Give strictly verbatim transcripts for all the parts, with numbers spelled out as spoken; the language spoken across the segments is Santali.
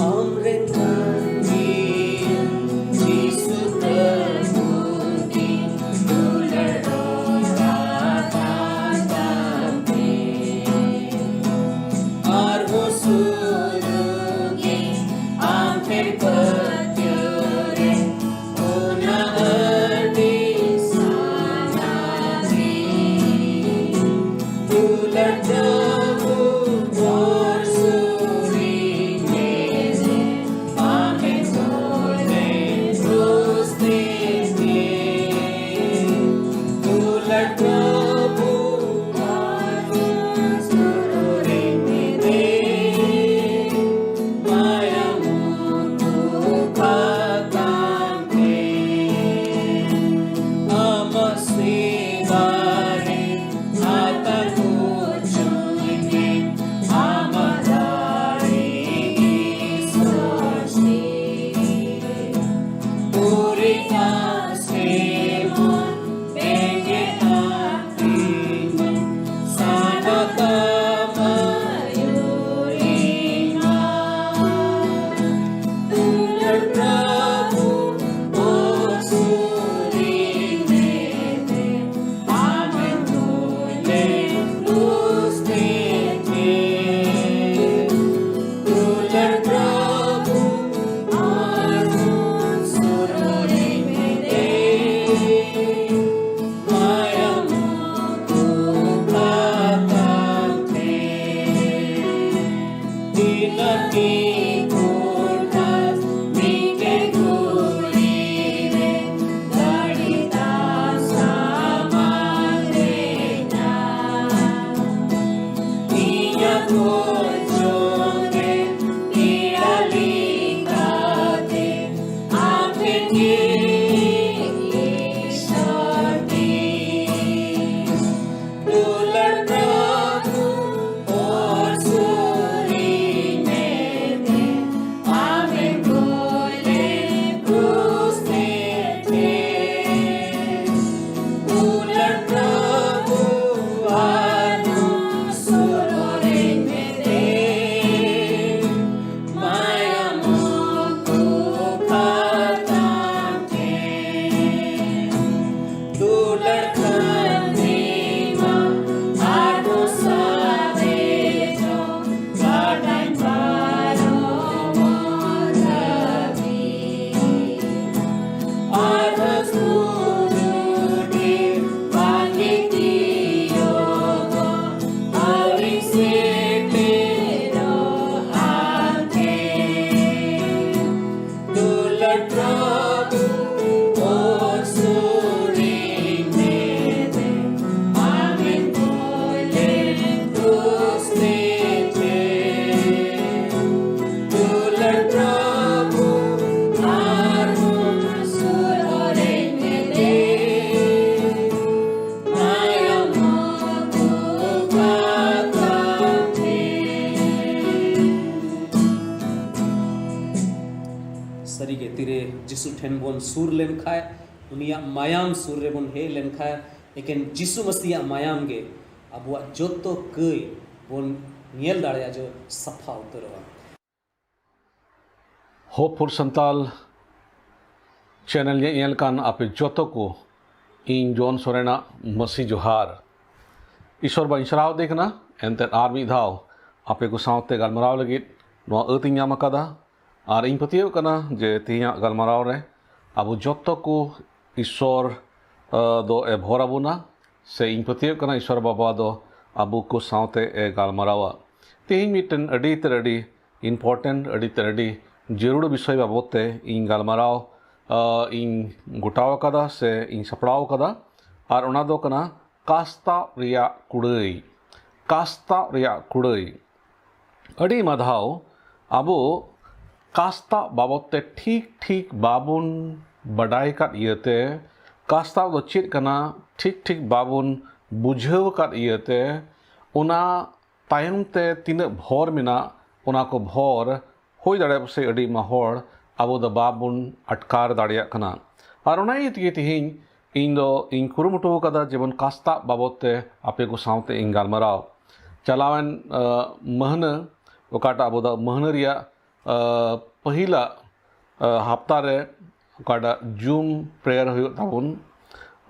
ᱟᱢᱨᱮᱱ ᱢᱟᱹᱱᱢᱤ ᱡᱤᱥᱩ ᱯᱨᱚᱵᱷᱩ ᱜᱮ ᱫᱩᱞᱟᱹᱲ ᱨᱚᱲ ᱟᱠᱟᱱ ᱛᱟᱢ ᱛᱮ᱾ ᱟᱨᱦᱚᱸ ᱥᱩᱨᱩᱜᱮ ᱟᱢ ᱴᱷᱮᱱ ᱯᱟᱹᱛᱭᱟᱹᱣ ᱨᱮ ᱡᱤᱥᱩ ᱴᱷᱮᱱ ᱵᱚᱱ ᱥᱩᱨ ᱞᱮᱱᱠᱷᱟᱱ, ᱩᱱᱤᱭᱟᱜ ᱢᱟᱭᱟᱢ ᱥᱩᱨ ᱨᱮᱵᱚᱱ ᱦᱮᱡ ᱞᱮᱱᱠᱷᱟᱱ, ᱮᱠᱮᱱ ᱡᱤᱥᱩ ᱢᱟᱹᱥᱤᱭᱟᱜ ᱢᱟᱭᱟᱢ ᱜᱮ ᱟᱵᱚᱣᱟᱜ ᱡᱚᱛᱚ ᱠᱟᱹᱭ ᱵᱚᱱ ᱧᱮᱞ ᱫᱟᱲᱮᱭᱟᱜᱼᱟ ᱡᱮ ᱥᱟᱯᱷᱟ ᱩᱛᱟᱹᱨᱚᱜᱼᱟ᱾ ᱦᱳᱯ ᱯᱷᱚᱨ ᱥᱟᱱᱛᱟᱞ ᱪᱮᱱᱮᱞ ᱧᱮᱧᱮᱞ ᱠᱟᱱ ᱟᱯᱮ ᱡᱚᱛᱚ ᱠᱚ, ᱤᱧ ᱡᱚᱱ ᱥᱚᱨᱮᱱᱟᱜ ᱢᱟᱹᱥᱤ ᱡᱚᱦᱟᱨ᱾ ᱤᱥᱚᱨ ᱵᱟᱧ ᱥᱟᱨᱦᱟᱣ ᱫᱮ ᱠᱟᱱᱟ, ᱮᱱᱛᱮᱫ ᱟᱨ ᱢᱤᱫ ᱫᱷᱟᱣ ᱟᱯᱮ ᱠᱚ ᱥᱟᱶᱛᱮ ᱜᱟᱞᱢᱟᱨᱟᱣ ᱞᱟᱹᱜᱤᱫ ᱱᱚᱣᱟ ᱟᱹᱛ ᱤᱧ ᱧᱟᱢ ᱟᱠᱟᱫᱟ᱾ ᱟᱨ ᱤᱧ ᱯᱟᱹᱛᱭᱟᱹᱣ ᱠᱟᱱᱟ ᱡᱮ ᱛᱮᱦᱮᱧᱟᱜ ᱜᱟᱞᱢᱟᱨᱟᱣ ᱨᱮ ᱟᱵᱚ ᱡᱚᱛᱚ ᱠᱚ ᱤᱥᱚᱨ ᱫᱚ ᱮ ᱵᱷᱚᱨ ᱟᱵᱚᱱᱟ, ᱥᱮ ᱤᱧ ᱯᱟᱹᱛᱭᱟᱹᱣ ᱠᱟᱱᱟ ᱤᱥᱚᱨ ᱵᱟᱵᱟ ᱫᱚ ᱟᱵᱚ ᱠᱚ ᱥᱟᱶᱛᱮ ᱮ ᱜᱟᱞᱢᱟᱨᱟᱣᱟ᱾ ᱛᱮᱦᱮᱧ ᱢᱤᱫᱴᱮᱱ ᱟᱹᱰᱤ ᱛᱮᱫ ᱟᱹᱰᱤ ᱤᱢᱯᱚᱨᱴᱮᱱᱴ, ᱟᱹᱰᱤ ᱛᱮᱫ ᱟᱹᱰᱤ ᱡᱟᱹᱨᱩᱲ ᱵᱤᱥᱚᱭ ᱵᱟᱵᱚᱫ ᱛᱮ ᱤᱧ ᱜᱟᱞᱢᱟᱨᱟᱣ ᱤᱧ ᱜᱚᱴᱟᱣ ᱟᱠᱟᱫᱟ ᱥᱮ ᱤᱧ ᱥᱟᱯᱲᱟᱣ ᱟᱠᱟᱫᱟ᱾ ᱟᱨ ᱚᱱᱟ ᱫᱚ ᱠᱟᱱᱟ ᱠᱟᱥᱛᱟᱣ ᱨᱮᱭᱟᱜ ᱠᱩᱲᱟᱹᱭ᱾ ᱠᱟᱥᱛᱟᱣ ᱨᱮᱭᱟᱜ ᱠᱩᱲᱟᱹᱭ᱾ ᱟᱹᱰᱤ ᱟᱭᱢᱟ ᱫᱷᱟᱣ ᱟᱵᱚ ᱠᱟᱥᱛᱟᱣ ᱵᱟᱵᱚᱫ ᱛᱮ ᱴᱷᱤᱠ ᱴᱷᱤᱠ ᱵᱟᱵᱚᱱ ᱵᱟᱰᱟᱭ ᱟᱠᱟᱫ ᱤᱭᱟᱹᱛᱮ, ᱠᱟᱥᱛᱟᱣ ᱫᱚ ᱪᱮᱫ ᱠᱟᱱᱟ ᱴᱷᱤᱠ ᱴᱷᱤᱠ ᱵᱟᱵᱚᱱ ᱵᱩᱡᱷᱟᱹᱣ ᱟᱠᱟᱫ ᱤᱭᱟᱹᱛᱮ, ᱚᱱᱟ ᱛᱟᱭᱚᱢ ᱛᱮ ᱛᱤᱱᱟᱹᱜ ᱵᱷᱚᱨ ᱢᱮᱱᱟᱜ, ᱚᱱᱟ ᱠᱚ ᱵᱷᱚᱨ ᱦᱩᱭ ᱫᱟᱲᱮᱭᱟᱜᱼᱟ ᱯᱟᱥᱮᱡ ᱟᱹᱰᱤ ᱟᱭᱢᱟ ᱦᱚᱲ ᱟᱵᱚ ᱫᱚ ᱵᱟᱵᱚᱱ ᱟᱴᱠᱟᱨ ᱫᱟᱲᱮᱭᱟᱜ ᱠᱟᱱᱟ᱾ ᱟᱨ ᱚᱱᱟ ᱤᱭᱟᱹ ᱛᱮᱜᱮ ᱛᱮᱦᱮᱧ ᱤᱧ ᱫᱚ ᱤᱧ ᱠᱩᱨᱩᱢᱩᱴᱩ ᱟᱠᱟᱫᱟ ᱡᱮᱢᱚᱱ ᱠᱟᱥᱛᱟᱣ ᱵᱟᱵᱚᱫ ᱛᱮ ᱟᱯᱮ ᱠᱚ ᱥᱟᱶᱛᱮ ᱤᱧ ᱜᱟᱞᱢᱟᱨᱟᱣ᱾ ᱪᱟᱞᱟᱣᱮᱱ ᱢᱟᱹᱦᱱᱟᱹ, ᱚᱠᱟᱴᱟᱜ ᱟᱵᱚ ᱫᱚ ᱢᱟᱹᱦᱱᱟᱹ ᱨᱮᱭᱟᱜ ᱯᱟᱹᱦᱤᱞᱟᱜ ᱦᱟᱯᱛᱟ ᱨᱮ ᱚᱠᱟᱴᱟᱜ ᱡᱩᱢ ᱯᱨᱮᱭᱟᱨ ᱦᱩᱭᱩᱜ ᱛᱟᱵᱚᱱ,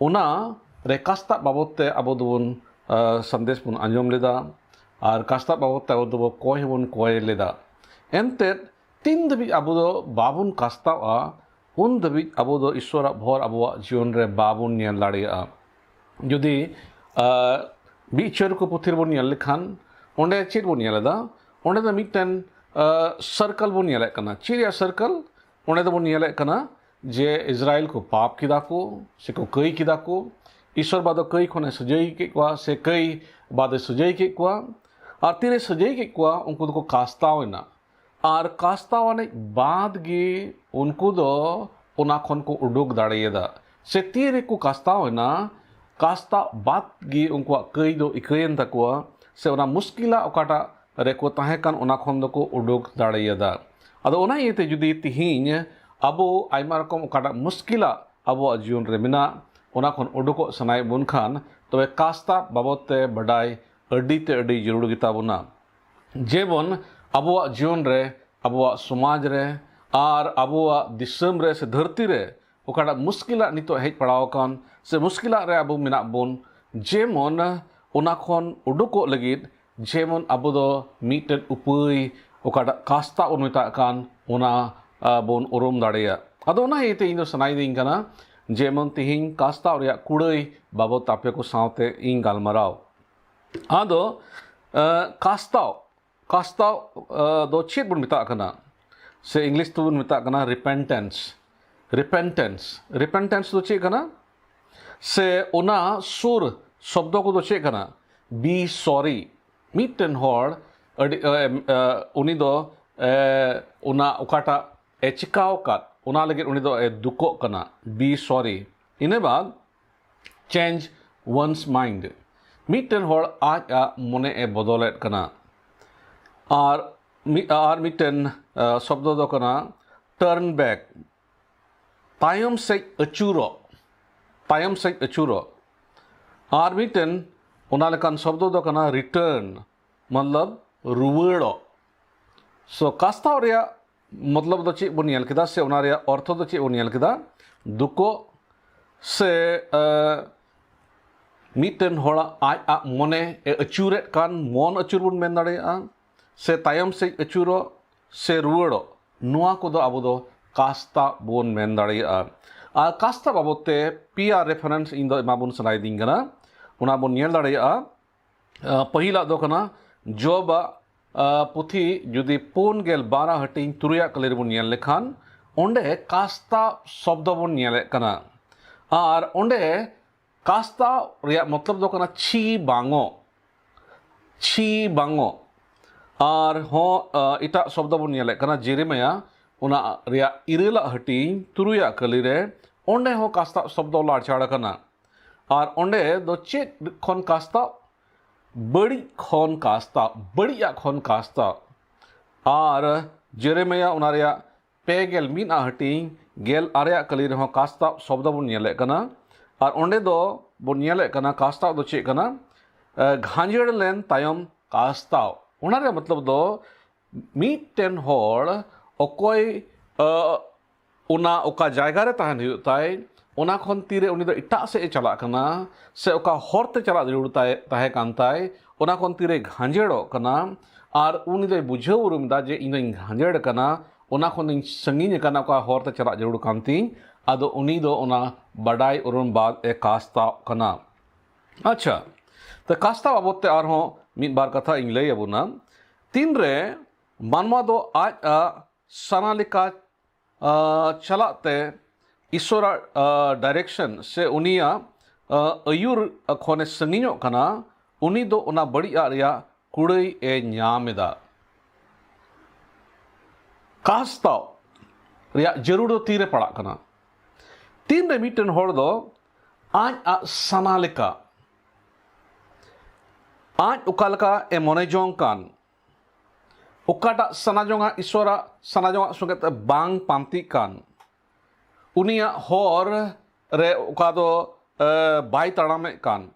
ᱚᱱᱟ ᱨᱮ ᱠᱟᱥᱛᱟᱣ ᱵᱟᱵᱚᱫ ᱛᱮ ᱟᱵᱚ ᱫᱚᱵᱚᱱ ᱥᱟᱸᱫᱮᱥ ᱵᱚᱱ ᱟᱸᱡᱚᱢ ᱞᱮᱫᱟ᱾ ᱟᱨ ᱠᱟᱥᱛᱟᱣ ᱵᱟᱵᱚᱫ ᱛᱮ ᱟᱵᱚ ᱫᱚᱵᱚ ᱠᱚᱭ ᱦᱚᱸᱵᱚᱱ ᱠᱚᱭ ᱞᱮᱫᱟ᱾ ᱮᱱᱛᱮᱫ ᱛᱤᱱ ᱫᱷᱟᱹᱵᱤᱡ ᱟᱵᱚ ᱫᱚ ᱵᱟᱵᱚᱱ ᱠᱟᱥᱛᱟᱣᱟ, ᱩᱱ ᱫᱷᱟᱹᱵᱤᱡ ᱟᱵᱚ ᱫᱚ ᱤᱥᱚᱨᱟᱜ ᱵᱷᱚᱨ ᱟᱵᱚᱣᱟᱜ ᱡᱤᱭᱚᱱ ᱨᱮ ᱵᱟᱵᱚᱱ ᱧᱮᱞ ᱫᱟᱲᱮᱭᱟᱜᱼᱟ᱾ ᱡᱩᱫᱤ ᱵᱤᱪᱟᱹᱨ ᱠᱚ ᱯᱩᱛᱷᱤ ᱨᱮᱵᱚᱱ ᱧᱮᱞ ᱞᱮᱠᱷᱟᱱ, ᱚᱸᱰᱮ ᱪᱮᱫ ᱵᱚᱱ ᱧᱮᱞ ᱮᱫᱟ? ᱚᱸᱰᱮ ᱫᱚ ᱢᱤᱫᱴᱮᱱ ᱥᱟᱨᱠᱟᱞ ᱵᱚᱱ ᱧᱮᱞᱮᱫ ᱠᱟᱱᱟ᱾ ᱪᱮᱫ ᱨᱮᱭᱟᱜ ᱥᱟᱨᱠᱟᱞ? ᱚᱸᱰᱮ ᱫᱚᱵᱚᱱ ᱧᱮᱞᱮᱫ ᱠᱟᱱᱟ ᱡᱮ ᱤᱥᱨᱟᱭᱮᱞ ᱠᱚ ᱯᱟᱯ ᱠᱮᱫᱟ ᱠᱚ, ᱥᱮ ᱠᱚ ᱠᱟᱹᱭ ᱠᱮᱫᱟ ᱠᱚ᱾ ᱤᱥᱚᱨ ᱵᱟᱫᱚ ᱠᱟᱹᱭ ᱠᱷᱚᱱᱮ ᱥᱟᱹᱡᱟᱹᱭ ᱠᱮᱫ ᱠᱚᱣᱟ, ᱥᱮ ᱠᱟᱹᱭ ᱵᱟᱫᱮ ᱥᱟᱹᱡᱟᱹᱭ ᱠᱮᱫ ᱠᱚᱣᱟ᱾ ᱟᱨ ᱛᱤᱨᱮ ᱥᱟᱹᱡᱟᱹᱭ ᱠᱮᱫ ᱠᱚᱣᱟ, ᱩᱱᱠᱩ ᱫᱚᱠᱚ ᱠᱟᱥᱛᱟᱣ ᱮᱱᱟ᱾ ᱟᱨ ᱠᱟᱥᱛᱟᱣ ᱟᱹᱱᱤᱡ ᱵᱟᱫᱽ ᱜᱮ ᱩᱱᱠᱩ ᱫᱚ ᱚᱱᱟ ᱠᱷᱚᱱ ᱠᱚ ᱩᱰᱩᱠ ᱫᱟᱲᱮᱭᱟᱫᱟ᱾ ᱥᱮ ᱛᱤ ᱨᱮᱠᱚ ᱠᱟᱥᱛᱟᱣ ᱮᱱᱟ, ᱠᱟᱥᱛᱟᱣ ᱵᱟᱫᱽ ᱜᱮ ᱩᱱᱠᱩᱣᱟᱜ ᱠᱟᱹᱭ ᱫᱚ ᱤᱠᱟᱹᱭᱮᱱ ᱛᱟᱠᱚᱣᱟ, ᱥᱮ ᱚᱱᱟ ᱢᱩᱥᱠᱤᱞᱟᱜ ᱚᱠᱟᱴᱟᱜ ᱨᱮᱠᱚ ᱛᱟᱦᱮᱸ ᱠᱟᱱ, ᱚᱱᱟ ᱠᱷᱚᱱ ᱫᱚᱠᱚ ᱩᱰᱩᱠ ᱫᱟᱲᱮᱭᱟᱫᱟ᱾ ᱟᱫᱚ ᱚᱱᱟ ᱤᱭᱟᱹᱛᱮ ᱡᱩᱫᱤ ᱛᱤᱦᱤᱧ ᱟᱵᱚ ᱟᱭᱢᱟ ᱨᱚᱠᱚᱢ ᱚᱠᱟᱴᱟᱜ ᱢᱩᱥᱠᱤᱞᱟᱜ ᱟᱵᱚᱣᱟᱜ ᱡᱤᱭᱚᱱ ᱨᱮ ᱢᱮᱱᱟᱜ, ᱚᱱᱟ ᱠᱷᱚᱱ ᱩᱰᱩᱠᱚᱜ ᱥᱟᱱᱟᱭᱮᱫ ᱵᱚᱱ ᱠᱷᱟᱱ, ᱛᱚᱵᱮ ᱠᱟᱥᱛᱟᱵ ᱵᱟᱵᱚᱫ ᱛᱮ ᱵᱟᱰᱟᱭ ᱟᱹᱰᱤ ᱛᱮ ᱟᱹᱰᱤ ᱡᱟᱹᱨᱩᱲ ᱜᱮᱛᱟ ᱵᱚᱱᱟ᱾ ᱡᱮᱢᱚᱱ ᱟᱵᱚᱣᱟᱜ ᱡᱤᱭᱚᱱ ᱨᱮ, ᱟᱵᱚᱣᱟᱜ ᱥᱚᱢᱟᱡᱽ ᱨᱮ ᱟᱨ ᱟᱵᱚᱣᱟᱜ ᱫᱤᱥᱚᱢ ᱨᱮ ᱥᱮ ᱫᱷᱟᱹᱨᱛᱤ ᱨᱮ ᱚᱠᱟᱴᱟᱜ ᱢᱩᱥᱠᱤᱞᱟᱜ ᱱᱤᱛᱚᱜ ᱦᱮᱡ ᱯᱟᱲᱟᱣ ᱟᱠᱟᱱ ᱥᱮ ᱢᱩᱥᱠᱤᱞᱟᱜ ᱨᱮ ᱟᱵᱚ ᱢᱮᱱᱟᱜ ᱵᱚᱱ, ᱡᱮᱢᱚᱱ ᱚᱱᱟ ᱠᱷᱚᱱ ᱩᱰᱩᱠᱚᱜ ᱞᱟᱹᱜᱤᱫ ᱡᱮᱢᱚᱱ ᱟᱵᱚ ᱫᱚ ᱢᱤᱫᱴᱮᱱ ᱩᱯᱟᱹᱭ, ᱚᱠᱟᱴᱟᱜ ᱠᱟᱥᱛᱟ ᱵᱚᱱ ᱢᱮᱛᱟᱜ ᱠᱟᱱ, ᱚᱱᱟ, ᱟ, ᱵᱚᱱ ᱩᱨᱩᱢ ᱫᱟᱲᱮᱭᱟᱜ᱾ ᱟᱫᱚ ᱚᱱᱟ ᱤᱭᱟᱹᱛᱮ ᱤᱧ ᱫᱚ ᱥᱟᱱᱟᱭᱤᱫᱤᱧ ᱠᱟᱱᱟ, ᱡᱮᱢᱚᱱ ᱛᱤᱦᱤᱧ ᱠᱟᱥᱛᱟᱣ ᱨᱮᱭᱟᱜ ᱠᱩᱲᱟᱹᱭ ᱵᱟᱵᱚᱫ ᱟᱯᱮ ᱠᱚ ᱥᱟᱶᱛᱮ ᱤᱧ ᱜᱟᱞᱢᱟᱨᱟᱣ᱾ ᱟᱫᱚ, ᱟ, ᱠᱟᱥᱛᱟᱣ, ᱠᱟᱥᱛᱟᱣ, ᱟ, ᱫᱚ ᱪᱮᱫ ᱵᱚᱱ ᱢᱮᱛᱟᱜ ᱠᱟᱱᱟ? ᱥᱮ ᱤᱝᱞᱤᱥ ᱛᱮᱵᱚᱱ ᱢᱮᱛᱟᱜ ᱠᱟᱱᱟ repentance᱾ Repentance, repentance ᱫᱚ ᱪᱮᱫ ᱠᱟᱱᱟ? ᱥᱮ ᱚᱱᱟ ᱥᱩᱨ ᱥᱚᱵᱫᱚ ᱠᱚᱫᱚ ᱪᱮᱫ ᱠᱟᱱᱟ? Be sorry᱾ ᱢᱤᱫᱴᱮᱱ ᱦᱚᱲ ᱟᱹᱰᱤ, ᱮ, ᱮ, ᱩᱱᱤ ᱫᱚ, ᱮ, ᱚᱱᱟ ᱚᱠᱟᱴᱟᱜ ᱮ ᱪᱤᱠᱟᱣ ᱟᱠᱟᱫ, ᱚᱱᱟ ᱞᱟᱹᱜᱤᱫ ᱩᱱᱤ ᱫᱚ ᱮ ᱫᱩᱠᱚᱜ ᱠᱟᱱᱟ, be sorry᱾ ᱤᱱᱟᱹ ᱵᱟᱫ change one's mind, ᱢᱤᱫᱴᱮᱱ ᱦᱚᱲ ᱟᱡ ᱟᱜ ᱢᱚᱱᱮ ᱮ ᱵᱚᱫᱚᱞᱮᱫ ᱠᱟᱱᱟ᱾ ᱟᱨ ᱢᱤᱫ, ᱟᱨ ᱢᱤᱫᱴᱮᱱ, ᱟ, ᱥᱚᱵᱫᱚ ᱫᱚ ᱠᱟᱱᱟ turn back, ᱛᱟᱭᱚᱢ ᱥᱮᱫ ᱟᱹᱪᱩᱨᱚᱜ, ᱛᱟᱭᱚᱢ ᱥᱮᱫ ᱟᱹᱪᱩᱨᱚᱜ᱾ ᱟᱨ ᱢᱤᱫᱴᱮᱱ ᱚᱱᱟ ᱞᱮᱠᱟᱱ ᱥᱚᱵᱫᱚ ᱫᱚ ᱠᱟᱱᱟ return, ᱢᱚᱛᱞᱚᱵ ᱨᱩᱣᱟᱹᱲᱚᱜ᱾ So ᱠᱟᱥᱛᱟᱣ ᱨᱮᱭᱟᱜ ᱢᱚᱛᱞᱚᱵ ᱫᱚ ᱪᱮᱫ ᱵᱚᱱ ᱧᱮᱞ ᱠᱮᱫᱟ, ᱥᱮ ᱚᱱᱟ ᱨᱮᱭᱟᱜ ᱚᱨᱛᱷᱚ ᱫᱚ ᱪᱮᱫ ᱵᱚᱱ ᱧᱮᱞ ᱠᱮᱫᱟ? ᱫᱩᱠᱚᱜ, ᱥᱮ, ᱮ, ᱢᱤᱫᱴᱮᱱ ᱦᱚᱲᱟᱜ ᱟᱡ ᱟᱜ ᱢᱚᱱᱮ ᱮ ᱟᱹᱪᱩᱨᱮᱫ ᱠᱟᱱ, ᱢᱚᱱ ᱟᱹᱪᱩᱨ ᱵᱚᱱ ᱢᱮᱱ ᱫᱟᱲᱮᱭᱟᱜᱼᱟ, ᱥᱮ ᱛᱟᱭᱚᱢ ᱥᱮᱫ ᱟᱹᱪᱩᱨᱚᱜ, ᱥᱮ ᱨᱩᱣᱟᱹᱲᱚᱜ, ᱱᱚᱣᱟ ᱠᱚᱫᱚ ᱟᱵᱚ ᱫᱚ ᱠᱟᱥᱛᱟ ᱵᱚᱱ ᱢᱮᱱ ᱫᱟᱲᱮᱭᱟᱜᱼᱟ᱾ ᱟᱨ ᱠᱟᱥᱛᱟ ᱵᱟᱵᱚᱫ ᱛᱮ ᱯᱮᱭᱟ reference ᱤᱧ ᱫᱚ ᱮᱢᱟ ᱵᱚᱱ ᱥᱟᱱᱟᱭᱤᱫᱤᱧ ᱠᱟᱱᱟ, ᱚᱱᱟ ᱵᱚᱱ ᱧᱮᱞ ᱫᱟᱲᱮᱭᱟᱜᱼᱟ᱾ ᱟ, ᱯᱟᱹᱦᱤᱞᱟᱜ ᱫᱚ ᱠᱟᱱᱟ ᱡᱚᱵᱟᱜ, ᱟ, ᱯᱩᱛᱷᱤ ᱡᱩᱫᱤ ᱯᱩᱱ ᱜᱮᱞ ᱵᱟᱨ ᱦᱟᱹᱴᱤᱧ ᱛᱩᱨᱩᱭᱟᱜ ᱠᱟᱹᱞᱤ ᱨᱮᱵᱚᱱ ᱧᱮᱞ ᱞᱮᱠᱷᱟᱱ, ᱚᱸᱰᱮ ᱠᱟᱥᱛᱟ ᱥᱚᱵᱫᱚ ᱵᱚᱱ ᱧᱮᱞᱮᱫ ᱠᱟᱱᱟ᱾ ᱟᱨ ᱚᱸᱰᱮ ᱠᱟᱥᱛᱟ ᱨᱮᱭᱟᱜ ᱢᱚᱛᱞᱚᱵ ᱫᱚ ᱠᱟᱱᱟ ᱪᱷᱤ ᱵᱟᱝᱚᱜ, ᱪᱷᱤ ᱵᱟᱝᱚᱜ᱾ ᱟᱨᱦᱚᱸ, ᱟ, ᱮᱴᱟᱜ ᱥᱚᱵᱫᱚ ᱵᱚᱱ ᱧᱮᱞᱮᱫ ᱠᱟᱱᱟ ᱡᱮᱨᱮᱢᱟᱭᱟ, ᱚᱱᱟ ᱨᱮᱭᱟᱜ ᱤᱨᱟᱹᱞᱟᱜ ᱦᱟᱹᱴᱤᱧ ᱛᱩᱨᱩᱭᱟᱜ ᱠᱟᱹᱞᱤ ᱨᱮ, ᱚᱸᱰᱮ ᱦᱚᱸ ᱠᱟᱥᱛᱟ ᱥᱚᱵᱫᱚ ᱞᱟᱲᱪᱟᱲ ᱟᱠᱟᱱᱟ᱾ ᱟᱨ ᱚᱸᱰᱮ ᱫᱚ ᱪᱮᱫ ᱠᱷᱚᱱ ᱠᱟᱥᱛᱟ? ᱵᱟᱹᱲᱤᱡ ᱠᱷᱚᱱ ᱠᱟᱥᱛᱟ, ᱵᱟᱹᱲᱤᱡᱟᱜ ᱠᱷᱚᱱ ᱠᱟᱥᱛᱟ᱾ ᱟᱨ ᱡᱮᱨᱮᱢᱤᱭᱟ ᱚᱱᱟ ᱨᱮᱭᱟᱜ ᱯᱮ ᱜᱮᱞ ᱢᱤᱫ ᱟᱜ ᱦᱟᱹᱴᱤᱧ ᱜᱮᱞ ᱟᱨᱮ ᱟᱜ ᱠᱟᱹᱞᱤ ᱨᱮᱦᱚᱸ ᱠᱟᱥᱛᱟᱣ ᱥᱚᱵᱫᱚ ᱵᱚᱱ ᱧᱮᱞᱮᱫ ᱠᱟᱱᱟ᱾ ᱟᱨ ᱚᱸᱰᱮ ᱫᱚ ᱵᱚᱱ ᱧᱮᱞᱮᱫ ᱠᱟᱱᱟ, ᱠᱟᱥᱛᱟᱣ ᱫᱚ ᱪᱮᱫ ᱠᱟᱱᱟ? ᱮ, ᱜᱷᱟᱸᱡᱮᱲ ᱞᱮᱱ ᱛᱟᱭᱚᱢ ᱠᱟᱥᱛᱟᱣ᱾ ᱚᱱᱟ ᱨᱮᱭᱟᱜ ᱢᱚᱛᱞᱚᱵ ᱫᱚ ᱢᱤᱫᱴᱮᱱ ᱦᱚᱲ ᱚᱠᱚᱭ, ᱮ, ᱚᱱᱟ ᱚᱠᱟ ᱡᱟᱭᱜᱟ ᱨᱮ ᱛᱟᱦᱮᱱ ᱦᱩᱭᱩᱜ ᱛᱟᱭ, ᱚᱱᱟ ᱠᱷᱚᱱ ᱛᱤᱨᱮ ᱩᱱᱤ ᱫᱚ ᱮᱴᱟᱜ ᱥᱮᱫ ᱮ ᱪᱟᱞᱟᱜ ᱠᱟᱱᱟ, ᱥᱮ ᱚᱠᱟ ᱦᱚᱨ ᱛᱮ ᱪᱟᱞᱟᱜ ᱡᱟᱹᱨᱩᱲ ᱛᱟᱭ ᱛᱟᱦᱮᱸ ᱠᱟᱱ ᱛᱟᱭ, ᱚᱱᱟ ᱠᱷᱚᱱ ᱛᱤᱨᱮ ᱜᱷᱟᱸᱡᱮᱲᱚᱜ ᱠᱟᱱᱟ, ᱟᱨ ᱩᱱᱤ ᱫᱚᱭ ᱵᱩᱡᱷᱟᱹᱣ ᱩᱨᱩᱢ ᱮᱫᱟ ᱡᱮ ᱤᱧ ᱫᱚᱧ ᱜᱷᱟᱸᱡᱮᱲ ᱠᱟᱱᱟ, ᱚᱱᱟ ᱠᱷᱚᱱ ᱫᱚᱧ ᱥᱟᱺᱜᱤᱧ ᱟᱠᱟᱱᱟ, ᱚᱠᱟ ᱦᱚᱨ ᱛᱮ ᱪᱟᱞᱟᱜ ᱡᱟᱹᱨᱩᱲ ᱠᱟᱱ ᱛᱤᱧ᱾ ᱟᱫᱚ ᱩᱱᱤ ᱫᱚ ᱚᱱᱟ ᱵᱟᱰᱟᱭ ᱩᱨᱩᱢ ᱵᱟᱫ ᱮ ᱠᱟᱥᱛᱟᱣ ᱠᱟᱱᱟ᱾ ᱟᱪᱪᱷᱟ, ᱛᱚ ᱠᱟᱥᱛᱟᱣ ᱵᱟᱵᱚᱫ ᱛᱮ ᱟᱨᱦᱚᱸ ᱢᱤᱫ ᱵᱟᱨ ᱠᱟᱛᱷᱟ ᱤᱧ ᱞᱟᱹᱭ ᱟᱵᱚᱱᱟ᱾ ᱛᱤᱱᱨᱮ ᱢᱟᱱᱣᱟ ᱫᱚ ᱟᱡ ᱟᱜ ᱥᱟᱱᱟ ᱞᱮᱠᱟ, ᱟ, ᱪᱟᱞᱟᱜ ᱛᱮ ᱤᱥᱚᱨᱟᱜ, ᱟ, direction ᱥᱮ ᱩᱱᱤᱭᱟᱜ, ᱟ, ᱟᱹᱭᱩᱨ ᱠᱷᱚᱱᱮ ᱥᱟᱺᱜᱤᱧᱚᱜ ᱠᱟᱱᱟ, ᱩᱱᱤ ᱫᱚ ᱚᱱᱟ ᱵᱟᱹᱲᱤᱡᱟᱜ ᱨᱮᱭᱟᱜ ᱠᱩᱲᱟᱹᱭ ᱮ ᱧᱟᱢ ᱮᱫᱟ᱾ ᱠᱟᱥᱛᱟᱣ ᱨᱮᱭᱟᱜ ᱡᱟᱹᱨᱩᱲ ᱫᱚ ᱛᱤᱨᱮ ᱯᱟᱲᱟᱜ ᱠᱟᱱᱟ? ᱛᱤᱱᱨᱮ ᱢᱤᱫᱴᱮᱱ ᱦᱚᱲ ᱫᱚ ᱟᱡ ᱟᱜ ᱥᱟᱱᱟ ᱞᱮᱠᱟ, ᱟᱡ ᱚᱠᱟ ᱞᱮᱠᱟ ᱮ ᱢᱚᱱᱮ ᱡᱚᱝ ᱠᱟᱱ, ᱚᱠᱟᱴᱟᱜ ᱥᱟᱱᱟ ᱡᱚᱝᱟᱜ, ᱤᱥᱚᱨᱟᱜ ᱥᱟᱱᱟ ᱡᱚᱝᱟᱜ ᱥᱚᱸᱜᱮ ᱛᱮ ᱵᱟᱝ ᱯᱟᱱᱛᱤᱜ ᱠᱟᱱ, ᱩᱱᱤᱭᱟᱜ ᱦᱚᱨ ᱨᱮ ᱚᱠᱟ ᱫᱚ, ᱮ, ᱵᱟᱭ ᱛᱟᱲᱟᱢᱮᱫ ᱠᱟᱱ,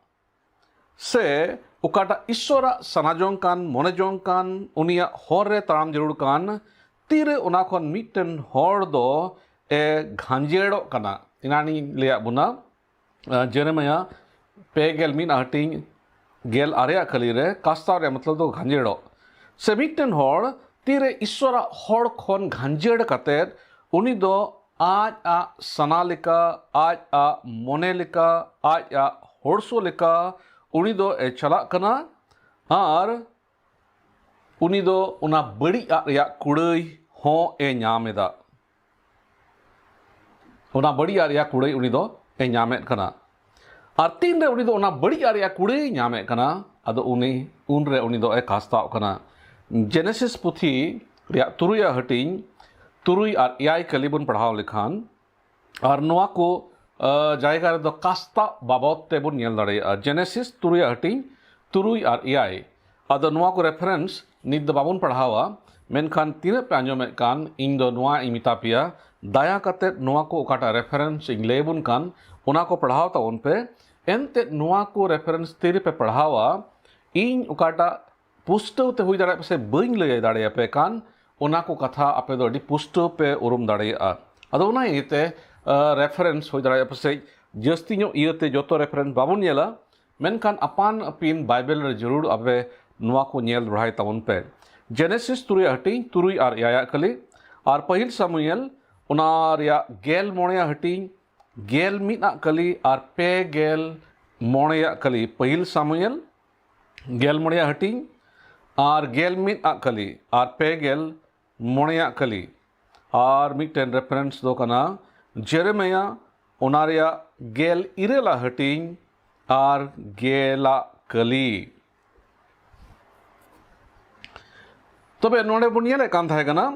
ᱥᱮ ᱚᱠᱟᱴᱟᱜ ᱤᱥᱚᱨᱟᱜ ᱥᱟᱱᱟ ᱡᱚᱝ ᱠᱟᱱ, ᱢᱚᱱᱮ ᱡᱚᱝ ᱠᱟᱱ, ᱩᱱᱤᱭᱟᱜ ᱦᱚᱨ ᱨᱮ ᱛᱟᱲᱟᱢ ᱡᱟᱹᱨᱩᱲ ᱠᱟᱱ, ᱛᱤᱨᱮ ᱚᱱᱟ ᱠᱷᱚᱱ ᱢᱤᱫᱴᱮᱱ ᱦᱚᱲ ᱫᱚ ᱮ ᱜᱷᱟᱸᱡᱮᱲᱚᱜ ᱠᱟᱱᱟ? ᱮᱱᱟᱱᱤᱧ ᱞᱟᱹᱭᱟᱫ ᱵᱚᱱᱟ, ᱟ, ᱡᱮᱨᱮᱢᱟᱭᱟ ᱯᱮ ᱜᱮᱞ ᱢᱤᱫ ᱦᱟᱹᱴᱤᱧ ᱜᱮᱞ ᱟᱨᱮ ᱟᱜ ᱠᱟᱹᱞᱤ ᱨᱮ ᱠᱟᱥᱛᱟᱣ ᱨᱮᱭᱟᱜ ᱢᱚᱛᱞᱚᱵ ᱫᱚ ᱜᱷᱟᱸᱡᱮᱲᱚᱜ᱾ ᱥᱮ ᱢᱤᱫᱴᱮᱱ ᱦᱚᱲ ᱛᱤᱨᱮ ᱤᱥᱚᱨᱟᱜ ᱦᱚᱲ ᱠᱷᱚᱱ ᱜᱷᱟᱸᱡᱮᱲ ᱠᱟᱛᱮᱫ ᱩᱱᱤ ᱫᱚ ᱟᱡ ᱟᱜ ᱥᱟᱱᱟ ᱞᱮᱠᱟ, ᱟᱡ ᱟᱜ ᱢᱚᱱᱮ ᱞᱮᱠᱟ, ᱟᱡ ᱟᱜ ᱦᱚᱲᱥᱚ ᱞᱮᱠᱟ ᱩᱱᱤ ᱫᱚ ᱮ ᱪᱟᱞᱟᱜ ᱠᱟᱱᱟ, ᱟᱨ ᱩᱱᱤ ᱫᱚ ᱚᱱᱟ ᱵᱟᱹᱲᱤᱡ ᱟᱜ ᱨᱮᱭᱟᱜ ᱠᱩᱲᱟᱹᱭ ᱦᱚᱸ ᱮ ᱧᱟᱢ ᱮᱫᱟ᱾ ᱚᱱᱟ ᱵᱟᱹᱲᱤᱡ ᱟᱜ ᱨᱮᱭᱟᱜ ᱠᱩᱲᱟᱹᱭ ᱩᱱᱤ ᱫᱚ ᱮ ᱧᱟᱢᱮᱫ ᱠᱟᱱᱟ᱾ ᱟᱨ ᱛᱤᱱᱨᱮ ᱩᱱᱤ ᱫᱚ ᱚᱱᱟ ᱵᱟᱹᱲᱤᱡ ᱟᱜ ᱨᱮᱭᱟᱜ ᱠᱩᱲᱟᱹᱭ ᱧᱟᱢᱮᱫ ᱠᱟᱱᱟ, ᱟᱫᱚ ᱩᱱᱤ, ᱩᱱᱨᱮ ᱩᱱᱤ ᱫᱚ ᱮ ᱠᱟᱥᱛᱟᱣ ᱠᱟᱱᱟ᱾ ᱡᱮᱱᱮᱥᱤᱥ ᱯᱩᱛᱷᱤ ᱨᱮᱭᱟᱜ ᱛᱩᱨᱩᱭᱟᱜ ᱦᱟᱹᱴᱤᱧ ᱛᱩᱨᱩᱭ ᱟᱨ ᱮᱭᱟᱭ ᱠᱟᱹᱞᱤ ᱵᱚᱱ ᱯᱟᱲᱦᱟᱣ ᱞᱮᱠᱷᱟᱱ, ᱟᱨ ᱱᱚᱣᱟ ᱠᱚ, ᱟ, ᱡᱟᱭᱜᱟ ᱨᱮᱫᱚ ᱠᱟᱥᱛᱟᱣ ᱵᱟᱵᱚᱫ ᱛᱮᱵᱚᱱ ᱧᱮᱞ ᱫᱟᱲᱮᱭᱟᱜᱼᱟ᱾ ᱡᱮᱱᱮᱥᱤᱥ ᱛᱩᱨᱩᱭᱟᱜ ᱦᱟᱹᱴᱤᱧ ᱛᱩᱨᱩᱭ ᱟᱨ ᱮᱭᱟᱭ᱾ ᱟᱫᱚ ᱱᱚᱣᱟ ᱠᱚ reference ᱱᱤᱛ ᱫᱚ ᱵᱟᱵᱚᱱ ᱯᱟᱲᱦᱟᱣᱟ, ᱢᱮᱱᱠᱷᱟᱱ ᱛᱤᱱᱟᱹᱜ ᱯᱮ ᱟᱸᱡᱚᱢᱮᱫ ᱠᱟᱱ, ᱤᱧ ᱫᱚ ᱱᱚᱣᱟ ᱤᱧ ᱢᱮᱛᱟ ᱯᱮᱭᱟ, ᱫᱟᱭᱟ ᱠᱟᱛᱮᱫ ᱱᱚᱣᱟ ᱠᱚ ᱚᱠᱟᱴᱟᱜ reference ᱤᱧ ᱞᱟᱹᱭ ᱟᱵᱚᱱ ᱠᱟᱱ, ᱚᱱᱟ ᱠᱚ ᱯᱟᱲᱦᱟᱣ ᱛᱟᱵᱚᱱ ᱯᱮ᱾ ᱮᱱᱛᱮᱫ ᱱᱚᱣᱟ ᱠᱚ reference ᱛᱤ ᱨᱮᱯᱮ ᱯᱟᱲᱦᱟᱣᱟ, ᱤᱧ ᱚᱠᱟᱴᱟᱜ ᱯᱩᱥᱴᱟᱹᱣ ᱛᱮ ᱦᱩᱭ ᱫᱟᱲᱮᱭᱟᱜ ᱯᱟᱥᱮᱡ ᱵᱟᱹᱧ ᱞᱟᱹᱭ ᱫᱟᱲᱮᱭᱟᱯᱮ ᱠᱟᱱ, ᱚᱱᱟ ᱠᱚ ᱠᱟᱛᱷᱟ ᱟᱯᱮ ᱫᱚ ᱟᱹᱰᱤ ᱯᱩᱥᱴᱟᱹᱣ ᱯᱮ ᱩᱨᱩᱢ ᱫᱟᱲᱮᱭᱟᱜᱼᱟ᱾ ᱟᱫᱚ ᱚᱱᱟ ᱤᱭᱟᱹᱛᱮ, ᱟ, reference ᱦᱩᱭ ᱫᱟᱲᱮᱭᱟᱜᱼᱟ ᱯᱟᱥᱮᱡ ᱡᱟᱹᱥᱛᱤ ᱧᱚᱜ ᱤᱭᱟᱹᱛᱮ ᱡᱚᱛᱚ reference ᱵᱟᱵᱚᱱ ᱧᱮᱞᱟ, ᱢᱮᱱᱠᱷᱟᱱ ᱟᱯᱟᱱ ᱟᱹᱯᱤᱱ ᱵᱟᱭᱵᱮᱞ ᱨᱮ ᱡᱟᱹᱨᱩᱲ ᱟᱯᱮ ᱱᱚᱣᱟ ᱠᱚ ᱧᱮᱞ ᱫᱚᱦᱲᱟᱭ ᱛᱟᱵᱚᱱ ᱯᱮ᱾ ᱡᱮᱱᱮᱥᱤᱥ ᱛᱩᱨᱩᱭᱟᱜ ᱦᱟᱹᱴᱤᱧ ᱛᱩᱨᱩᱭ ᱟᱨ ᱮᱭᱟᱭᱟᱜ ᱠᱟᱹᱞᱤ, ᱟᱨ ᱯᱟᱹᱦᱤᱞ ᱥᱟᱢᱩᱭᱮᱞ ᱚᱱᱟ ᱨᱮᱭᱟᱜ ᱜᱮᱞ ᱢᱚᱬᱮᱭᱟᱜ ᱦᱟᱹᱴᱤᱧ ᱜᱮᱞ ᱢᱤᱫ ᱟᱜ ᱠᱟᱹᱞᱤ ᱟᱨ ᱯᱮ ᱜᱮᱞ ᱢᱚᱬᱮᱭᱟᱜ ᱠᱟᱹᱞᱤ᱾ ᱯᱟᱹᱦᱤᱞ ᱥᱟᱢᱩᱭᱮᱞ ᱜᱮᱞ ᱢᱚᱬᱮᱭᱟᱜ ᱦᱟᱹᱴᱤᱧ ᱟᱨ ᱜᱮᱞ ᱢᱤᱫ ᱟᱜ ᱠᱟᱹᱞᱤ ᱟᱨ ᱯᱮ ᱜᱮᱞ ᱢᱚᱬᱮᱭᱟᱜ ᱠᱟᱹᱞᱤ᱾ ᱟᱨ ᱢᱤᱫᱴᱮᱱ reference ᱫᱚ ᱠᱟᱱᱟ ᱡᱮᱨᱮᱢᱤᱭᱟ, ᱚᱱᱟ ᱨᱮᱭᱟᱜ ᱜᱮᱞ ᱤᱨᱟᱹᱞᱟᱜ ᱦᱟᱹᱴᱤᱧ ᱟᱨ ᱜᱮᱞᱟᱜ ᱠᱟᱹᱞᱤ᱾ ᱛᱚᱵᱮ ᱱᱚᱰᱮ ᱵᱚᱱ ᱧᱮᱞᱮᱫ ᱠᱟᱱ ᱛᱟᱦᱮᱸ ᱠᱟᱱᱟ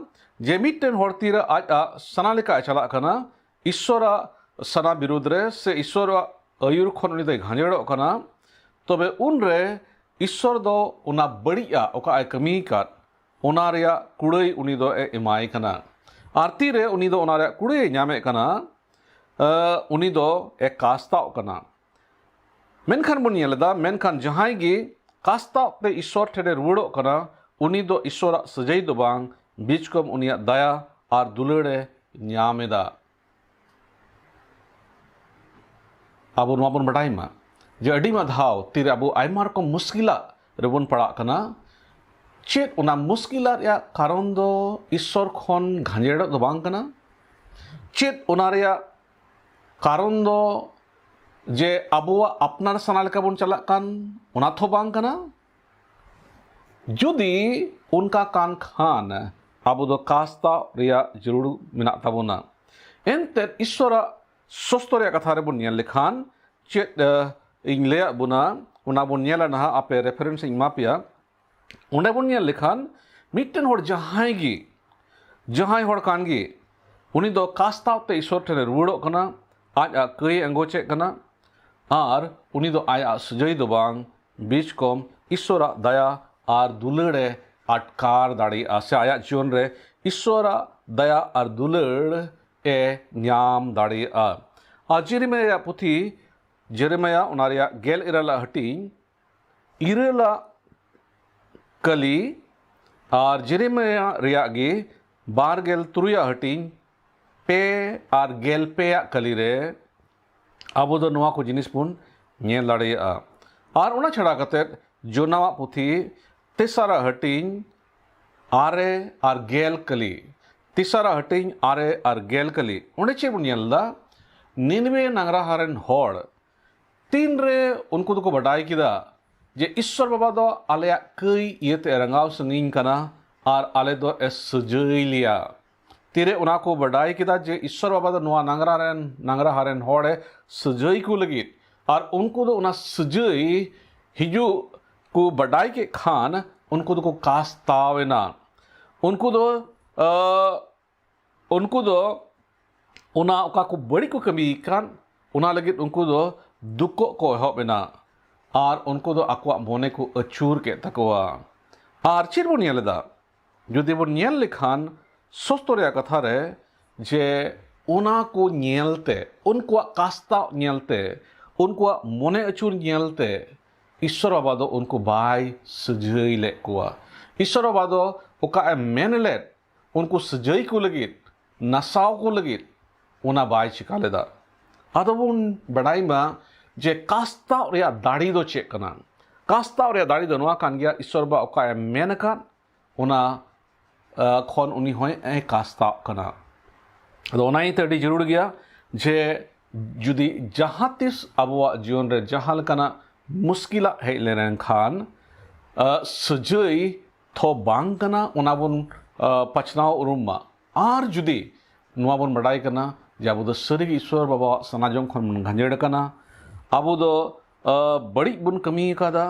ᱡᱮ ᱢᱤᱫᱴᱮᱱ ᱦᱚᱲ ᱛᱤᱨᱮ ᱟᱡᱟᱜ ᱥᱟᱱᱟ ᱞᱮᱠᱟ ᱪᱟᱞᱟᱜ ᱠᱟᱱᱟ, ᱤᱥᱥᱚᱨᱟᱜ ᱥᱟᱱᱟ ᱵᱤᱨᱩᱫᱽ ᱨᱮ ᱥᱮ ᱤᱥᱥᱚᱨᱟᱜ ᱟᱹᱭᱩᱨ ᱠᱷᱚᱱ ᱩᱱᱤ ᱫᱚᱭ ᱜᱷᱟᱸᱡᱮᱲᱚᱜ ᱠᱟᱱᱟ, ᱛᱚᱵᱮ ᱩᱱᱨᱮ ᱤᱥᱥᱚᱨ ᱫᱚ ᱚᱱᱟ ᱵᱟᱹᱲᱤᱡᱟᱜ ᱚᱠᱟ ᱮ ᱠᱟᱹᱢᱤ ᱟᱠᱟᱫ, ᱚᱱᱟ ᱨᱮᱭᱟᱜ ᱠᱩᱲᱟᱹᱭ ᱩᱱᱤ ᱫᱚ ᱮ ᱮᱢᱟᱭ ᱠᱟᱱᱟ᱾ ᱟᱨ ᱛᱤᱨᱮ ᱩᱱᱤ ᱫᱚ ᱚᱱᱟ ᱨᱮᱭᱟᱜ ᱠᱩᱲᱟᱹᱭ ᱮ ᱧᱟᱢᱮᱫ ᱠᱟᱱᱟ, ᱮ, ᱩᱱᱤ ᱫᱚ ᱮ ᱠᱟᱥᱛᱟᱣ ᱠᱟᱱᱟ᱾ ᱢᱮᱱᱠᱷᱟᱱ ᱵᱚᱱ ᱧᱮᱞ ᱮᱫᱟ, ᱢᱮᱱᱠᱷᱟᱱ ᱡᱟᱦᱟᱸᱭ ᱜᱮ ᱠᱟᱥᱛᱟᱣ ᱛᱮ ᱤᱥᱥᱚᱨ ᱴᱷᱮᱱ ᱮ ᱨᱩᱣᱟᱹᱲᱚᱜ ᱠᱟᱱᱟ, ᱩᱱᱤ ᱫᱚ ᱤᱥᱥᱚᱨᱟᱜ ᱥᱟᱹᱡᱟᱹᱭ ᱫᱚ ᱵᱟᱝ, ᱵᱤᱪᱠᱚᱢ ᱩᱱᱤᱭᱟᱜ ᱫᱟᱭᱟ ᱟᱨ ᱫᱩᱞᱟᱹᱲ ᱮ ᱧᱟᱢ ᱮᱫᱟ᱾ ᱟᱵᱚ ᱱᱚᱣᱟ ᱵᱚᱱ ᱵᱟᱰᱟᱭ ᱢᱟ ᱡᱮ ᱟᱹᱰᱤ ᱢᱟ ᱫᱷᱟᱣ ᱛᱤᱨᱮ ᱟᱵᱚ ᱟᱭᱢᱟ ᱨᱚᱠᱚᱢ ᱢᱩᱥᱠᱤᱞᱟᱜ ᱨᱮᱵᱚᱱ ᱯᱟᱲᱟᱜ ᱠᱟᱱᱟ᱾ ᱪᱮᱫ ᱚᱱᱟ ᱢᱩᱥᱠᱤᱞᱟᱜ ᱨᱮᱭᱟᱜ ᱠᱟᱨᱚᱱ ᱫᱚ ᱤᱥᱥᱚᱨ ᱠᱷᱚᱱ ᱜᱷᱟᱸᱡᱮᱲᱚᱜ ᱫᱚ ᱵᱟᱝ ᱠᱟᱱᱟ? ᱪᱮᱫ ᱚᱱᱟ ᱨᱮᱭᱟᱜ ᱠᱟᱨᱚᱱ ᱫᱚ ᱡᱮ ᱟᱵᱚᱣᱟᱜ ᱟᱯᱱᱟᱨ ᱥᱟᱱᱟ ᱞᱮᱠᱟ ᱵᱚᱱ ᱪᱟᱞᱟᱜ ᱠᱟᱱ, ᱚᱱᱟ ᱛᱷᱚ ᱵᱟᱝ ᱠᱟᱱᱟ? ᱡᱩᱫᱤ ᱚᱱᱠᱟ ᱠᱟᱱ ᱠᱷᱟᱱ, ᱟᱵᱚ ᱫᱚ ᱠᱟᱥᱛᱟᱣ ᱨᱮᱭᱟᱜ ᱡᱟᱹᱨᱩᱲ ᱢᱮᱱᱟᱜ ᱛᱟᱵᱚᱱᱟ᱾ ᱮᱱᱛᱮᱫ ᱤᱥᱥᱚᱨᱟᱜ ᱥᱚᱥᱛᱚ ᱨᱮᱭᱟᱜ ᱠᱟᱛᱷᱟ ᱨᱮᱵᱚᱱ ᱧᱮᱞ ᱞᱮᱠᱷᱟᱱ, ᱪᱮᱫ, ᱮ, ᱤᱧ ᱞᱟᱹᱭᱟᱫ ᱵᱚᱱᱟ, ᱚᱱᱟ ᱵᱚᱱ ᱧᱮᱞᱟ ᱱᱟᱦᱟᱜ, ᱟᱯᱮ reference ᱤᱧ ᱮᱢᱟ ᱯᱮᱭᱟ᱾ ᱚᱸᱰᱮ ᱵᱚᱱ ᱧᱮᱞ ᱞᱮᱠᱷᱟᱱ, ᱢᱤᱫᱴᱮᱱ ᱦᱚᱲ ᱡᱟᱦᱟᱸᱭ ᱜᱮ, ᱡᱟᱦᱟᱸᱭ ᱦᱚᱲ ᱠᱟᱱ ᱜᱮ, ᱩᱱᱤ ᱫᱚ ᱠᱟᱥᱛᱟᱣ ᱛᱮ ᱤᱥᱥᱚᱨ ᱴᱷᱮᱱ ᱮ ᱨᱩᱣᱟᱹᱲᱚᱜ ᱠᱟᱱᱟ, ᱟᱡᱟᱜ ᱠᱟᱹᱭ ᱮ ᱟᱸᱜᱚᱪᱮᱫ ᱠᱟᱱᱟ, ᱟᱨ ᱩᱱᱤ ᱫᱚ ᱟᱡᱟᱜ ᱥᱟᱹᱡᱟᱹᱭ ᱫᱚ ᱵᱟᱝ, ᱵᱤᱪᱠᱚᱢ ᱤᱥᱥᱚᱨᱟᱜ ᱫᱟᱭᱟ ᱟᱨ ᱫᱩᱞᱟᱹᱲ ᱮ ᱟᱴᱠᱟᱨ ᱫᱟᱲᱮᱭᱟᱜᱼᱟ, ᱥᱮ ᱟᱭᱟᱜ ᱡᱤᱭᱚᱱ ᱨᱮ ᱤᱥᱥᱚᱨᱟᱜ ᱫᱟᱭᱟ ᱟᱨ ᱫᱩᱞᱟᱹᱲ ᱮ ᱧᱟᱢ ᱫᱟᱲᱮᱭᱟᱜᱼᱟ᱾ ᱟᱨ ᱡᱮᱨᱮᱢᱤᱭᱟ ᱨᱮᱭᱟᱜ ᱯᱩᱛᱷᱤ, ᱡᱮᱨᱮᱢᱤᱭᱟ, ᱚᱱᱟ ᱨᱮᱭᱟᱜ ᱜᱮᱞ ᱤᱨᱟᱹᱞᱟᱜ ᱦᱟᱹᱴᱤᱧ, ᱤᱨᱟᱹᱞᱟᱜ ᱠᱟᱹᱞᱤ, ᱟᱨ ᱡᱮᱨᱮᱢᱤᱭᱟ ᱨᱮᱭᱟᱜ ᱜᱮ ᱵᱟᱨ ᱜᱮᱞ ᱛᱩᱨᱩᱭᱟᱜ ᱦᱟᱹᱴᱤᱧ, ᱯᱮ ᱟᱨ ᱜᱮᱞ ᱯᱮᱭᱟᱜ ᱠᱟᱹᱞᱤ ᱨᱮ ᱟᱵᱚ ᱫᱚ ᱱᱚᱣᱟ ᱠᱚ ᱡᱤᱱᱤᱥ ᱵᱚᱱ ᱧᱮᱞ ᱫᱟᱲᱮᱭᱟᱜᱼᱟ᱾ ᱟᱨ ᱚᱱᱟ ᱪᱷᱟᱲᱟ ᱠᱟᱛᱮᱫ ᱡᱳᱱᱟᱣᱟᱜ ᱯᱩᱛᱷᱤ ᱛᱮᱥᱟᱨᱟᱜ ᱦᱟᱹᱴᱤᱧ ᱟᱨᱮ ᱟᱨ ᱜᱮᱞ ᱠᱟᱹᱞᱤ, ᱛᱮᱥᱟᱨᱟᱜ ᱦᱟᱹᱴᱤᱧ ᱟᱨᱮ ᱟᱨ ᱜᱮᱞ ᱠᱟᱹᱞᱤ, ᱚᱸᱰᱮ ᱪᱮᱫ ᱵᱚᱱ ᱧᱮᱞ ᱮᱫᱟ? ᱱᱤᱱᱣᱮ ᱱᱟᱝᱨᱟᱦᱟ ᱨᱮᱱ ᱦᱚᱲ ᱛᱤᱱᱨᱮ ᱩᱱᱠᱩ ᱫᱚᱠᱚ ᱵᱟᱰᱟᱭ ᱠᱮᱫᱟ ᱡᱮ ᱤᱥᱥᱚᱨ ᱵᱟᱵᱟ ᱫᱚ ᱟᱞᱮᱭᱟᱜ ᱠᱟᱹᱭ ᱤᱭᱟᱹᱛᱮ ᱨᱟᱸᱜᱟᱣ ᱥᱟᱺᱜᱤᱧ ᱠᱟᱱᱟ ᱟᱨ ᱟᱞᱮ ᱫᱚ ᱮ ᱥᱟᱹᱡᱟᱹᱭ ᱞᱮᱭᱟ, ᱛᱤᱨᱮ ᱚᱱᱟ ᱠᱚ ᱵᱟᱰᱟᱭ ᱠᱮᱫᱟ ᱡᱮ ᱤᱥᱥᱚᱨ ᱵᱟᱵᱟ ᱫᱚ ᱱᱚᱣᱟ ᱱᱟᱝᱨᱟ ᱨᱮᱱ, ᱱᱟᱝᱨᱟᱦᱟ ᱨᱮᱱ ᱦᱚᱲᱮ ᱥᱟᱹᱡᱟᱹᱭ ᱠᱚ ᱞᱟᱹᱜᱤᱫ, ᱟᱨ ᱩᱱᱠᱩ ᱫᱚ ᱚᱱᱟ ᱥᱟᱹᱡᱟᱹᱭ ᱦᱤᱡᱩᱜ ᱠᱚ ᱵᱟᱰᱟᱭ ᱠᱮᱫ ᱠᱷᱟᱱ ᱩᱱᱠᱩ ᱫᱚᱠᱚ ᱠᱟᱥᱛᱟᱣ ᱮᱱᱟ᱾ ᱩᱱᱠᱩ ᱫᱚ, ᱟᱹ, ᱩᱱᱠᱩ ᱫᱚ ᱚᱱᱟ ᱚᱠᱟ ᱠᱚ ᱵᱟᱹᱲᱤᱡ ᱠᱚ ᱠᱟᱹᱢᱤᱭ ᱠᱟᱱ, ᱚᱱᱟ ᱞᱟᱹᱜᱤᱫ ᱩᱱᱠᱩ ᱫᱚ ᱫᱩᱠᱚᱜ ᱠᱚ ᱮᱦᱚᱵ ᱮᱱᱟ ᱟᱨ ᱩᱱᱠᱩ ᱫᱚ ᱟᱠᱚᱣᱟᱜ ᱢᱚᱱᱮ ᱠᱚ ᱟᱹᱪᱩᱨ ᱠᱮᱫ ᱛᱟᱠᱚᱣᱟ᱾ ᱟᱨ ᱪᱮᱫ ᱵᱚᱱ ᱧᱮᱞ ᱮᱫᱟ? ᱡᱩᱫᱤ ᱵᱚᱱ ᱧᱮᱞ ᱞᱮᱠᱷᱟᱱ ᱥᱚᱥᱛᱚ ᱨᱮᱭᱟᱜ ᱠᱟᱛᱷᱟ ᱨᱮ ᱡᱮ ᱚᱱᱟ ᱠᱚ ᱧᱮᱞᱛᱮ, ᱩᱱᱠᱩᱣᱟᱜ ᱠᱟᱥᱛᱟᱣ ᱧᱮᱞᱛᱮ, ᱩᱱᱠᱩᱣᱟᱜ ᱢᱚᱱᱮ ᱟᱹᱪᱩᱨ ᱧᱮᱞᱛᱮ ᱤᱥᱥᱚᱨ ᱵᱟᱵᱟ ᱫᱚ ᱩᱱᱠᱩ ᱵᱟᱭ ᱥᱟᱹᱡᱟᱹᱭ ᱞᱮᱫ ᱠᱚᱣᱟ᱾ ᱤᱥᱥᱚᱨ ᱵᱟᱵᱟ ᱫᱚ ᱚᱠᱟ ᱮ ᱢᱮᱱ ᱞᱮᱫ ᱩᱱᱠᱩ ᱥᱟᱹᱡᱟᱹᱭ ᱠᱚ ᱞᱟᱹᱜᱤᱫ, ᱱᱟᱥᱟᱣ ᱠᱚ ᱞᱟᱹᱜᱤᱫ, ᱚᱱᱟ ᱵᱟᱭ ᱪᱤᱠᱟ ᱞᱮᱫᱟ᱾ ᱟᱫᱚ ᱵᱚᱱ ᱵᱟᱰᱟᱭ ᱢᱟ ᱡᱮ ᱠᱟᱥᱛᱟᱣ ᱨᱮᱭᱟᱜ ᱫᱟᱲᱮ ᱫᱚ ᱪᱮᱫ ᱠᱟᱱᱟ? ᱠᱟᱥᱛᱟᱣ ᱨᱮᱭᱟᱜ ᱫᱟᱲᱮ ᱫᱚ ᱱᱚᱣᱟ ᱠᱟᱱ ᱜᱮᱭᱟ, ᱤᱥᱥᱚᱨ ᱵᱟᱵᱟ ᱚᱠᱟ ᱮ ᱢᱮᱱ ᱟᱠᱟᱫ, ᱚᱱᱟ ᱟᱸ, ᱠᱷᱚᱱ ᱩᱱᱤ ᱦᱚᱸᱭ ᱮ ᱠᱟᱥᱛᱟᱜ ᱠᱟᱱᱟ᱾ ᱟᱫᱚ ᱚᱱᱟ ᱤᱭᱟᱹᱛᱮ ᱟᱹᱰᱤ ᱡᱟᱹᱨᱩᱲ ᱜᱮᱭᱟ ᱡᱮ ᱡᱩᱫᱤ ᱡᱟᱦᱟᱸ ᱛᱤᱥ ᱟᱵᱚᱣᱟᱜ ᱡᱤᱭᱚᱱ ᱨᱮ ᱡᱟᱦᱟᱸ ᱞᱮᱠᱟᱱᱟᱜ ᱢᱩᱥᱠᱤᱞᱟᱜ ᱦᱮᱡ ᱞᱮᱱᱠᱷᱟᱱ, ᱟᱸ, ᱥᱟᱹᱡᱟᱹᱭ ᱛᱷᱚ ᱵᱟᱝ ᱠᱟᱱᱟ, ᱚᱱᱟ ᱵᱚᱱ, ᱟᱸ, ᱯᱟᱪᱷᱱᱟᱣ ᱩᱨᱩᱢ ᱢᱟ᱾ ᱟᱨ ᱡᱩᱫᱤ ᱱᱚᱣᱟ ᱵᱚᱱ ᱵᱟᱰᱟᱭ ᱠᱟᱱᱟ ᱡᱮ ᱟᱵᱚ ᱫᱚ ᱥᱟᱹᱨᱤᱜᱮ ᱤᱥᱥᱚᱨ ᱵᱟᱵᱟᱣᱟᱜ ᱥᱟᱱᱟ ᱡᱚᱝ ᱠᱷᱚᱱ ᱵᱚᱱ ᱜᱷᱟᱸᱡᱮᱲ ᱠᱟᱱᱟ, ᱟᱵᱚ ᱫᱚ, ᱟᱸ, ᱵᱟᱹᱲᱤᱡ ᱵᱚᱱ ᱠᱟᱹᱢᱤ ᱟᱠᱟᱫᱟ,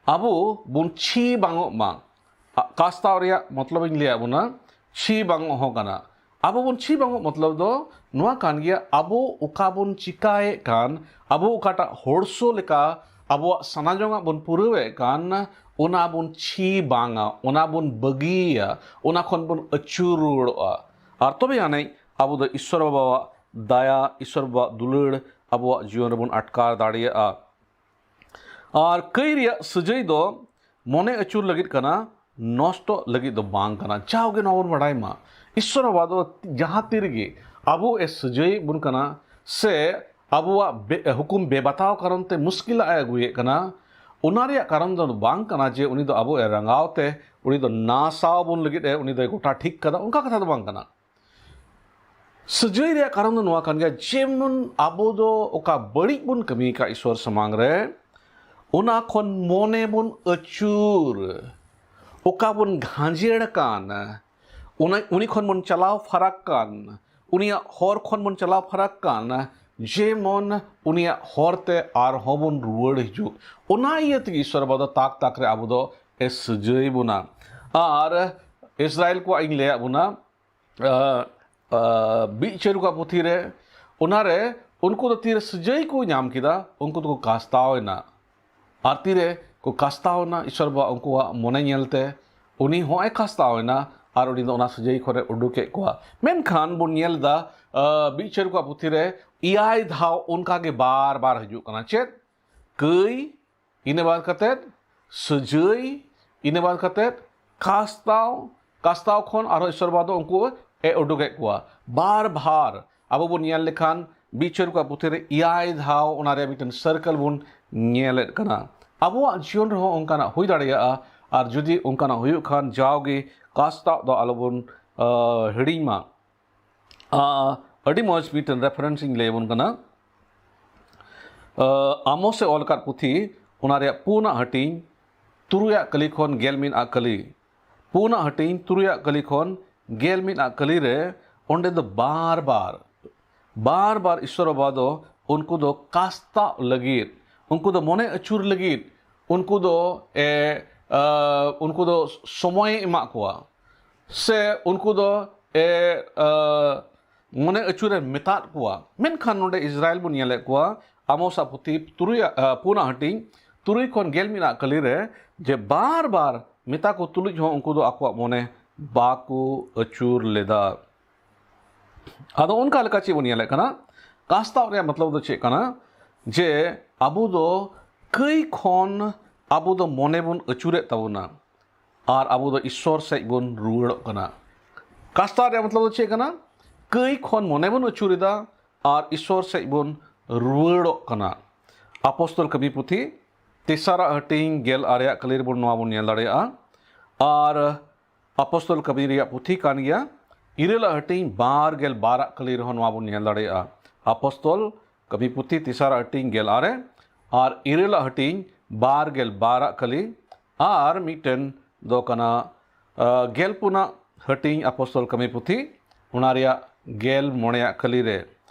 ᱟᱵᱚ ᱵᱚᱱ ᱪᱷᱤ ᱵᱟᱝᱚᱜ ᱢᱟ᱾ ᱟ-, ᱠᱟᱥᱛᱟᱣ ᱨᱮᱭᱟᱜ ᱢᱚᱛᱞᱚᱵ ᱤᱧ ᱞᱟᱹᱭᱟᱫ ᱵᱚᱱᱟ, ᱪᱷᱤ ᱵᱟᱝᱚᱜ ᱦᱚᱸ ᱠᱟᱱᱟ᱾ ᱟᱵᱚ ᱵᱚᱱ ᱪᱷᱤ ᱵᱟᱝᱚᱜ ᱢᱚᱛᱞᱚᱵ ᱫᱚ ᱱᱚᱣᱟ ᱠᱟᱱ ᱜᱮᱭᱟ, ᱟᱵᱚ ᱚᱠᱟ ᱵᱚᱱ ᱪᱤᱠᱟᱭᱮᱫ ᱠᱟᱱ, ᱟᱵᱚ ᱚᱠᱟᱴᱟᱜ ᱦᱚᱲᱥᱚ ᱞᱮᱠᱟ ᱟᱵᱚᱣᱟᱜ ᱥᱟᱱᱟ ᱡᱚᱝᱟᱜ ᱵᱚᱱ ᱯᱩᱨᱟᱹᱣᱮᱫ ᱠᱟᱱ, ᱚᱱᱟ ᱵᱚᱱ ᱪᱷᱤ ᱵᱟᱝᱟ, ᱚᱱᱟ ᱵᱚᱱ ᱵᱟᱹᱜᱤᱭᱟ, ᱚᱱᱟ ᱠᱷᱚᱱ ᱵᱚᱱ ᱟᱹᱪᱩᱨ ᱨᱩᱣᱟᱹᱲᱚᱜᱼᱟ᱾ ᱟᱨ ᱛᱚᱵᱮ ᱟᱹᱱᱤᱡ ᱟᱵᱚ ᱫᱚ ᱤᱥᱥᱚᱨ ᱵᱟᱵᱟᱣᱟᱜ ᱫᱟᱭᱟ, ᱤᱥᱥᱚᱨ ᱵᱟᱵᱟᱣᱟᱜ ᱫᱩᱞᱟᱹᱲ ᱟᱵᱚᱣᱟᱜ ᱡᱤᱭᱚᱱ ᱨᱮᱵᱚᱱ ᱟᱴᱠᱟᱨ ᱫᱟᱲᱮᱭᱟᱜᱼᱟ᱾ ᱟᱨ ᱠᱟᱹᱭ ᱨᱮᱭᱟᱜ ᱥᱟᱹᱡᱟᱹᱭ ᱫᱚ ᱢᱚᱱᱮ ᱟᱹᱪᱩᱨ ᱞᱟᱹᱜᱤᱫ ᱠᱟᱱᱟ, ᱱᱚᱥᱴᱚᱜ ᱞᱟᱹᱜᱤᱫ ᱫᱚ ᱵᱟᱝ ᱠᱟᱱᱟ᱾ ᱡᱟᱣᱜᱮ ᱱᱚᱣᱟ ᱵᱚᱱ ᱵᱟᱲᱟᱭ ᱢᱟ, ᱤᱥᱥᱚᱨ ᱵᱟᱵᱟ ᱫᱚ ᱡᱟᱦᱟᱸ ᱛᱤ ᱨᱮᱜᱮ ᱟᱵᱚ ᱮ ᱥᱟᱹᱡᱟᱹᱭᱮᱫ ᱵᱚᱱ ᱠᱟᱱᱟ ᱥᱮ ᱟᱵᱚᱣᱟᱜ ᱵᱮ-, ᱦᱩᱠᱩᱢ ᱵᱮᱵᱟᱛᱟᱣ ᱠᱟᱨᱚᱱ ᱛᱮ ᱢᱩᱥᱠᱤᱞᱟᱜ ᱮ ᱟᱹᱜᱩᱭᱮᱫ ᱠᱟᱱᱟ, ᱚᱱᱟ ᱨᱮᱭᱟᱜ ᱠᱟᱨᱚᱱ ᱫᱚ ᱵᱟᱝ ᱠᱟᱱᱟ ᱡᱮ ᱩᱱᱤ ᱫᱚ ᱟᱵᱚ ᱮ ᱨᱟᱸᱜᱟᱣ ᱛᱮ, ᱩᱱᱤ ᱫᱚ ᱱᱟᱥᱟᱣ ᱵᱚᱱ ᱞᱟᱹᱜᱤᱫ ᱮ, ᱩᱱᱤ ᱫᱚᱭ ᱜᱚᱴᱟ ᱴᱷᱤᱠ ᱠᱟᱫᱟ, ᱚᱱᱠᱟ ᱠᱟᱛᱷᱟ ᱫᱚ ᱵᱟᱝ ᱠᱟᱱᱟ᱾ ᱥᱟᱹᱡᱟᱹᱭ ᱨᱮᱭᱟᱜ ᱠᱟᱨᱚᱱ ᱫᱚ ᱱᱚᱣᱟ ᱠᱟᱱ ᱜᱮᱭᱟ, ᱡᱮᱢᱚᱱ ᱟᱵᱚ ᱫᱚ ᱚᱠᱟ ᱵᱟᱹᱲᱤᱡ ᱵᱚᱱ ᱠᱟᱹᱢᱤ ᱟᱠᱟᱫ ᱤᱥᱥᱚᱨ ᱥᱟᱢᱟᱝ ᱨᱮ, ᱚᱱᱟ ᱠᱷᱚᱱ ᱢᱚᱱᱮ ᱵᱚᱱ ᱟᱹᱪᱩᱨ, ᱚᱠᱟ ᱵᱚᱱ ᱜᱷᱟᱸᱡᱮᱲ ᱟᱠᱟᱱ, ᱚᱱᱟ, ᱩᱱᱤ ᱠᱷᱚᱱ ᱵᱚᱱ ᱪᱟᱞᱟᱣ ᱯᱷᱟᱨᱟᱠ ᱠᱟᱱ, ᱩᱱᱤᱭᱟᱜ ᱦᱚᱨ ᱠᱷᱚᱱ ᱵᱚᱱ ᱪᱟᱞᱟᱣ ᱯᱷᱟᱨᱟᱠ ᱠᱟᱱ, ᱡᱮᱢᱚᱱ ᱩᱱᱤᱭᱟᱜ ᱦᱚᱨ ᱛᱮ ᱟᱨᱦᱚᱸ ᱵᱚᱱ ᱨᱩᱣᱟᱹᱲ ᱦᱤᱡᱩᱜ᱾ ᱚᱱᱟ ᱤᱭᱟᱹ ᱛᱮᱜᱮ ᱤᱥᱥᱚᱨ ᱵᱟᱵᱟ ᱫᱚ ᱛᱟᱠ ᱛᱟᱠ ᱨᱮ ᱟᱵᱚ ᱫᱚ ᱮ ᱥᱟᱹᱡᱟᱹᱭ ᱵᱚᱱᱟ᱾ ᱟᱨ ᱤᱥᱨᱟᱭᱮᱞ ᱠᱚᱣᱟᱜ ᱤᱧ ᱞᱟᱹᱭᱟᱫ ᱵᱚᱱᱟ, ᱟᱸ, ᱟᱸ, ᱵᱤᱪᱟᱹᱨ ᱠᱚᱣᱟᱜ ᱯᱩᱛᱷᱤ ᱨᱮ, ᱚᱱᱟᱨᱮ ᱩᱱᱠᱩ ᱫᱚ ᱛᱤᱨᱮ ᱥᱟᱹᱡᱟᱹᱭ ᱠᱚ ᱧᱟᱢ ᱠᱮᱫᱟ, ᱩᱱᱠᱩ ᱫᱚᱠᱚ ᱠᱟᱥᱛᱟᱣ ᱮᱱᱟ᱾ ᱟᱨ ᱛᱤᱨᱮ ᱠᱚ ᱠᱟᱥᱛᱟᱣ ᱮᱱᱟ, ᱤᱥᱥᱚᱨ ᱵᱟᱵᱟ ᱩᱱᱠᱩᱣᱟᱜ ᱢᱚᱱᱮ ᱧᱮᱞᱛᱮ ᱩᱱᱤ ᱦᱚᱸᱭ ᱠᱟᱥᱛᱟᱣ ᱮᱱᱟ ᱟᱨ ᱩᱱᱤ ᱫᱚ ᱚᱱᱟ ᱥᱟᱹᱡᱟᱹᱭ ᱠᱷᱚᱱᱮ ᱩᱰᱩᱠᱮᱫ ᱠᱚᱣᱟ᱾ ᱢᱮᱱᱠᱷᱟᱱ ᱵᱚᱱ ᱧᱮᱞ ᱮᱫᱟ, ᱟᱸ, ᱵᱤᱪᱟᱹᱨ ᱠᱚᱣᱟᱜ ᱯᱩᱛᱷᱤ ᱨᱮ ᱮᱭᱟᱭ ᱫᱷᱟᱣ ᱚᱱᱠᱟ ᱜᱮ ᱵᱟᱨ ᱵᱟᱨ ᱦᱤᱡᱩᱜ ᱠᱟᱱᱟ᱾ ᱪᱮᱫ? ᱠᱟᱹᱭ, ᱤᱱᱟᱹ ᱵᱟᱫ ᱠᱟᱛᱮᱫ ᱥᱟᱹᱡᱟᱹᱭ, ᱤᱱᱟᱹ ᱵᱟᱫ ᱠᱟᱛᱮᱫ ᱠᱟᱥᱛᱟᱣ, ᱠᱟᱥᱛᱟᱣ ᱠᱷᱚᱱ ᱟᱨᱦᱚᱸ ᱤᱥᱥᱚᱨ ᱵᱟᱵᱟ ᱫᱚ ᱩᱱᱠᱩ ᱮ ᱩᱰᱩᱠᱮᱫ ᱠᱚᱣᱟ᱾ ᱵᱟᱨ ᱵᱟᱨ ᱟᱵᱚ ᱵᱚᱱ ᱧᱮᱞ ᱞᱮᱠᱷᱟᱱ ᱵᱤᱪᱟᱹᱨ ᱠᱚᱣᱟᱜ ᱯᱩᱛᱷᱤ ᱨᱮ ᱮᱭᱟᱭ ᱫᱷᱟᱣ ᱚᱱᱟ ᱨᱮᱭᱟᱜ ᱢᱤᱫᱴᱮᱱ circle ᱵᱚᱱ ᱧᱮᱞᱮᱫ ᱠᱟᱱᱟ᱾ ᱟᱵᱚᱣᱟᱜ ᱡᱤᱭᱚᱱ ᱨᱮᱦᱚᱸ ᱚᱱᱠᱟᱱᱟᱜ ᱦᱩᱭ ᱫᱟᱲᱮᱭᱟᱜᱼᱟ, ᱟᱨ ᱡᱩᱫᱤ ᱚᱱᱠᱟᱱᱟᱜ ᱦᱩᱭᱩᱜ ᱠᱷᱟᱱ ᱡᱟᱣᱜᱮ ᱠᱟᱥᱛᱟᱣ ᱫᱚ ᱟᱞᱚᱵᱚᱱ, ᱟᱸ, ᱦᱤᱲᱤᱧ ᱢᱟ᱾ ᱟᱸ, ᱟᱹᱰᱤ ᱢᱚᱡᱽ ᱢᱤᱫᱴᱮᱱ reference ᱤᱧ ᱞᱟᱹᱭ ᱟᱵᱚᱱ ᱠᱟᱱᱟ᱾ ᱟᱸ, ᱟᱢᱳᱥ ᱮ ᱚᱞ ᱟᱠᱟᱫ ᱯᱩᱛᱷᱤ, ᱚᱱᱟ ᱨᱮᱭᱟᱜ ᱯᱩᱱᱟᱜ ᱦᱟᱹᱴᱤᱧ, ᱛᱩᱨᱩᱭᱟᱜ ᱠᱟᱹᱞᱤ ᱠᱷᱚᱱ ᱜᱮᱞ ᱢᱤᱫᱟᱜ ᱠᱟᱹᱞᱤ, ᱯᱩᱱᱟᱜ ᱦᱟᱹᱴᱤᱧ, ᱛᱩᱨᱩᱭᱟᱜ ᱠᱟᱹᱞᱤ ᱠᱷᱚᱱ ᱜᱮᱞ ᱢᱤᱫᱟᱜ ᱠᱟᱹᱞᱤ ᱨᱮ, ᱚᱸᱰᱮ ᱫᱚ ᱵᱟᱨ ᱵᱟᱨ, ᱵᱟᱨ ᱵᱟᱨ ᱤᱥᱥᱚᱨ ᱵᱟᱵᱟ ᱫᱚ ᱩᱱᱠᱩ ᱫᱚ ᱠᱟᱥᱛᱟᱜ ᱞᱟᱹᱜᱤᱫ, ᱩᱱᱠᱩ ᱫᱚ ᱢᱚᱱᱮ ᱟᱹᱪᱩᱨ ᱞᱟᱹᱜᱤᱫ, ᱩᱱᱠᱩ ᱫᱚ ᱮ, ᱟ, ᱩᱱᱠᱩ ᱫᱚ ᱥᱚᱢᱚᱭᱮ ᱮᱢᱟᱜ ᱠᱚᱣᱟ, ᱥᱮ ᱩᱱᱠᱩ ᱫᱚ ᱮ, ᱟ, ᱢᱚᱱᱮ ᱟᱹᱪᱩᱨᱮ ᱢᱮᱛᱟᱫ ᱠᱚᱣᱟ᱾ ᱢᱮᱱᱠᱷᱟᱱ ᱱᱚᱰᱮ ᱤᱥᱨᱟᱭᱮᱞ ᱵᱚᱱ ᱧᱮᱞᱮᱫ ᱠᱚᱣᱟ, ᱟᱢᱳᱥ ᱟᱜ ᱯᱩᱛᱷᱤ ᱛᱩᱨᱩᱭᱟᱜ, ᱟ, ᱯᱩᱱᱟᱜ ᱦᱟᱹᱴᱤᱧ ᱛᱩᱨᱩᱭ ᱠᱷᱚᱱ ᱜᱮᱞ ᱢᱤᱫ ᱟᱜ ᱠᱟᱹᱞᱤ ᱨᱮ, ᱡᱮ ᱵᱟᱨ ᱵᱟᱨ ᱢᱮᱛᱟ ᱠᱚ ᱛᱩᱞᱩᱡ ᱦᱚᱸ ᱩᱱᱠᱩ ᱫᱚ ᱟᱠᱚᱣᱟᱜ ᱢᱚᱱᱮ ᱵᱟᱠᱚ ᱟᱹᱪᱩᱨ ᱞᱮᱫᱟ᱾ ᱟᱫᱚ ᱚᱱᱠᱟ ᱞᱮᱠᱟ ᱪᱮᱫ ᱵᱚᱱ ᱧᱮᱞᱮᱫ ᱠᱟᱱᱟ? ᱠᱟᱥᱛᱟᱣ ᱨᱮᱭᱟᱜ ᱢᱚᱛᱞᱚᱵ ᱫᱚ ᱪᱮᱫ ᱠᱟᱱᱟ? ᱡᱮ ᱟᱵᱚ ᱫᱚ ᱠᱟᱹᱭ ᱠᱷᱚᱱ ᱟᱵᱚ ᱫᱚ ᱢᱚᱱᱮ ᱵᱚᱱ ᱟᱹᱪᱩᱨᱮᱫ ᱛᱟᱵᱚᱱᱟ ᱟᱨ ᱟᱵᱚ ᱫᱚ ᱤᱥᱥᱚᱨ ᱥᱮᱫ ᱵᱚᱱ ᱨᱩᱣᱟᱹᱲᱚᱜ ᱠᱟᱱᱟ᱾ ᱠᱟᱥᱛᱟᱣ ᱨᱮᱭᱟᱜ ᱢᱚᱛᱞᱚᱵ ᱫᱚ ᱪᱮᱫ ᱠᱟᱱᱟ? ᱠᱟᱹᱭ ᱠᱷᱚᱱ ᱢᱚᱱᱮ ᱵᱚᱱ ᱟᱹᱪᱩᱨᱮᱫᱟ ᱟᱨ ᱤᱥᱥᱚᱨ ᱥᱮᱫ ᱵᱚᱱ ᱨᱩᱣᱟᱹᱲᱚᱜ ᱠᱟᱱᱟ᱾ ᱟᱯᱚᱥᱛᱚᱞ ᱠᱟᱹᱢᱤ ᱯᱩᱛᱷᱤ ᱛᱮᱥᱟᱨᱟᱜ ᱦᱟᱹᱴᱤᱧ ᱜᱮᱞ ᱟᱨᱮᱭᱟᱜ ᱠᱟᱹᱞᱤ ᱨᱮᱵᱚᱱ ᱱᱚᱣᱟ ᱵᱚᱱ ᱧᱮᱞ ᱫᱟᱲᱮᱭᱟᱜᱼᱟ᱾ ᱟᱨ ᱟᱯᱚᱥᱛᱚᱞ ᱠᱟᱹᱢᱤ ᱨᱮᱭᱟᱜ ᱯᱩᱛᱷᱤ ᱠᱟᱱ ᱜᱮᱭᱟ, ᱤᱨᱟᱹᱞᱟᱜ ᱦᱟᱹᱴᱤᱧ ᱵᱟᱨ ᱜᱮᱞ ᱵᱟᱨᱟᱜ ᱠᱟᱹᱞᱤ ᱨᱮᱦᱚᱸ ᱱᱚᱣᱟ ᱵᱚᱱ ᱧᱮᱞ ᱫᱟᱲᱮᱭᱟᱜᱼᱟ᱾ ᱟᱯᱚᱥᱛᱚᱞ ᱠᱟᱹᱢᱤ ᱯᱩᱛᱷᱤ ᱛᱮᱥᱟᱨᱟᱜ ᱦᱟᱹᱴᱤᱧ ᱜᱮᱞ ᱟᱨᱮ ᱟᱨ ᱤᱨᱟᱹᱞᱟᱜ ᱦᱟᱹᱴᱤᱧ ᱵᱟᱨ ᱜᱮᱞ ᱵᱟᱨᱟᱜ ᱠᱟᱹᱞᱤ ᱟᱨ ᱢᱤᱫᱴᱮᱱ ᱫᱚ ᱠᱟᱱᱟ, ᱟ, ᱜᱮᱞ ᱯᱩᱱᱟᱜ ᱦᱟᱹᱴᱤᱧ ᱟᱯᱚᱥᱛᱚᱞ ᱠᱟᱹᱢᱤ ᱯᱩᱛᱷᱤ, ᱚᱱᱟ ᱨᱮᱭᱟᱜ ᱜᱮᱞ ᱢᱚᱬᱮᱭᱟᱜ ᱠᱟᱹᱞᱤ ᱨᱮ᱾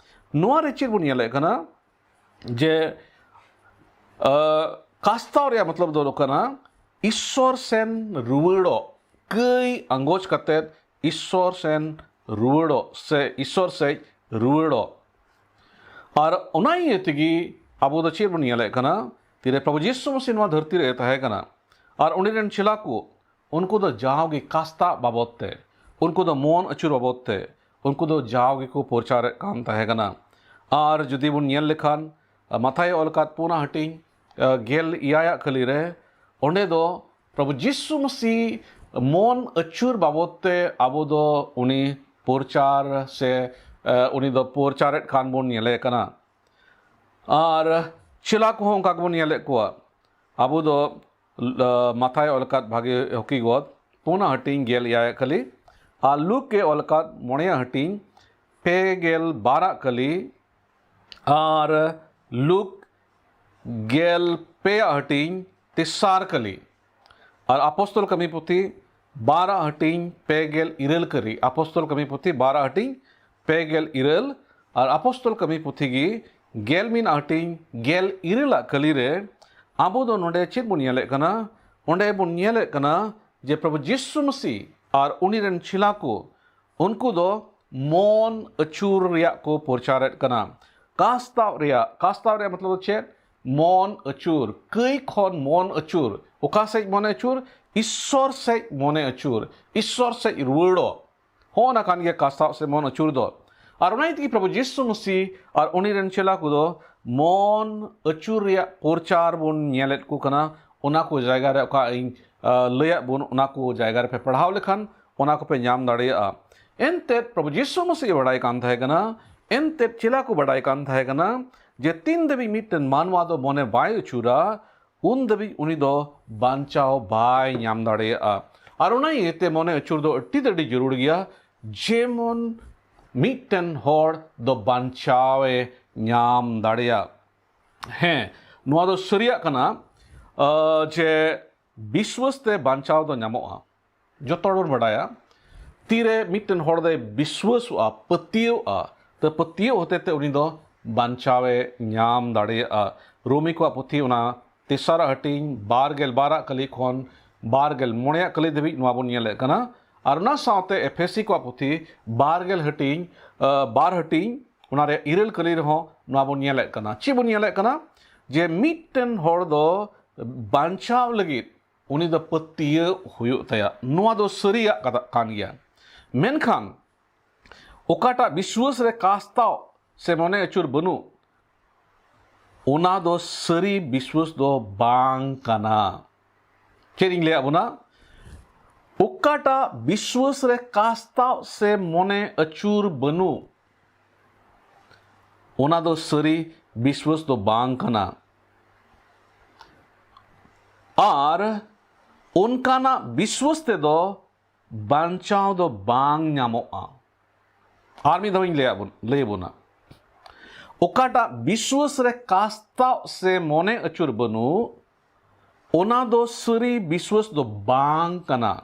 ᱱᱚᱣᱟ ᱨᱮ ᱪᱮᱫ ᱵᱚᱱ ᱧᱮᱞᱮᱫ ᱠᱟᱱᱟ? ᱡᱮ, ᱟ, ᱠᱟᱥᱛᱟᱣ ᱨᱮᱭᱟᱜ ᱢᱚᱛᱞᱚᱵ ᱫᱚ ᱦᱩᱭᱩᱜ ᱠᱟᱱᱟ ᱤᱥᱥᱚᱨ ᱥᱮᱱ ᱨᱩᱣᱟᱹᱲᱚᱜ, ᱠᱟᱹᱭ ᱟᱸᱜᱚᱪ ᱠᱟᱛᱮᱫ ᱤᱥᱥᱚᱨ ᱥᱮᱱ ᱨᱩᱣᱟᱹᱲᱚᱜ ᱥᱮ ᱤᱥᱥᱚᱨ ᱥᱮᱫ ᱨᱩᱣᱟᱹᱲᱚᱜ᱾ ᱟᱨ ᱚᱱᱟ ᱤᱭᱟᱹ ᱛᱮᱜᱮ ᱟᱵᱚ ᱫᱚ ᱪᱮᱫ ᱵᱚᱱ ᱧᱮᱞᱮᱫ ᱠᱟᱱᱟ? ᱛᱤᱨᱮ ᱯᱨᱚᱵᱷᱩ ᱡᱤᱥᱩ ᱢᱟᱹᱥᱤ ᱱᱚᱣᱟ ᱫᱷᱟᱹᱨᱛᱤ ᱨᱮ ᱛᱟᱦᱮᱸ ᱠᱟᱱᱟ ᱟᱨ ᱩᱱᱤ ᱨᱮᱱ ᱪᱮᱞᱟ ᱠᱚ, ᱩᱱᱠᱩ ᱫᱚ ᱡᱟᱣᱜᱮ ᱠᱟᱥᱛᱟᱜ ᱵᱟᱵᱚᱫ ᱛᱮ, ᱩᱱᱠᱩ ᱫᱚ ᱢᱚᱱ ᱟᱹᱪᱩᱨ ᱵᱟᱵᱚᱫ ᱛᱮ, ᱩᱱᱠᱩ ᱫᱚ ᱡᱟᱣ ᱜᱮᱠᱚ ᱯᱨᱚᱪᱟᱨᱮᱫ ᱠᱟᱱ ᱛᱟᱦᱮᱸ ᱠᱟᱱᱟ᱾ ᱟᱨ ᱡᱩᱫᱤ ᱵᱚᱱ ᱧᱮᱞ ᱞᱮᱠᱷᱟᱱ, ᱢᱟᱛᱷᱟᱭ ᱚᱞ ᱟᱠᱟᱫ ᱯᱩᱱᱟᱜ ᱦᱟᱹᱴᱤᱧ, ᱟ, ᱜᱮᱞ ᱮᱭᱟᱭᱟᱜ ᱠᱟᱹᱞᱤ ᱨᱮ, ᱚᱸᱰᱮ ᱫᱚ ᱯᱨᱚᱵᱷᱩ ᱡᱤᱥᱩ ᱢᱟᱹᱥᱤ ᱢᱚᱱ ᱟᱹᱪᱩᱨ ᱵᱟᱵᱚᱫ ᱛᱮ ᱟᱵᱚ ᱫᱚ ᱩᱱᱤ ᱯᱨᱚᱪᱟᱨ ᱥᱮ, ᱟ, ᱩᱱᱤ ᱫᱚ ᱯᱨᱚᱪᱟᱨᱮᱫ ᱠᱟᱱ ᱵᱚᱱ ᱧᱮᱞᱮ ᱠᱟᱱᱟ᱾ ᱟᱨ ᱪᱮᱞᱟ ᱠᱚᱦᱚᱸ ᱚᱱᱠᱟ ᱜᱮᱵᱚᱱ ᱧᱮᱞᱮᱫ ᱠᱚᱣᱟ᱾ ᱟᱵᱚ ᱫᱚ, ᱟ, ᱢᱟᱛᱷᱟᱭ ᱚᱞ ᱟᱠᱟᱫ ᱵᱷᱟᱜᱮ ᱦᱚᱠᱤ ᱜᱚᱫ ᱯᱩᱱᱟᱜ ᱦᱟᱹᱴᱤᱧ ᱜᱮᱞ ᱮᱭᱟᱭᱟᱜ ᱠᱟᱹᱞᱤ ᱟᱨ ᱞᱩᱠ ᱮ ᱚᱞ ᱟᱠᱟᱫ ᱢᱚᱬᱮᱭᱟᱜ ᱦᱟᱹᱴᱤᱧ ᱯᱮ ᱜᱮᱞ ᱵᱟᱨᱟᱜ ᱠᱟᱹᱞᱤ ᱟᱨ ᱞᱩᱠ ᱜᱮᱞ ᱯᱮᱭᱟᱜ ᱦᱟᱹᱴᱤᱧ ᱛᱮᱥᱟᱨ ᱠᱟᱹᱞᱤ ᱟᱨ ᱟᱯᱚᱥᱛᱚᱞ ᱠᱟᱹᱢᱤ ᱯᱩᱛᱷᱤ ᱵᱟᱨᱟᱜ ᱦᱟᱹᱴᱤᱧ ᱯᱮ ᱜᱮᱞ ᱤᱨᱟᱹᱞ ᱠᱟᱹᱞᱤ, ᱟᱯᱚᱥᱛᱚᱞ ᱠᱟᱹᱢᱤ ᱯᱩᱛᱷᱤ ᱵᱟᱨᱟᱜ ᱦᱟᱹᱴᱤᱧ ᱯᱮ ᱜᱮᱞ ᱤᱨᱟᱹᱞ ᱟᱨ ᱟᱯᱚᱥᱛᱚᱞ ᱠᱟᱹᱢᱤ ᱯᱩᱛᱷᱤ ᱜᱮ ᱜᱮᱞ ᱢᱤᱫ ᱦᱟᱹᱴᱤᱧ ᱜᱮᱞ ᱤᱨᱟᱹᱞᱟᱜ ᱠᱟᱹᱞᱤ ᱨᱮ ᱟᱵᱚ ᱫᱚ ᱱᱚᱰᱮ ᱪᱮᱫ ᱵᱚᱱ ᱧᱮᱞᱮᱫ ᱠᱟᱱᱟ? ᱚᱸᱰᱮ ᱵᱚᱱ ᱧᱮᱞᱮᱫ ᱠᱟᱱᱟ ᱡᱮ ᱯᱨᱚᱵᱷᱩ ᱡᱤᱥᱩ ᱢᱟᱹᱥᱤ ᱟᱨ ᱩᱱᱤ ᱨᱮᱱ ᱪᱮᱞᱟ ᱠᱚ, ᱩᱱᱠᱩ ᱫᱚ ᱢᱚᱱ ᱟᱹᱪᱩᱨ ᱨᱮᱭᱟᱜ ᱠᱚ ᱯᱨᱚᱪᱟᱨᱮᱫ ᱠᱟᱱᱟ᱾ ᱠᱟᱥᱛᱟᱣ ᱨᱮᱭᱟᱜ, ᱠᱟᱥᱛᱟᱣ ᱨᱮᱭᱟᱜ ᱢᱚᱛᱞᱚᱵ ᱫᱚ ᱪᱮᱫ? ᱢᱚᱱ ᱟᱹᱪᱩᱨ, ᱠᱟᱹᱭ ᱠᱷᱚᱱ ᱢᱚᱱ ᱟᱹᱪᱩᱨ᱾ ᱚᱠᱟ ᱥᱮᱫ ᱢᱚᱱᱮ ᱟᱹᱪᱩᱨ? ᱤᱥᱥᱚᱨ ᱥᱮᱫ ᱢᱚᱱᱮ ᱟᱹᱪᱩᱨ, ᱤᱥᱥᱚᱨ ᱥᱮᱫ ᱨᱩᱣᱟᱹᱲᱚᱜ᱾ ᱦᱚᱸ, ᱚᱱᱟ ᱠᱟᱱ ᱜᱮᱭᱟ ᱠᱟᱥᱛᱟᱣ ᱥᱮ ᱢᱚᱱ ᱟᱹᱪᱩᱨ ᱫᱚ᱾ ᱟᱨ ᱚᱱᱟ ᱤᱭᱟᱹ ᱛᱮᱜᱮ ᱯᱨᱚᱵᱷᱩ ᱡᱤᱥᱩ ᱢᱟᱹᱥᱤ ᱟᱨ ᱩᱱᱤ ᱨᱮᱱ ᱪᱮᱞᱟ ᱠᱚᱫᱚ ᱢᱚᱱ ᱟᱹᱪᱩᱨ ᱨᱮᱭᱟᱜ ᱯᱨᱚᱪᱟᱨ ᱵᱚᱱ ᱧᱮᱞᱮᱫ ᱠᱚ ᱠᱟᱱᱟ, ᱚᱱᱟ ᱠᱚ ᱡᱟᱭᱜᱟ ᱨᱮ ᱚᱠᱟ ᱤᱧ, ᱟ, ᱞᱟᱹᱭᱟᱫ ᱵᱚᱱ, ᱚᱱᱟ ᱠᱚ ᱡᱟᱭᱜᱟ ᱨᱮᱯᱮ ᱯᱟᱲᱦᱟᱣ ᱞᱮᱠᱷᱟᱱ ᱚᱱᱟ ᱠᱚᱯᱮ ᱧᱟᱢ ᱫᱟᱲᱮᱭᱟᱜᱼᱟ᱾ ᱮᱱᱛᱮᱫ ᱯᱨᱚᱵᱷᱩ ᱡᱤᱥᱩ ᱢᱟᱹᱥᱤ ᱵᱟᱲᱟᱭ ᱠᱟᱱ ᱛᱟᱦᱮᱸ ᱠᱟᱱᱟ, ᱮᱱᱛᱮᱫ ᱪᱮᱞᱟ ᱠᱚ ᱵᱟᱲᱟᱭ ᱠᱟᱱ ᱛᱟᱦᱮᱸ ᱠᱟᱱᱟ ᱡᱮ ᱛᱤᱱ ᱫᱷᱟᱹᱵᱤᱡ ᱢᱤᱫᱴᱮᱱ ᱢᱟᱱᱣᱟ ᱫᱚ ᱢᱚᱱᱮ ᱵᱟᱭ ᱟᱹᱪᱩᱨᱟ, ᱩᱱ ᱫᱷᱟᱹᱵᱤᱡ ᱩᱱᱤ ᱫᱚ ᱵᱟᱧᱪᱟᱣ ᱵᱟᱭ ᱧᱟᱢ ᱫᱟᱲᱮᱭᱟᱜᱼᱟ᱾ ᱟᱨ ᱚᱱᱟ ᱤᱭᱟᱹᱛᱮ ᱢᱚᱱᱮ ᱟᱹᱪᱩᱨ ᱫᱚ ᱟᱹᱰᱤ ᱫᱚ ᱟᱹᱰᱤ ᱡᱟᱹᱨᱩᱲ ᱜᱮᱭᱟ, ᱡᱮᱢᱚᱱ ᱢᱤᱫᱴᱮᱱ ᱦᱚᱲ ᱫᱚ ᱵᱟᱧᱪᱟᱣ ᱮ ᱧᱟᱢ ᱫᱟᱲᱮᱭᱟᱜ᱾ ᱦᱮᱸ, ᱱᱚᱣᱟ ᱫᱚ ᱥᱟᱹᱨᱤᱭᱟᱜ ᱠᱟᱱᱟ, ᱟᱸ, ᱡᱮ ᱵᱤᱥᱣᱟᱹᱥ ᱛᱮ ᱵᱟᱧᱪᱟᱣ ᱫᱚ ᱧᱟᱢᱚᱜᱼᱟ᱾ ᱡᱚᱛᱚ ᱦᱚᱲ ᱵᱚᱱ ᱵᱟᱰᱟᱭᱟ, ᱛᱤᱨᱮ ᱢᱤᱫᱴᱮᱱ ᱦᱚᱲ ᱫᱚᱭ ᱵᱤᱥᱣᱟᱹᱥᱚᱜᱼᱟ, ᱯᱟᱹᱛᱭᱟᱹᱣᱚᱜᱼᱟ, ᱛᱚ ᱯᱟᱹᱛᱭᱟᱹᱣ ᱦᱚᱛᱮ ᱛᱮ ᱩᱱᱤ ᱫᱚ ᱵᱟᱧᱪᱟᱣ ᱮ ᱧᱟᱢ ᱫᱟᱲᱮᱭᱟᱜᱼᱟ᱾ ᱨᱳᱢᱤ ᱠᱚᱣᱟᱜ ᱯᱩᱛᱷᱤ, ᱚᱱᱟ ᱛᱮᱥᱟᱨᱟᱜ ᱦᱟᱹᱴᱤᱧ, ᱵᱟᱨ ᱜᱮᱞ ᱵᱟᱨᱟᱜ ᱠᱟᱹᱞᱤ ᱠᱷᱚᱱ ᱵᱟᱨ ᱜᱮᱞ ᱢᱚᱬᱮᱭᱟᱜ ᱠᱟᱹᱞᱤ ᱫᱷᱟᱹᱵᱤᱡ ᱱᱚᱣᱟ ᱵᱚᱱ ᱧᱮᱞᱮᱫ ᱠᱟᱱᱟ᱾ ᱟᱨ ᱚᱱᱟ ᱥᱟᱶᱛᱮ ᱮᱯᱷᱮᱥᱤ ᱠᱚᱣᱟᱜ ᱯᱩᱛᱷᱤ, ᱵᱟᱨ ᱜᱮᱞ ᱦᱟᱹᱴᱤᱧ, ᱟᱸ, ᱵᱟᱨ ᱦᱟᱹᱴᱤᱧ, ᱚᱱᱟ ᱨᱮ ᱤᱨᱟᱹᱞ ᱠᱟᱹᱞᱤ ᱨᱮᱦᱚᱸ ᱱᱚᱣᱟ ᱵᱚᱱ ᱧᱮᱞᱮᱫ ᱠᱟᱱᱟ᱾ ᱪᱮᱫ ᱵᱚᱱ ᱧᱮᱞᱮᱫ ᱠᱟᱱᱟ? ᱡᱮ ᱢᱤᱫᱴᱮᱱ ᱦᱚᱲ ᱫᱚ ᱵᱟᱧᱪᱟᱣ ᱞᱟᱹᱜᱤᱫ ᱩᱱᱤ ᱫᱚ ᱯᱟᱹᱛᱭᱟᱹᱣ ᱦᱩᱭᱩᱜ ᱛᱟᱭᱟ᱾ ᱱᱚᱣᱟ ᱫᱚ ᱥᱟᱹᱨᱤᱭᱟᱜ ᱠᱟᱛᱷᱟ ᱠᱟᱱ ᱜᱮᱭᱟ᱾ ᱢᱮᱱᱠᱷᱟᱱ ᱚᱠᱟᱴᱟᱜ ᱵᱤᱥᱣᱟᱹᱥ ᱨᱮ ᱠᱟᱥᱛᱟᱣ ᱥᱮ ᱢᱚᱱᱮ ᱟᱹᱪᱩᱨ ᱵᱟᱹᱱᱩᱜ, ᱚᱱᱟ ᱫᱚ ᱥᱟᱹᱨᱤ ᱵᱤᱥᱣᱟᱹᱥ ᱫᱚ ᱵᱟᱝ ᱠᱟᱱᱟ᱾ ᱪᱮᱫ ᱤᱧ ᱞᱟᱹᱭᱟᱫ ᱵᱚᱱᱟ? ᱚᱠᱟᱴᱟᱜ ᱵᱤᱥᱣᱟᱹᱥ ᱨᱮ ᱠᱟᱥᱛᱟᱣ ᱥᱮ ᱢᱚᱱᱮ ᱟᱹᱪᱩᱨ ᱵᱟᱹᱱᱩᱜ, ᱚᱱᱟ ᱫᱚ ᱥᱟᱹᱨᱤ ᱵᱤᱥᱣᱟᱹᱥ ᱫᱚ ᱵᱟᱝ ᱠᱟᱱᱟ᱾ ᱟᱨ ᱚᱱᱠᱟᱱᱟᱜ ᱵᱤᱥᱣᱟᱹᱥ ᱛᱮᱫᱚ ᱵᱟᱧᱪᱟᱣ ᱫᱚ ᱵᱟᱝ ᱧᱟᱢᱚᱜᱼᱟ᱾ ᱟᱨ ᱢᱤᱫ ᱫᱷᱟᱣ ᱤᱧ ᱞᱟᱹᱭᱟᱫ ᱵᱚᱱ, ᱞᱟᱹᱭ ᱟᱵᱚᱱᱟ, ᱚᱠᱟᱴᱟᱜ ᱵᱤᱥᱣᱟᱹᱥ ᱨᱮ ᱠᱟᱥᱛᱟᱣ ᱥᱮ ᱢᱚᱱᱮ ᱟᱹᱪᱩᱨ ᱵᱟᱹᱱᱩᱜ, ᱚᱱᱟ ᱫᱚ ᱥᱟᱹᱨᱤ ᱵᱤᱥᱣᱟᱹᱥ ᱫᱚ ᱵᱟᱝ ᱠᱟᱱᱟ᱾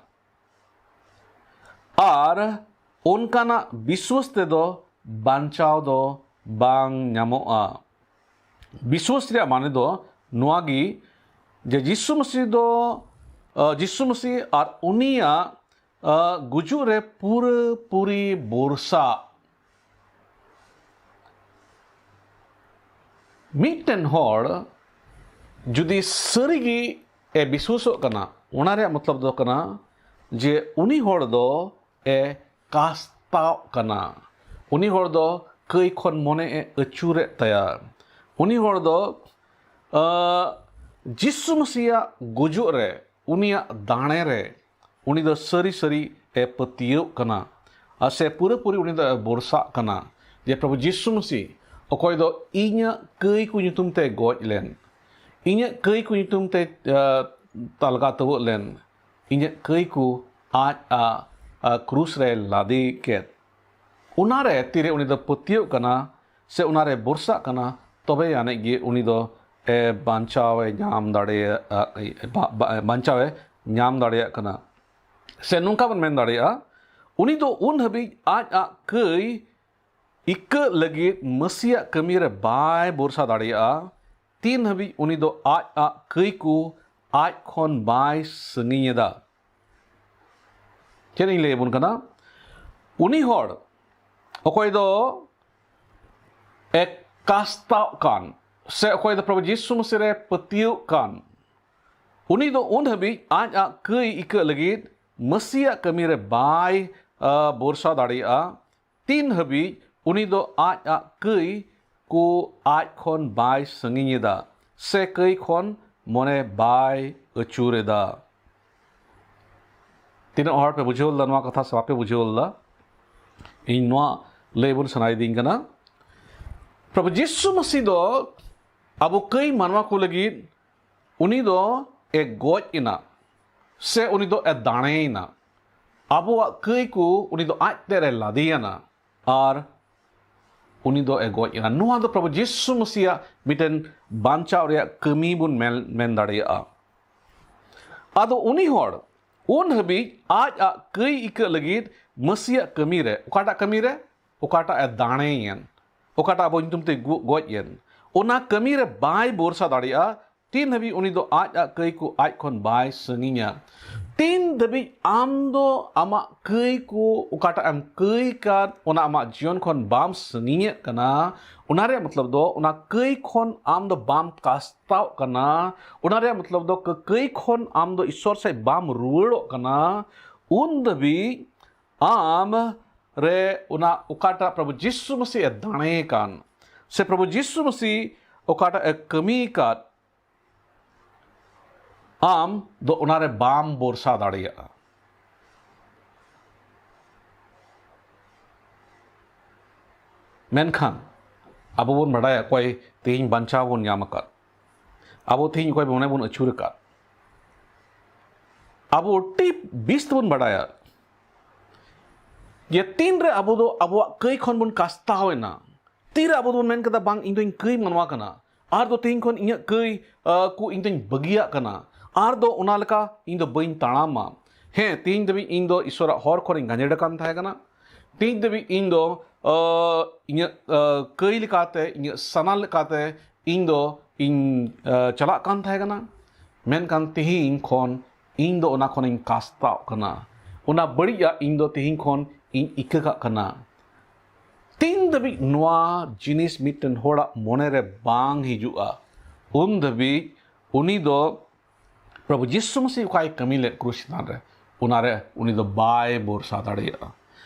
ᱟᱨ ᱚᱱᱠᱟᱱᱟᱜ ᱵᱤᱥᱣᱟᱹᱥ ᱛᱮᱫᱚ ᱵᱟᱧᱪᱟᱣ ᱫᱚ ᱵᱟᱝ ᱧᱟᱢᱚᱜᱼᱟ᱾ ᱵᱤᱥᱣᱟᱹᱥ ᱨᱮᱭᱟᱜ ᱢᱟᱱᱮ ᱫᱚ ᱱᱚᱣᱟ ᱜᱮ, ᱡᱮ ᱡᱤᱥᱩ ᱢᱟᱹᱥᱤ ᱫᱚ, ᱟᱸ, ᱡᱤᱥᱩ ᱢᱟᱹᱥᱤ ᱟᱨ ᱩᱱᱤᱭᱟᱜ, ᱟᱸ, ᱜᱩᱡᱩᱜ ᱨᱮ ᱯᱩᱨᱟᱹ ᱯᱩᱨᱤ ᱵᱷᱚᱨᱥᱟ᱾ ᱢᱤᱫᱴᱮᱱ ᱦᱚᱲ ᱡᱩᱫᱤ ᱥᱟᱹᱨᱤᱜᱮ ᱮ ᱵᱤᱥᱣᱟᱹᱥᱚᱜ ᱠᱟᱱᱟ, ᱚᱱᱟ ᱨᱮᱭᱟᱜ ᱢᱚᱛᱞᱚᱵ ᱫᱚ ᱠᱟᱱᱟ ᱡᱮ ᱩᱱᱤ ᱦᱚᱲ ᱫᱚ ᱮ ᱠᱟᱥᱛᱟᱣ ᱠᱟᱱᱟ᱾ ᱩᱱᱤ ᱦᱚᱲ ᱫᱚ ᱠᱟᱹᱭ ᱠᱷᱚᱱ ᱢᱚᱱᱮ ᱮ ᱟᱹᱪᱩᱨᱮᱫ ᱛᱟᱭᱟ᱾ ᱩᱱᱤ ᱦᱚᱲ ᱫᱚ, ᱟᱸ, ᱡᱤᱥᱩ ᱢᱟᱹᱥᱤᱭᱟᱜ ᱜᱩᱡᱩᱜ ᱨᱮ, ᱩᱱᱤᱭᱟᱜ ᱫᱟᱲᱮ ᱨᱮ, ᱩᱱᱤ ᱫᱚ ᱥᱟᱹᱨᱤ ᱥᱟᱹᱨᱤ ᱮ ᱯᱟᱹᱛᱭᱟᱹᱣᱜ ᱠᱟᱱᱟ᱾ ᱟᱨ ᱥᱮ ᱯᱩᱨᱟᱹᱯᱩᱨᱤ ᱩᱱᱤ ᱫᱚ ᱮ ᱵᱷᱚᱨᱥᱟᱜ ᱠᱟᱱᱟ ᱡᱮ ᱯᱨᱚᱵᱷᱩ ᱡᱤᱥᱩ ᱢᱟᱹᱥᱤ, ᱚᱠᱚᱭ ᱫᱚ ᱤᱧᱟᱹᱜ ᱠᱟᱹᱭ ᱠᱚ ᱧᱩᱛᱩᱢ ᱛᱮ ᱜᱚᱡ ᱞᱮᱱ, ᱤᱧᱟᱹᱜ ᱠᱟᱹᱭ ᱠᱚ ᱧᱩᱛᱩᱢ ᱛᱮ, ᱟᱸ, ᱛᱟᱞᱜᱟ ᱛᱟᱹᱣᱟᱹᱜ ᱞᱮᱱ, ᱤᱧᱟᱹᱜ ᱠᱟᱹᱭ ᱠᱚ ᱟᱡ ᱟᱜ, ᱟᱸ, ᱠᱨᱩᱥ ᱨᱮ ᱞᱟᱫᱮ ᱠᱮᱫ, ᱚᱱᱟᱨᱮ ᱛᱤᱨᱮ ᱩᱱᱤ ᱫᱚ ᱯᱟᱹᱛᱭᱟᱹᱣᱜ ᱠᱟᱱᱟ ᱥᱮ ᱚᱱᱟᱨᱮ ᱵᱷᱚᱨᱥᱟᱜ ᱠᱟᱱᱟ, ᱛᱚᱵᱮ ᱟᱹᱱᱤᱡ ᱜᱮ ᱩᱱᱤ ᱫᱚ, ᱮ, ᱵᱟᱧᱪᱟᱣ ᱮ ᱧᱟᱢ ᱫᱟᱲᱮᱭᱟᱜᱼᱟ, ᱵᱟ-, ᱵᱟ-, ᱵᱟᱧᱪᱟᱣ ᱮ ᱧᱟᱢ ᱫᱟᱲᱮᱭᱟᱜ ᱠᱟᱱᱟ᱾ ᱥᱮ ᱱᱚᱝᱠᱟ ᱵᱚᱱ ᱢᱮᱱ ᱫᱟᱲᱮᱭᱟᱜᱼᱟ, ᱩᱱᱤ ᱫᱚ ᱩᱱ ᱦᱟᱹᱵᱤᱡ ᱟᱡ ᱟᱜ ᱠᱟᱹᱭ ᱤᱠᱟᱹᱜ ᱞᱟᱹᱜᱤᱫ ᱢᱟᱹᱥᱤᱭᱟᱜ ᱠᱟᱹᱢᱤ ᱨᱮ ᱵᱟᱭ ᱵᱷᱚᱨᱥᱟ ᱫᱟᱲᱮᱭᱟᱜᱼᱟ, ᱛᱤᱱ ᱦᱟᱹᱵᱤᱡ ᱩᱱᱤ ᱫᱚ ᱟᱡ ᱟᱜ ᱠᱟᱹᱭ ᱠᱚ ᱟᱡ ᱠᱷᱚᱱ ᱵᱟᱭ ᱥᱟᱺᱜᱤᱧ ᱮᱫᱟ᱾ ᱪᱮᱫ ᱤᱧ ᱞᱟᱹᱭ ᱟᱵᱚᱱ ᱠᱟᱱᱟ? ᱩᱱᱤ ᱦᱚᱲ ᱚᱠᱚᱭ ᱫᱚ ᱮ ᱠᱟᱥᱛᱟᱣᱜ ᱠᱟᱱ, ᱥᱮ ᱚᱠᱚᱭ ᱫᱚ ᱯᱨᱚᱵᱷᱩ ᱡᱤᱥᱩ ᱢᱟᱹᱥᱤ ᱨᱮ ᱯᱟᱹᱛᱭᱟᱹᱣᱜ ᱠᱟᱱ, ᱩᱱᱤ ᱫᱚ ᱩᱱ ᱦᱟᱹᱵᱤᱡ ᱟᱡ ᱟᱜ ᱠᱟᱹᱭ ᱤᱠᱟᱹᱜ ᱞᱟᱹᱜᱤᱫ ᱢᱟᱹᱥᱤᱭᱟᱜ ᱠᱟᱹᱢᱤ ᱨᱮ ᱵᱟᱭ, ᱟ, ᱵᱷᱚᱨᱥᱟ ᱫᱟᱲᱮᱭᱟᱜᱼᱟ, ᱛᱤᱱ ᱦᱟᱹᱵᱤᱡ ᱩᱱᱤ ᱫᱚ ᱟᱡ ᱟᱜ ᱠᱟᱹᱭ ᱠᱚ ᱟᱡ ᱠᱷᱚᱱ ᱵᱟᱭ ᱥᱟᱺᱜᱤᱧ ᱮᱫᱟ, ᱥᱮ ᱠᱟᱹᱭ ᱠᱷᱚᱱ ᱢᱚᱱᱮ ᱵᱟᱭ ᱟᱹᱪᱩᱨ ᱮᱫᱟ᱾ ᱛᱤᱱᱟᱹᱜ ᱦᱚᱲ ᱯᱮ ᱵᱩᱡᱷᱟᱹᱣ ᱞᱮᱫᱟ ᱱᱚᱣᱟ ᱠᱟᱛᱷᱟ ᱥᱮ ᱵᱟᱯᱮ ᱵᱩᱡᱷᱟᱹᱣ ᱞᱮᱫᱟ? ᱤᱧ ᱱᱚᱣᱟ ᱞᱟᱹᱭ ᱵᱚᱱ ᱥᱟᱱᱟᱭᱮᱫᱤᱧ ᱠᱟᱱᱟ᱾ ᱯᱨᱚᱵᱷᱩ ᱡᱤᱥᱩ ᱢᱟᱹᱥᱤ ᱫᱚ ᱟᱵᱚ ᱠᱟᱹᱭ ᱢᱟᱱᱣᱟ ᱠᱚ ᱞᱟᱹᱜᱤᱫ ᱩᱱᱤ ᱫᱚ ᱮ ᱜᱚᱡ ᱮᱱᱟ, ᱥᱮ ᱩᱱᱤ ᱫᱚ ᱮ ᱫᱟᱲᱮᱭᱮᱱᱟ᱾ ᱟᱵᱚᱣᱟᱜ ᱠᱟᱹᱭ ᱠᱚ ᱩᱱᱤ ᱫᱚ ᱟᱡ ᱛᱮ ᱨᱮ ᱞᱟᱫᱮᱭᱟᱱᱟ ᱟᱨ ᱩᱱᱤ ᱫᱚ ᱮ ᱜᱚᱡ ᱮᱱᱟ᱾ ᱱᱚᱣᱟ ᱫᱚ ᱯᱨᱚᱵᱷᱩ ᱡᱤᱥᱩ ᱢᱟᱹᱥᱤᱭᱟᱜ ᱢᱤᱫᱴᱮᱱ ᱵᱟᱧᱪᱟᱣ ᱨᱮᱭᱟᱜ ᱠᱟᱹᱢᱤ ᱵᱚᱱ ᱢᱮᱱ, ᱢᱮᱱ ᱫᱟᱲᱮᱭᱟᱜᱼᱟ᱾ ᱟᱫᱚ ᱩᱱᱤ ᱦᱚᱲ ᱩᱱ ᱦᱟᱹᱵᱤᱡ ᱟᱡ ᱟᱜ ᱠᱟᱹᱭ ᱤᱠᱟᱹᱜ ᱞᱟᱹᱜᱤᱫ ᱢᱟᱹᱥᱤᱭᱟᱜ ᱠᱟᱹᱢᱤ ᱨᱮ, ᱚᱠᱟᱴᱟᱜ ᱠᱟᱹᱢᱤ ᱨᱮ? ᱚᱠᱟᱴᱟᱜ ᱮ ᱫᱟᱲᱮᱭᱮᱱ, ᱚᱠᱟᱴᱟᱜ ᱟᱵᱚ ᱧᱩᱛᱩᱢ ᱛᱮ ᱜᱚ-, ᱜᱚᱡ ᱮᱱ, ᱚᱱᱟ ᱠᱟᱹᱢᱤ ᱨᱮ ᱵᱟᱭ ᱵᱷᱚᱨᱥᱟ ᱫᱟᱲᱮᱭᱟᱜᱼᱟ, ᱛᱤᱱ ᱫᱷᱟᱹᱵᱤᱡ ᱩᱱᱤ ᱫᱚ ᱟᱡ ᱟᱜ ᱠᱟᱹᱭ ᱠᱚ ᱟᱡ ᱠᱷᱚᱱ ᱵᱟᱭ ᱥᱟᱺᱜᱤᱧᱟ, ᱛᱤᱱ ᱫᱷᱟᱹᱵᱤᱡ ᱟᱢ ᱫᱚ ᱟᱢᱟᱜ ᱠᱟᱹᱭ ᱠᱚ, ᱚᱠᱟᱴᱟᱜ ᱮᱢ ᱠᱟᱹᱭ ᱠᱟᱫ, ᱚᱱᱟ ᱟᱢᱟᱜ ᱡᱤᱭᱚᱱ ᱠᱷᱚᱱ ᱵᱟᱢ ᱥᱟᱺᱜᱤᱧᱚᱜ ᱠᱟᱱᱟ, ᱚᱱᱟ ᱨᱮᱭᱟᱜ ᱢᱚᱛᱞᱚᱵ ᱫᱚ ᱚᱱᱟ ᱠᱟᱹᱭ ᱠᱷᱚᱱ ᱟᱢ ᱫᱚ ᱵᱟᱢ ᱠᱟᱥᱛᱟᱣᱚᱜ ᱠᱟᱱᱟ, ᱚᱱᱟ ᱨᱮᱭᱟᱜ ᱢᱚᱛᱞᱚᱵ ᱫᱚ ᱠᱟᱹ-, ᱠᱟᱹᱭ ᱠᱷᱚᱱ ᱟᱢ ᱫᱚ ᱤᱥᱥᱚᱨ ᱥᱮᱫ ᱵᱟᱢ ᱨᱩᱣᱟᱹᱲᱚᱜ ᱠᱟᱱᱟ, ᱩᱱ ᱫᱷᱟᱹᱵᱤᱡ ᱟᱢ ᱨᱮ ᱚᱱᱟ ᱚᱠᱟᱴᱟᱜ ᱯᱨᱚᱵᱷᱩ ᱡᱤᱥᱩ ᱢᱟᱹᱥᱤ ᱮ ᱫᱟᱲᱮ ᱠᱟᱱ, ᱥᱮ ᱯᱨᱚᱵᱷᱩ ᱡᱤᱥᱩ ᱢᱟᱹᱥᱤ ᱚᱠᱟᱴᱟᱜ ᱮ ᱠᱟᱹᱢᱤ ᱠᱟᱫ, ᱟᱢ ᱫᱚ ᱚᱱᱟᱨᱮ ᱵᱟᱢ ᱵᱷᱚᱨᱥᱟ ᱫᱟᱲᱮᱭᱟᱜᱼᱟ᱾ ᱢᱮᱱᱠᱷᱟᱱ ᱟᱵᱚ ᱵᱚᱱ ᱵᱟᱰᱟᱭᱟ ᱚᱠᱚᱭ ᱛᱮᱦᱮᱧ ᱵᱟᱧᱪᱟᱣ ᱵᱚᱱ ᱧᱟᱢ ᱟᱠᱟᱫ, ᱟᱵᱚ ᱛᱮᱦᱮᱧ ᱚᱠᱚᱭ ᱢᱚᱱᱮ ᱵᱚᱱ ᱟᱹᱪᱩᱨ ᱟᱠᱟᱫ, ᱟᱵᱚ ᱴᱤᱯ ᱵᱤᱥ ᱛᱮᱵᱚᱱ ᱵᱟᱰᱟᱭᱟ ᱡᱮ ᱛᱤᱱᱨᱮ ᱟᱵᱚ ᱫᱚ ᱟᱵᱚᱣᱟᱜ ᱠᱟᱹᱭ ᱠᱷᱚᱱ ᱵᱚᱱ ᱠᱟᱥᱛᱟᱣ ᱮᱱᱟ, ᱛᱤᱨᱮ ᱟᱵᱚ ᱫᱚᱵᱚᱱ ᱢᱮᱱ ᱠᱮᱫᱟ, "ᱵᱟᱝ, ᱤᱧ ᱫᱚᱧ ᱠᱟᱹᱭ ᱢᱟᱱᱣᱟ ᱠᱟᱱᱟ, ᱟᱨ ᱫᱚ ᱛᱮᱦᱮᱧ ᱠᱷᱚᱱ ᱤᱧᱟᱹᱜ ᱠᱟᱹᱭ, ᱟ, ᱠᱚ ᱤᱧ ᱫᱚᱧ ᱵᱟᱹᱜᱤᱭᱟᱜ ᱠᱟᱱᱟ, ᱟᱨ ᱫᱚ ᱚᱱᱟ ᱞᱮᱠᱟ ᱤᱧ ᱫᱚ ᱵᱟᱹᱧ ᱛᱟᱲᱟᱢᱟ"? ᱦᱮᱸ, ᱛᱮᱦᱮᱧ ᱫᱷᱟᱹᱵᱤᱡ ᱤᱧ ᱫᱚ ᱤᱥᱥᱚᱨᱟᱜ ᱦᱚᱨ ᱠᱷᱚᱱᱤᱧ ᱜᱟᱸᱡᱮᱲ ᱟᱠᱟᱱ ᱛᱟᱦᱮᱸ ᱠᱟᱱᱟ, ᱛᱮᱦᱮᱧ ᱫᱷᱟᱹᱵᱤᱡ ᱤᱧ ᱫᱚ, ᱟ, ᱤᱧᱟᱹᱜ, ᱟ, ᱠᱟᱹᱭ ᱞᱮᱠᱟᱛᱮ, ᱤᱧᱟᱹᱜ ᱥᱟᱱᱟ ᱞᱮᱠᱟᱛᱮ ᱤᱧ ᱫᱚ ᱤᱧ, ᱟ, ᱪᱟᱞᱟᱜ ᱠᱟᱱ ᱛᱟᱦᱮᱸ ᱠᱟᱱᱟ, ᱢᱮᱱᱠᱷᱟᱱ ᱛᱮᱦᱮᱧ ᱠᱷᱚᱱ ᱤᱧ ᱫᱚ ᱚᱱᱟ ᱠᱷᱚᱱᱤᱧ ᱠᱟᱥᱛᱟᱣ ᱠᱟᱱᱟ᱾ ᱚᱱᱟ ᱵᱟᱹᱲᱤᱡᱟᱜ ᱤᱧ ᱫᱚ ᱛᱮᱦᱮᱧ ᱠᱷᱚᱱ ᱤᱧ ᱤᱠᱟᱹ ᱠᱟᱜ ᱠᱟᱱᱟ᱾ ᱛᱤᱱ ᱫᱷᱟᱹᱵᱤᱡ ᱱᱚᱣᱟ ᱡᱤᱱᱤᱥ ᱢᱤᱫᱴᱮᱱ ᱦᱚᱲᱟᱜ ᱢᱚᱱᱮ ᱨᱮ ᱵᱟᱝ ᱦᱤᱡᱩᱜᱼᱟ, ᱩᱱ ᱫᱷᱟᱹᱵᱤᱡ ᱩᱱᱤ ᱫᱚ ᱯᱨᱚᱵᱷᱩ ᱡᱤᱥᱩ ᱢᱟᱹᱥᱤ ᱚᱠᱟᱭ ᱠᱟᱹᱢᱤ ᱞᱮᱫ ᱠᱨᱩᱥ ᱪᱮᱛᱟᱱ ᱨᱮ, ᱚᱱᱟᱨᱮ ᱩᱱᱤ ᱫᱚ ᱵᱟᱭ ᱵᱷᱚᱨᱥᱟ ᱫᱟᱲᱮᱭᱟᱜᱼᱟ᱾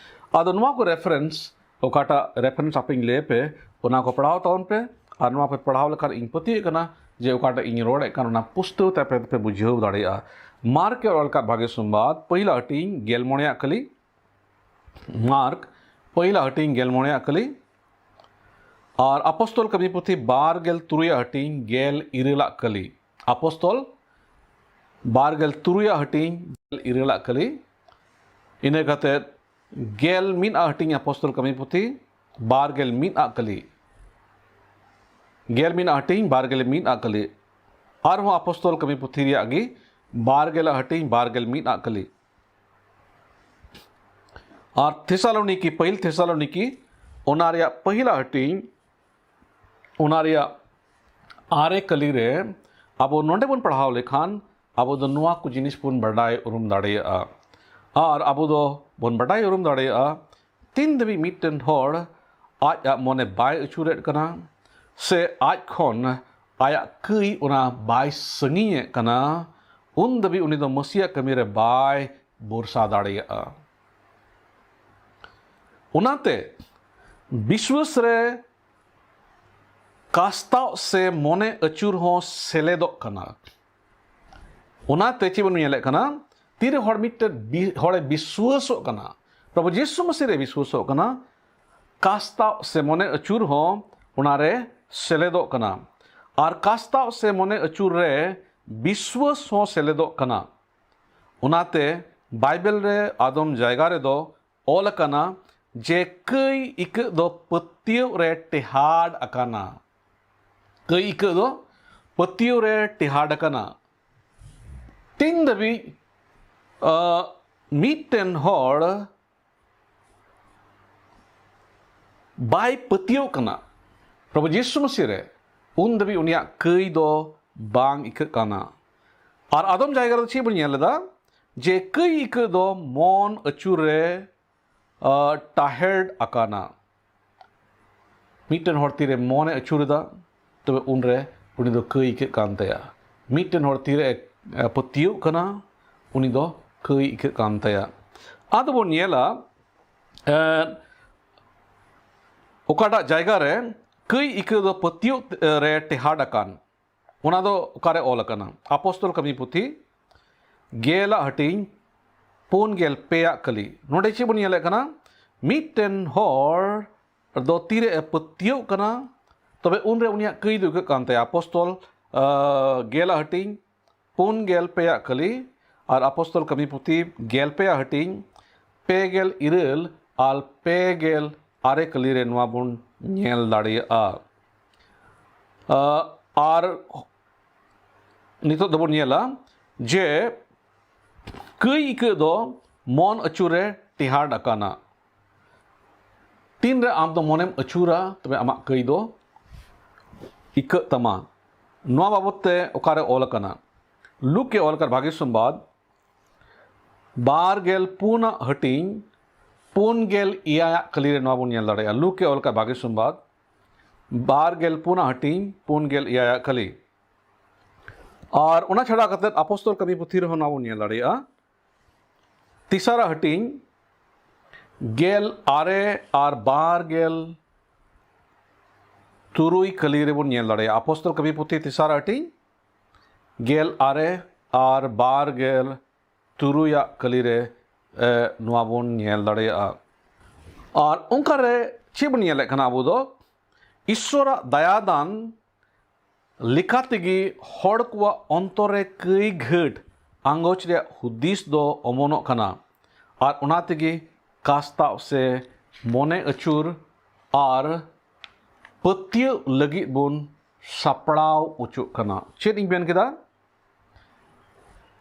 ᱟᱫᱚ ᱱᱚᱣᱟ ᱠᱚ ᱨᱮᱯᱷᱟᱨᱮᱱᱥ, ᱚᱠᱟᱴᱟᱜ ᱨᱮᱯᱷᱟᱨᱮᱱᱥ ᱟᱯᱮᱧ ᱞᱟᱹᱭ ᱯᱮ, ᱚᱱᱟ ᱠᱚ ᱯᱟᱲᱦᱟᱣ ᱛᱟᱵᱚᱱ ᱯᱮ᱾ ᱟᱨ ᱱᱚᱣᱟ ᱯᱮ ᱯᱟᱲᱦᱟᱣ ᱞᱮᱠᱷᱟᱱ ᱤᱧ ᱯᱟᱹᱛᱭᱟᱹᱜ ᱠᱟᱱᱟ ᱡᱮ ᱚᱠᱟᱴᱟᱜ ᱤᱧ ᱨᱚᱲᱮᱫ ᱠᱟᱱ, ᱚᱱᱟ ᱯᱩᱥᱴᱟᱹᱣ ᱛᱮ ᱟᱯᱮ ᱫᱚᱯᱮ ᱵᱩᱡᱷᱟᱹᱣ ᱫᱟᱲᱮᱭᱟᱜᱼᱟ᱾ ᱢᱟᱨᱠ ᱮ ᱚᱞ ᱟᱠᱟᱫ ᱵᱷᱟᱜᱮ ᱥᱚᱢᱵᱟᱫ, ᱯᱟᱹᱦᱤᱞᱟ ᱦᱟᱹᱴᱤᱧ, ᱜᱮᱞ ᱢᱚᱬᱮᱭᱟᱜ ᱠᱟᱹᱞᱤ᱾ ᱢᱟᱨᱠ, ᱯᱟᱹᱦᱤᱞᱟ ᱦᱟᱹᱴᱤᱧ, ᱜᱮᱞ ᱢᱚᱬᱮᱭᱟᱜ ᱠᱟᱹᱞᱤ᱾ ᱟᱨ ᱟᱯᱚᱥᱛᱚᱞ ᱠᱟᱹᱢᱤ ᱯᱩᱛᱷᱤ, ᱵᱟᱨ ᱜᱮᱞ ᱛᱩᱨᱩᱭᱟᱜ ᱦᱟᱹᱴᱤᱧ, ᱜᱮᱞ ᱤᱨᱟᱹᱞᱟᱜ ᱠᱟᱹᱞᱤ᱾ ᱟᱯᱚᱥᱛᱚᱞ, ᱵᱟᱨ ᱜᱮᱞ ᱛᱩᱨᱩᱭᱟᱜ ᱦᱟᱹᱴᱤᱧ, ᱜᱮᱞ ᱤᱨᱟᱹᱞᱟᱜ ᱠᱟᱹᱞᱤ᱾ ᱤᱱᱟᱹ ᱠᱟᱛᱮ ᱜᱮᱞ ᱢᱤᱫ ᱟᱜ ᱦᱟᱹᱴᱤᱧ ᱟᱯᱚᱥᱛᱚᱞ ᱠᱟᱹᱢᱤ ᱯᱩᱛᱷᱤ, ᱵᱟᱨ ᱜᱮᱞ ᱢᱤᱫ ᱟᱜ ᱠᱟᱹᱞᱤ᱾ ᱜᱮᱞ ᱢᱤᱫ ᱟᱜ ᱦᱟᱹᱴᱤᱧ, ᱵᱟᱨ ᱜᱮᱞ ᱢᱤᱫ ᱟᱜ ᱠᱟᱹᱞᱤ᱾ ᱟᱨᱦᱚᱸ ᱟᱯᱚᱥᱛᱚᱞ ᱠᱟᱹᱢᱤ ᱯᱩᱛᱷᱤ ᱨᱮᱭᱟᱜ ᱜᱮ, ᱵᱟᱨ ᱜᱮᱞ ᱟᱜ ᱦᱟᱹᱴᱤᱧ, ᱵᱟᱨ ᱜᱮᱞ ᱢᱤᱫ ᱟᱜ ᱠᱟᱹᱞᱤ᱾ ᱟᱨ ᱛᱷᱮᱥᱟᱞᱳᱱᱤᱠᱤ, ᱯᱟᱹᱦᱤᱞ ᱛᱷᱮᱥᱟᱞᱳᱱᱤᱠᱤ, ᱚᱱᱟ ᱨᱮᱭᱟᱜ ᱯᱟᱹᱦᱤᱞᱟᱜ ᱦᱟᱹᱴᱤᱧ, ᱚᱱᱟ ᱨᱮᱭᱟᱜ ᱟᱨᱮ ᱠᱟᱹᱞᱤ ᱨᱮ, ᱟᱵᱚ ᱱᱚᱰᱮ ᱵᱚᱱ ᱯᱟᱲᱦᱟᱣ ᱞᱮᱠᱷᱟᱱ ᱟᱵᱚ ᱫᱚ ᱱᱚᱣᱟ ᱠᱚ ᱡᱤᱱᱤᱥ ᱵᱚᱱ ᱵᱟᱰᱟᱭ ᱩᱨᱩᱢ ᱫᱟᱲᱮᱭᱟᱜᱼᱟ᱾ ᱟᱨ ᱟᱵᱚ ᱫᱚ ᱵᱚᱱ ᱵᱟᱰᱟᱭ ᱩᱨᱩᱢ ᱫᱟᱲᱮᱭᱟᱜᱼᱟ ᱛᱤᱱ ᱫᱷᱟᱹᱵᱤᱡ ᱢᱤᱫᱴᱮᱱ ᱦᱚᱲ ᱟᱡᱟᱜ ᱢᱚᱱᱮ ᱵᱟᱭ ᱟᱹᱪᱩᱨᱮᱫ ᱠᱟᱱᱟ ᱥᱮ ᱟᱡ ᱠᱷᱚᱱ ᱟᱭᱟᱜ ᱠᱟᱹᱭ ᱚᱱᱟ ᱵᱟᱭ ᱥᱟᱺᱜᱤᱧᱮᱫ ᱠᱟᱱᱟ, ᱩᱱ ᱫᱷᱟᱹᱵᱤᱡ ᱩᱱᱤ ᱫᱚ ᱢᱟᱹᱥᱤᱭᱟᱜ ᱠᱟᱹᱢᱤ ᱨᱮ ᱵᱟᱭ ᱵᱷᱚᱨᱥᱟ ᱫᱟᱲᱮᱭᱟᱜᱼᱟ᱾ ᱚᱱᱟᱛᱮ ᱵᱤᱥᱣᱟᱹᱥ ᱨᱮ ᱠᱟᱥᱛᱟᱣ ᱥᱮ ᱢᱚᱱᱮ ᱟᱹᱪᱩᱨ ᱦᱚᱸ ᱥᱮᱞᱮᱫᱚᱜ ᱠᱟᱱᱟ᱾ ᱚᱱᱟᱛᱮ ᱪᱮᱫ ᱵᱚᱱ ᱧᱮᱞᱮᱫ ᱠᱟᱱᱟ? ᱛᱤᱨᱮ ᱦᱚᱲ ᱢᱤᱫᱴᱮᱱ ᱵᱤ- ᱦᱚᱲᱮ ᱵᱤᱥᱣᱟᱹᱥᱚᱜ ᱠᱟᱱᱟ, ᱯᱨᱚᱵᱷᱩ ᱡᱤᱥᱩ ᱢᱟᱹᱥᱤ ᱨᱮ ᱵᱤᱥᱣᱟᱹᱥᱚᱜ ᱠᱟᱱᱟ, ᱠᱟᱥᱛᱟᱣ ᱥᱮ ᱢᱚᱱᱮ ᱟᱹᱪᱩᱨ ᱦᱚᱸ ᱚᱱᱟᱨᱮ ᱥᱮᱞᱮᱫᱚᱜ ᱠᱟᱱᱟ᱾ ᱟᱨ ᱠᱟᱥᱛᱟᱣ ᱥᱮ ᱢᱚᱱᱮ ᱟᱹᱪᱩᱨ ᱨᱮ ᱵᱤᱥᱣᱟᱹᱥ ᱦᱚᱸ ᱥᱮᱞᱮᱫᱚᱜ ᱠᱟᱱᱟ᱾ ᱚᱱᱟᱛᱮ ᱵᱟᱭᱵᱮᱞ ᱨᱮ ᱟᱫᱚᱢ ᱡᱟᱭᱜᱟ ᱨᱮᱫᱚ ᱚᱞ ᱟᱠᱟᱱᱟ ᱡᱮ ᱠᱟᱹᱭ ᱤᱠᱟᱹᱜ ᱫᱚ ᱯᱟᱹᱛᱭᱟᱹᱣ ᱨᱮ ᱴᱮᱦᱟᱰ ᱟᱠᱟᱱᱟ᱾ ᱠᱟᱹᱭ ᱤᱠᱟᱹᱜ ᱫᱚ ᱯᱟᱹᱛᱭᱟᱹᱣ ᱨᱮ ᱴᱮᱦᱟᱰ ᱟᱠᱟᱱᱟ᱾ ᱛᱤᱱ ᱫᱷᱟᱹᱵᱤᱡ ᱟᱸ, ᱢᱤᱫᱴᱮᱱ ᱦᱚᱲ ᱵᱟᱭ ᱯᱟᱹᱛᱭᱟᱹᱣ ᱠᱟᱱᱟ ᱯᱨᱚᱵᱷᱩ ᱡᱤᱥᱩ ᱢᱟᱹᱥᱤ ᱨᱮ, ᱩᱱ ᱫᱷᱟᱹᱵᱤᱡ ᱩᱱᱤᱭᱟᱜ ᱠᱟᱹᱭ ᱫᱚ ᱵᱟᱝ ᱤᱠᱟᱹᱜ ᱠᱟᱱᱟ᱾ ᱟᱨ ᱟᱫᱚᱢ ᱡᱟᱭᱜᱟ ᱨᱮᱫᱚ ᱪᱮᱫ ᱵᱚᱱ ᱧᱮᱞ ᱮᱫᱟ? ᱡᱮ ᱠᱟᱹᱭ ᱤᱠᱟᱹᱜ ᱫᱚ ᱢᱚᱱ ᱟᱹᱪᱩᱨ ᱨᱮ ᱟᱸ, ᱴᱟᱦᱮᱲ ᱟᱠᱟᱱᱟ᱾ ᱢᱤᱫᱴᱮᱱ ᱦᱚᱲ ᱛᱤᱨᱮ ᱢᱚᱱᱮ ᱟᱹᱪᱩᱨ ᱮᱫᱟ, ᱛᱚᱵᱮ ᱩᱱᱨᱮ ᱩᱱᱤ ᱫᱚ ᱠᱟᱹᱭ ᱤᱠᱟᱹᱜ ᱠᱟᱱ ᱛᱟᱭᱟ᱾ ᱢᱤᱫᱴᱮᱱ ᱦᱚᱲ ᱛᱤᱨᱮ ᱮ, ᱯᱟᱹᱛᱭᱟᱹᱣ ᱠᱟᱱᱟ, ᱩᱱᱤ ᱫᱚ ᱠᱟᱹᱭ ᱤᱠᱟᱹᱜ ᱠᱟᱱ ᱛᱟᱭᱟ᱾ ᱟᱫᱚ ᱵᱚᱱ ᱧᱮᱞᱟ ᱮ, ᱚᱠᱟᱴᱟᱜ ᱡᱟᱭᱜᱟ ᱨᱮ ᱠᱟᱹᱭ ᱤᱠᱟᱹ ᱫᱚ ᱯᱟᱹᱛᱭᱟᱹᱣ ᱨᱮ ᱴᱮᱦᱟᱰ ᱟᱠᱟᱱ, ᱚᱱᱟ ᱫᱚ ᱚᱠᱟᱨᱮ ᱚᱞ ᱟᱠᱟᱱᱟ? ᱟᱯᱚᱥᱛᱚᱞ ᱠᱟᱹᱢᱤ ᱯᱩᱛᱷᱤ ᱜᱮᱞᱟᱜ ᱦᱟᱹᱴᱤᱧ ᱯᱩᱱ ᱜᱮᱞ ᱯᱮᱭᱟᱜ ᱠᱟᱹᱞᱤ᱾ ᱱᱚᱰᱮ ᱪᱮᱫ ᱵᱚᱱ ᱧᱮᱞᱮᱫ ᱠᱟᱱᱟ? ᱢᱤᱫᱴᱮᱱ ᱦᱚᱲ ᱫᱚ ᱛᱤᱨᱮ ᱮ ᱯᱟᱹᱛᱭᱟᱹᱣ ᱠᱟᱱᱟ, ᱛᱚᱵᱮ ᱩᱱᱨᱮ ᱩᱱᱤᱭᱟᱜ ᱠᱟᱹᱭ ᱫᱚ ᱤᱠᱟᱹᱜ ᱠᱟᱱ ᱛᱟᱭᱟ᱾ ᱟᱯᱚᱥᱛᱚᱞ ᱟᱸ, ᱜᱮᱞᱟᱜ ᱦᱟᱹᱴᱤᱧ ᱯᱩᱱ ᱜᱮᱞ ᱯᱮᱭᱟᱜ ᱠᱟᱹᱞᱤ ᱟᱨ ᱟᱯᱚᱥᱛᱚᱞ ᱠᱟᱹᱢᱤ ᱯᱩᱛᱷᱤ ᱜᱮᱞ ᱯᱮᱭᱟᱜ ᱦᱟᱹᱴᱤᱧ ᱯᱮ ᱜᱮᱞ ᱤᱨᱟᱹᱞ ᱟᱨ ᱯᱮ ᱜᱮᱞ ᱟᱨᱮ ᱠᱟᱹᱞᱤ ᱨᱮ ᱱᱚᱣᱟ ᱵᱚᱱ ᱧᱮᱞ ᱫᱟᱲᱮᱭᱟᱜᱼᱟ᱾ ᱟᱸ, ᱟᱨ ᱱᱤᱛᱚᱜ ᱫᱚᱵᱚᱱ ᱧᱮᱞᱟ ᱡᱮ ᱠᱟᱹᱭ ᱤᱠᱟᱹᱜ ᱫᱚ ᱢᱚᱱ ᱟᱹᱪᱩᱨ ᱨᱮ ᱴᱮᱦᱟᱰ ᱟᱠᱟᱱᱟ᱾ ᱛᱤᱱᱨᱮ ᱟᱢ ᱫᱚ ᱢᱚᱱᱮᱢ ᱟᱹᱪᱩᱨᱟ, ᱛᱚᱵᱮ ᱟᱢᱟᱜ ᱠᱟᱹᱭ ᱫᱚ ᱤᱠᱟᱹᱜ ᱛᱟᱢᱟ᱾ ᱱᱚᱣᱟ ᱵᱟᱵᱚᱛ ᱛᱮ ᱚᱠᱟᱨᱮ ᱚᱞ ᱟᱠᱟᱱᱟ? ᱞᱩᱠ ᱮ ᱚᱞ ᱟᱠᱟᱫ ᱵᱷᱟᱹᱜᱤ ᱥᱚᱢᱵᱟᱫ ᱵᱟᱨ ᱜᱮᱞ ᱯᱩᱱ ᱟᱜ ᱦᱟᱹᱴᱤᱧ ᱯᱩᱱ ᱜᱮᱞ ᱮᱭᱟᱭ ᱟᱜ ᱠᱟᱹᱞᱤ ᱨᱮ ᱱᱚᱣᱟ ᱵᱚᱱ ᱧᱮᱞ ᱫᱟᱲᱮᱭᱟᱜᱼᱟ᱾ ᱞᱩᱠ ᱮ ᱚᱞ ᱟᱠᱟᱫ ᱵᱷᱟᱹᱜᱤ ᱥᱚᱢᱵᱟᱫ ᱵᱟᱨ ᱜᱮᱞ ᱯᱩᱱ ᱟᱜ ᱦᱟᱹᱴᱤᱧ ᱯᱩᱱ ᱜᱮᱞ ᱮᱭᱟᱭ ᱟᱜ ᱠᱟᱹᱞᱤ᱾ ᱟᱨ ᱚᱱᱟ ᱪᱷᱟᱰᱟ ᱠᱟᱛᱮ ᱟᱯᱚᱥᱛᱚᱞ ᱠᱟᱹᱢᱤ ᱯᱩᱛᱷᱤ ᱨᱮᱦᱚᱸ ᱱᱚᱣᱟ ᱵᱚᱱ ᱧᱮᱞ ᱫᱟᱲᱮᱭᱟᱜᱼᱟ᱾ ᱛᱮᱥᱟᱨᱟᱜ ᱦᱟᱹᱴᱤᱧ ᱜᱮᱞ ᱟᱨᱮ ᱟᱨ ᱵᱟᱨ ᱜᱮᱞ ᱛᱩᱨᱩᱭ ᱠᱟᱹᱞᱤ ᱨᱮᱵᱚᱱ ᱧᱮᱞ ᱫᱟᱲᱮᱭᱟᱜᱼᱟ᱾ ᱟᱯᱚᱥᱛᱚᱞ ᱠᱟᱹᱢᱤ ᱯᱩᱛᱷᱤ ᱛᱮᱥᱟᱨ ᱦᱟᱹᱴᱤᱧ ᱜᱮᱞ ᱟᱨᱮ ᱟᱨ ᱵᱟᱨ ᱜᱮᱞ ᱛᱩᱨᱩᱭᱟᱜ ᱠᱟᱹᱞᱤ ᱨᱮ, ᱮ, ᱱᱚᱣᱟ ᱵᱚᱱ ᱧᱮᱞ ᱫᱟᱲᱮᱭᱟᱜᱼᱟ᱾ ᱟᱨ ᱚᱱᱠᱟ ᱨᱮ ᱪᱮᱫ ᱵᱚᱱ ᱧᱮᱞᱮᱫ ᱠᱟᱱᱟ? ᱟᱵᱚ ᱫᱚ ᱤᱥᱥᱚᱨᱟᱜ ᱫᱟᱭᱟ ᱫᱟᱱ ᱞᱮᱠᱟ ᱛᱮᱜᱮ ᱦᱚᱲ ᱠᱚᱣᱟᱜ ᱚᱱᱛᱚᱨ ᱨᱮ ᱠᱟᱹᱭ ᱜᱷᱟᱹᱴ ᱟᱸᱜᱚᱪ ᱨᱮᱭᱟᱜ ᱦᱩᱫᱤᱥ ᱫᱚ ᱚᱢᱚᱱᱚᱜ ᱠᱟᱱᱟ᱾ ᱟᱨ ᱚᱱᱟ ᱛᱮᱜᱮ ᱠᱟᱥᱛᱟᱣ ᱥᱮ ᱢᱚᱱᱮ ᱟᱹᱪᱩᱨ ᱟᱨ ᱯᱟᱹᱛᱭᱟᱹᱣ ᱞᱟᱹᱜᱤᱫ ᱵᱚᱱ ᱥᱟᱯᱲᱟᱣ ᱚᱪᱚᱜ ᱠᱟᱱᱟ᱾ ᱪᱮᱫ ᱤᱧ ᱢᱮᱱ ᱠᱮᱫᱟ?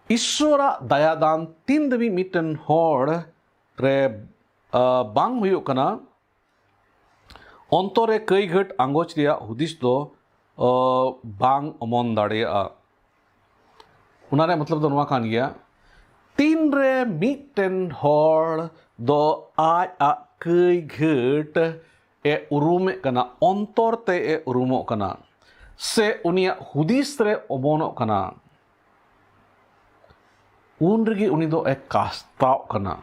ᱤᱥᱥᱚᱨᱟᱜ ᱫᱟᱭᱟ ᱫᱟᱱ ᱛᱤᱱ ᱫᱷᱟᱹᱵᱤᱡ ᱢᱤᱫᱴᱮᱱ ᱦᱚᱲ ᱨᱮ, ᱟ, ᱵᱟᱝ ᱦᱩᱭᱩᱜ ᱠᱟᱱᱟ, ᱚᱱᱛᱚᱨ ᱨᱮ ᱠᱟᱹᱭ ᱜᱷᱟᱹᱴ ᱟᱸᱜᱚᱪ ᱨᱮᱭᱟᱜ ᱦᱩᱫᱤᱥ ᱫᱚ, ᱟ, ᱵᱟᱝ ᱚᱢᱚᱱ ᱫᱟᱲᱮᱭᱟᱜᱼᱟ᱾ ᱚᱱᱟ ᱨᱮᱭᱟᱜ ᱢᱚᱛᱞᱚᱵ ᱫᱚ ᱱᱚᱣᱟ ᱠᱟᱱ ᱜᱮᱭᱟ, ᱛᱤᱱᱨᱮ ᱢᱤᱫᱴᱮᱱ ᱦᱚᱲ ᱫᱚ ᱟᱡ ᱟᱜ ᱠᱟᱹᱭ ᱜᱷᱟᱹᱴ ᱮ ᱩᱨᱩᱢᱮᱫ ᱠᱟᱱᱟ, ᱚᱱᱛᱚᱨ ᱛᱮ ᱮ ᱩᱨᱩᱢᱚᱜ ᱠᱟᱱᱟ, ᱥᱮ ᱩᱱᱤᱭᱟᱜ ᱦᱩᱫᱤᱥ ᱨᱮ ᱚᱢᱚᱱᱚᱜ ᱠᱟᱱᱟ, ᱩᱱ ᱨᱮᱜᱮ ᱩᱱᱤ ᱫᱚ ᱮ ᱠᱟᱥᱛᱟᱣᱚᱜ ᱠᱟᱱᱟ,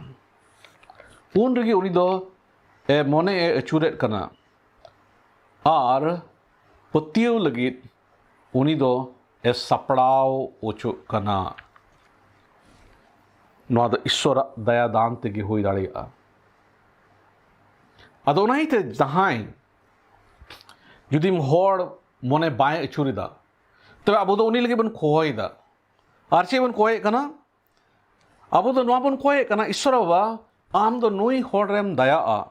ᱩᱱ ᱨᱮᱜᱮ ᱩᱱᱤ ᱫᱚ ᱮ ᱢᱚᱱᱮ ᱮ ᱟᱹᱪᱩᱨᱮᱫ ᱠᱟᱱᱟ ᱟᱨ ᱯᱟᱹᱛᱭᱟᱹᱣ ᱞᱟᱹᱜᱤᱫ ᱩᱱᱤ ᱫᱚ ᱮ ᱥᱟᱯᱲᱟᱣ ᱚᱪᱚᱜ ᱠᱟᱱᱟ᱾ ᱱᱚᱣᱟ ᱫᱚ ᱤᱥᱥᱚᱨᱟᱜ ᱫᱟᱭᱟ ᱫᱟᱱ ᱛᱮᱜᱮ ᱦᱩᱭ ᱫᱟᱲᱮᱭᱟᱜᱼᱟ᱾ ᱟᱫᱚ ᱚᱱᱟ ᱤᱭᱟᱹᱛᱮ ᱡᱟᱦᱟᱸᱭ ᱡᱩᱫᱤᱢ ᱦᱚᱲ ᱢᱚᱱᱮ ᱵᱟᱭ ᱟᱹᱪᱩᱨ ᱮᱫᱟ, ᱛᱚᱵᱮ ᱟᱵᱚ ᱫᱚ ᱩᱱᱤ ᱞᱟᱹᱜᱤᱫ ᱵᱚᱱ ᱠᱚᱭᱮᱫᱟ᱾ ᱟᱨ ᱪᱮᱫ ᱵᱚᱱ ᱠᱚᱭᱮᱫ ᱠᱟᱱᱟ? ᱟᱵᱚ ᱫᱚ ᱱᱚᱣᱟ ᱵᱚᱱ ᱠᱚᱭᱮᱫ ᱠᱟᱱᱟ, ᱤᱥᱥᱚᱨ ᱵᱟᱵᱟ, ᱟᱢ ᱫᱚ ᱱᱩᱭ ᱦᱚᱲ ᱨᱮᱢ ᱫᱟᱭᱟᱜᱼᱟ,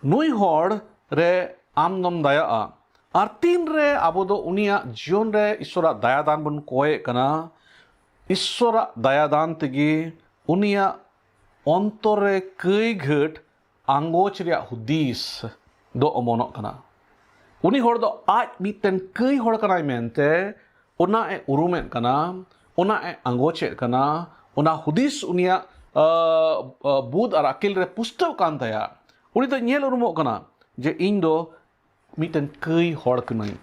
ᱱᱩᱭ ᱦᱚᱲ ᱨᱮ ᱟᱢ ᱫᱚᱢ ᱫᱟᱭᱟᱜᱼᱟ᱾ ᱟᱨ ᱛᱤᱱ ᱨᱮ ᱟᱵᱚ ᱫᱚ ᱩᱱᱤᱭᱟᱜ ᱡᱤᱭᱚᱱ ᱨᱮ ᱤᱥᱥᱚᱨᱟᱜ ᱫᱟᱭᱟ ᱫᱟᱱ ᱵᱚᱱ ᱠᱚᱭᱮᱫ ᱠᱟᱱᱟ, ᱤᱥᱥᱚᱨᱟᱜ ᱫᱟᱭᱟ ᱫᱟᱱ ᱛᱮᱜᱮ ᱩᱱᱤᱭᱟᱜ ᱚᱱᱛᱚᱨ ᱨᱮ ᱠᱟᱹᱭ ᱜᱷᱟᱹᱴ ᱟᱸᱜᱚᱪ ᱨᱮᱭᱟᱜ ᱦᱩᱫᱤᱥ ᱫᱚ ᱚᱢᱚᱱᱚᱜ ᱠᱟᱱᱟ᱾ ᱩᱱᱤ ᱦᱚᱲ ᱫᱚ ᱟᱡ ᱢᱤᱫᱴᱮᱱ ᱠᱟᱹᱭ ᱦᱚᱲ ᱠᱟᱱᱟᱭ ᱢᱮᱱᱛᱮ ᱚᱱᱟ ᱮ ᱩᱨᱩᱢᱮᱫ ᱠᱟᱱᱟ, ᱚᱱᱟ ᱮ ᱟᱸᱜᱚᱪᱮᱫ ᱠᱟᱱᱟ, ᱚᱱᱟ ᱦᱩᱫᱤᱥ ᱩᱱᱤᱭᱟᱜ, ᱟ, ᱟ, ᱵᱩᱫ ᱟᱨ ᱟᱹᱠᱤᱞ ᱨᱮ ᱯᱩᱥᱴᱟᱹᱣ ᱠᱟᱱ ᱛᱟᱭᱟ᱾ ᱩᱱᱤ ᱫᱚ ᱧᱮᱞ ᱩᱨᱩᱢᱚᱜ ᱠᱟᱱᱟ ᱡᱮ ᱤᱧ ᱫᱚ ᱢᱤᱫᱴᱮᱱ ᱠᱟᱹᱭ ᱦᱚᱲ ᱠᱟᱹᱱᱟᱹᱧ,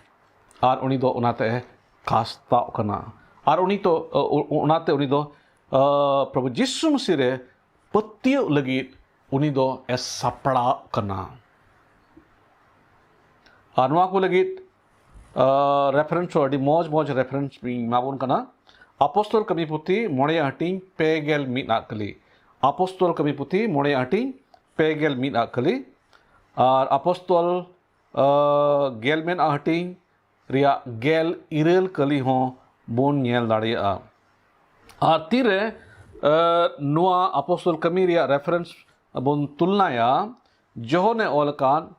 ᱟᱨ ᱩᱱᱤ ᱫᱚ ᱚᱱᱟᱛᱮ ᱠᱟᱥᱛᱟᱜ ᱠᱟᱱᱟ᱾ ᱟᱨ ᱩᱱᱤ ᱫᱚ, ᱚ-, ᱚ-, ᱚᱱᱟᱛᱮ ᱩᱱᱤ ᱫᱚ, ᱟ, ᱯᱨᱚᱵᱷᱩ ᱡᱤᱥᱩ ᱢᱟᱹᱥᱤ ᱨᱮ ᱯᱟᱹᱛᱭᱟᱹᱜ ᱞᱟᱹᱜᱤᱫ ᱩᱱᱤ ᱫᱚ ᱮ ᱥᱟᱯᱲᱟᱜ ᱠᱟᱱᱟ᱾ ᱟᱨ ᱱᱚᱣᱟ ᱠᱚ ᱞᱟᱹᱜᱤᱫ, ᱟ, reference ᱦᱚᱸ ᱟᱹᱰᱤ ᱢᱚᱡᱽ ᱢᱚᱡᱽ reference ᱤᱧ ᱮᱢᱟᱵᱚᱱ ᱠᱟᱱᱟ᱾ ᱟᱯᱚᱥᱛᱚᱞ ᱠᱟᱹᱢᱤ ᱯᱩᱛᱷᱤ ᱢᱚᱬᱮᱭᱟᱜ ᱦᱟᱹᱴᱤᱧ ᱯᱮ ᱜᱮᱞ ᱢᱤᱫ ᱟᱜ ᱠᱟᱹᱞᱤ᱾ ᱟᱯᱚᱥᱛᱚᱞ ᱠᱟᱹᱢᱤ ᱯᱩᱛᱷᱤ ᱢᱚᱬᱮᱭᱟᱜ ᱦᱟᱹᱴᱤᱧ ᱯᱮ ᱜᱮᱞ ᱢᱤᱫ ᱟᱜ ᱠᱟᱹᱞᱤ᱾ ᱟᱨ ᱟᱯᱚᱥᱛᱚᱞ, ᱟ, ᱜᱮᱞ ᱢᱤᱫ ᱟᱜ ᱦᱟᱹᱴᱤᱧ ᱨᱮᱭᱟᱜ ᱜᱮᱞ ᱤᱨᱟᱹᱞ ᱠᱟᱹᱞᱤ ᱦᱚᱸ ᱵᱚᱱ ᱧᱮᱞ ᱫᱟᱲᱮᱭᱟᱜᱼᱟ᱾ ᱟᱨ ᱛᱤᱨᱮ, ᱟ, ᱱᱚᱣᱟ ᱟᱯᱚᱥᱛᱚᱞ ᱠᱟᱹᱢᱤ ᱨᱮᱭᱟᱜ reference ᱵᱚᱱ ᱛᱩᱞᱱᱟᱭᱟ, ᱡᱚᱦᱚᱱᱮ ᱚᱞ ᱟᱠᱟᱫ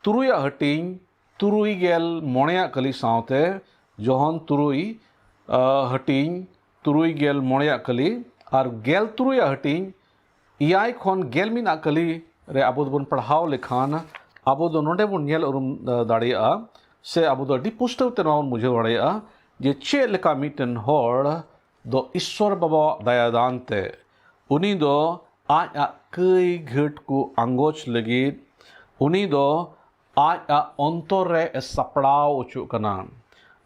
ᱛᱩᱨᱩᱭᱟᱜ ᱦᱟᱹᱴᱤᱧ ᱛᱩᱨᱩᱭ ᱜᱮᱞ ᱢᱚᱬᱮᱭᱟᱜ ᱠᱟᱹᱞᱤ ᱥᱟᱶᱛᱮ, ᱡᱚᱦᱚᱱ ᱛᱩᱨᱩᱭ, ᱟ, ᱦᱟᱹᱴᱤᱧ ᱛᱩᱨᱩᱭ ᱜᱮᱞ ᱢᱚᱬᱮᱭᱟᱜ ᱠᱟᱹᱞᱤ ᱟᱨ ᱜᱮᱞ ᱛᱩᱨᱩᱭᱟᱜ ᱦᱟᱹᱴᱤᱧ ᱮᱭᱟᱭ ᱠᱷᱚᱱ ᱜᱮᱞ ᱢᱤᱫ ᱟᱜ ᱠᱟᱹᱞᱤ ᱨᱮ ᱟᱵᱚ ᱫᱚᱵᱚᱱ ᱯᱟᱲᱦᱟᱣ ᱞᱮᱠᱷᱟᱱ, ᱟᱵᱚ ᱫᱚ ᱱᱚᱰᱮ ᱵᱚᱱ ᱧᱮᱞ ᱩᱨᱩᱢ, ᱟ, ᱫᱟᱲᱮᱭᱟᱜᱼᱟ, ᱥᱮ ᱟᱵᱚ ᱫᱚ ᱟᱹᱰᱤ ᱯᱩᱥᱴᱟᱹᱣ ᱛᱮ ᱱᱚᱣᱟ ᱵᱚᱱ ᱵᱩᱡᱷᱟᱹᱣ ᱫᱟᱲᱮᱭᱟᱜᱼᱟ ᱡᱮ ᱪᱮᱫ ᱞᱮᱠᱟ ᱢᱤᱫᱴᱮᱱ ᱦᱚᱲ ᱫᱚ ᱤᱥᱥᱚᱨ ᱵᱟᱵᱟᱣᱟᱜ ᱫᱟᱭᱟ ᱫᱟᱱ ᱛᱮ ᱩᱱᱤ ᱫᱚ ᱟᱡ ᱟᱜ ᱠᱟᱹᱭ ᱜᱷᱟᱹᱴ ᱠᱚ ᱟᱸᱜᱚᱪ ᱞᱟᱹᱜᱤᱫ ᱩᱱᱤ ᱫᱚ ᱟᱡ ᱟᱜ ᱚᱱᱛᱚᱨ ᱨᱮ ᱮ ᱥᱟᱯᱲᱟᱣ ᱚᱪᱚᱜ ᱠᱟᱱᱟ,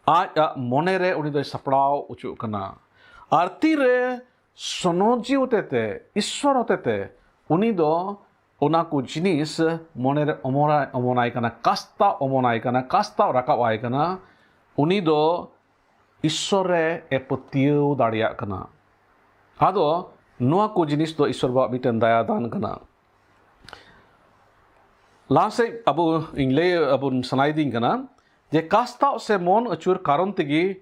ᱟᱡ ᱟᱜ ᱢᱚᱱᱮ ᱨᱮ ᱩᱱᱤ ᱫᱚᱭ ᱥᱟᱯᱲᱟᱣ ᱚᱪᱚᱜ ᱠᱟᱱᱟ᱾ ᱟᱨ ᱛᱤᱨᱮ ᱥᱚᱱᱚᱡᱤ ᱦᱚᱛᱮᱛᱮ, ᱤᱥᱥᱚᱨ ᱦᱚᱛᱮᱛᱮ ᱩᱱᱤ ᱫᱚ ᱚᱱᱟ ᱠᱚ ᱡᱤᱱᱤᱥ ᱢᱚᱱᱮ ᱨᱮ ᱚᱢᱚᱱᱟᱭ, ᱚᱢᱚᱱᱟᱭ ᱠᱟᱱᱟ, ᱠᱟᱥᱛᱟ ᱚᱢᱚᱱᱟᱭ ᱠᱟᱱᱟ, ᱠᱟᱥᱛᱟ ᱨᱟᱠᱟᱵ ᱟᱭ ᱠᱟᱱᱟ, ᱩᱱᱤ ᱫᱚ ᱤᱥᱥᱚᱨ ᱨᱮ ᱮ ᱯᱟᱹᱛᱭᱟᱹᱣ ᱫᱟᱲᱮᱭᱟᱜ ᱠᱟᱱᱟ᱾ ᱟᱫᱚ ᱱᱚᱣᱟ ᱠᱚ ᱡᱤᱱᱤᱥ ᱫᱚ ᱤᱥᱥᱚᱨ ᱵᱟᱵᱟᱣᱟᱜ ᱢᱤᱫᱴᱮᱱ ᱫᱟᱭᱟ ᱫᱟᱱ ᱠᱟᱱᱟ᱾ ᱞᱟᱦᱟ ᱥᱮᱫ ᱟᱵᱚ, ᱤᱧ ᱞᱟᱹᱭ ᱟᱵᱚᱱ ᱥᱟᱱᱟᱭᱮᱫᱤᱧ ᱠᱟᱱᱟ ᱡᱮ ᱠᱟᱥᱛᱟᱣ ᱥᱮ ᱢᱚᱱ ᱟᱹᱪᱩᱨ ᱠᱟᱨᱚᱱ ᱛᱮᱜᱮ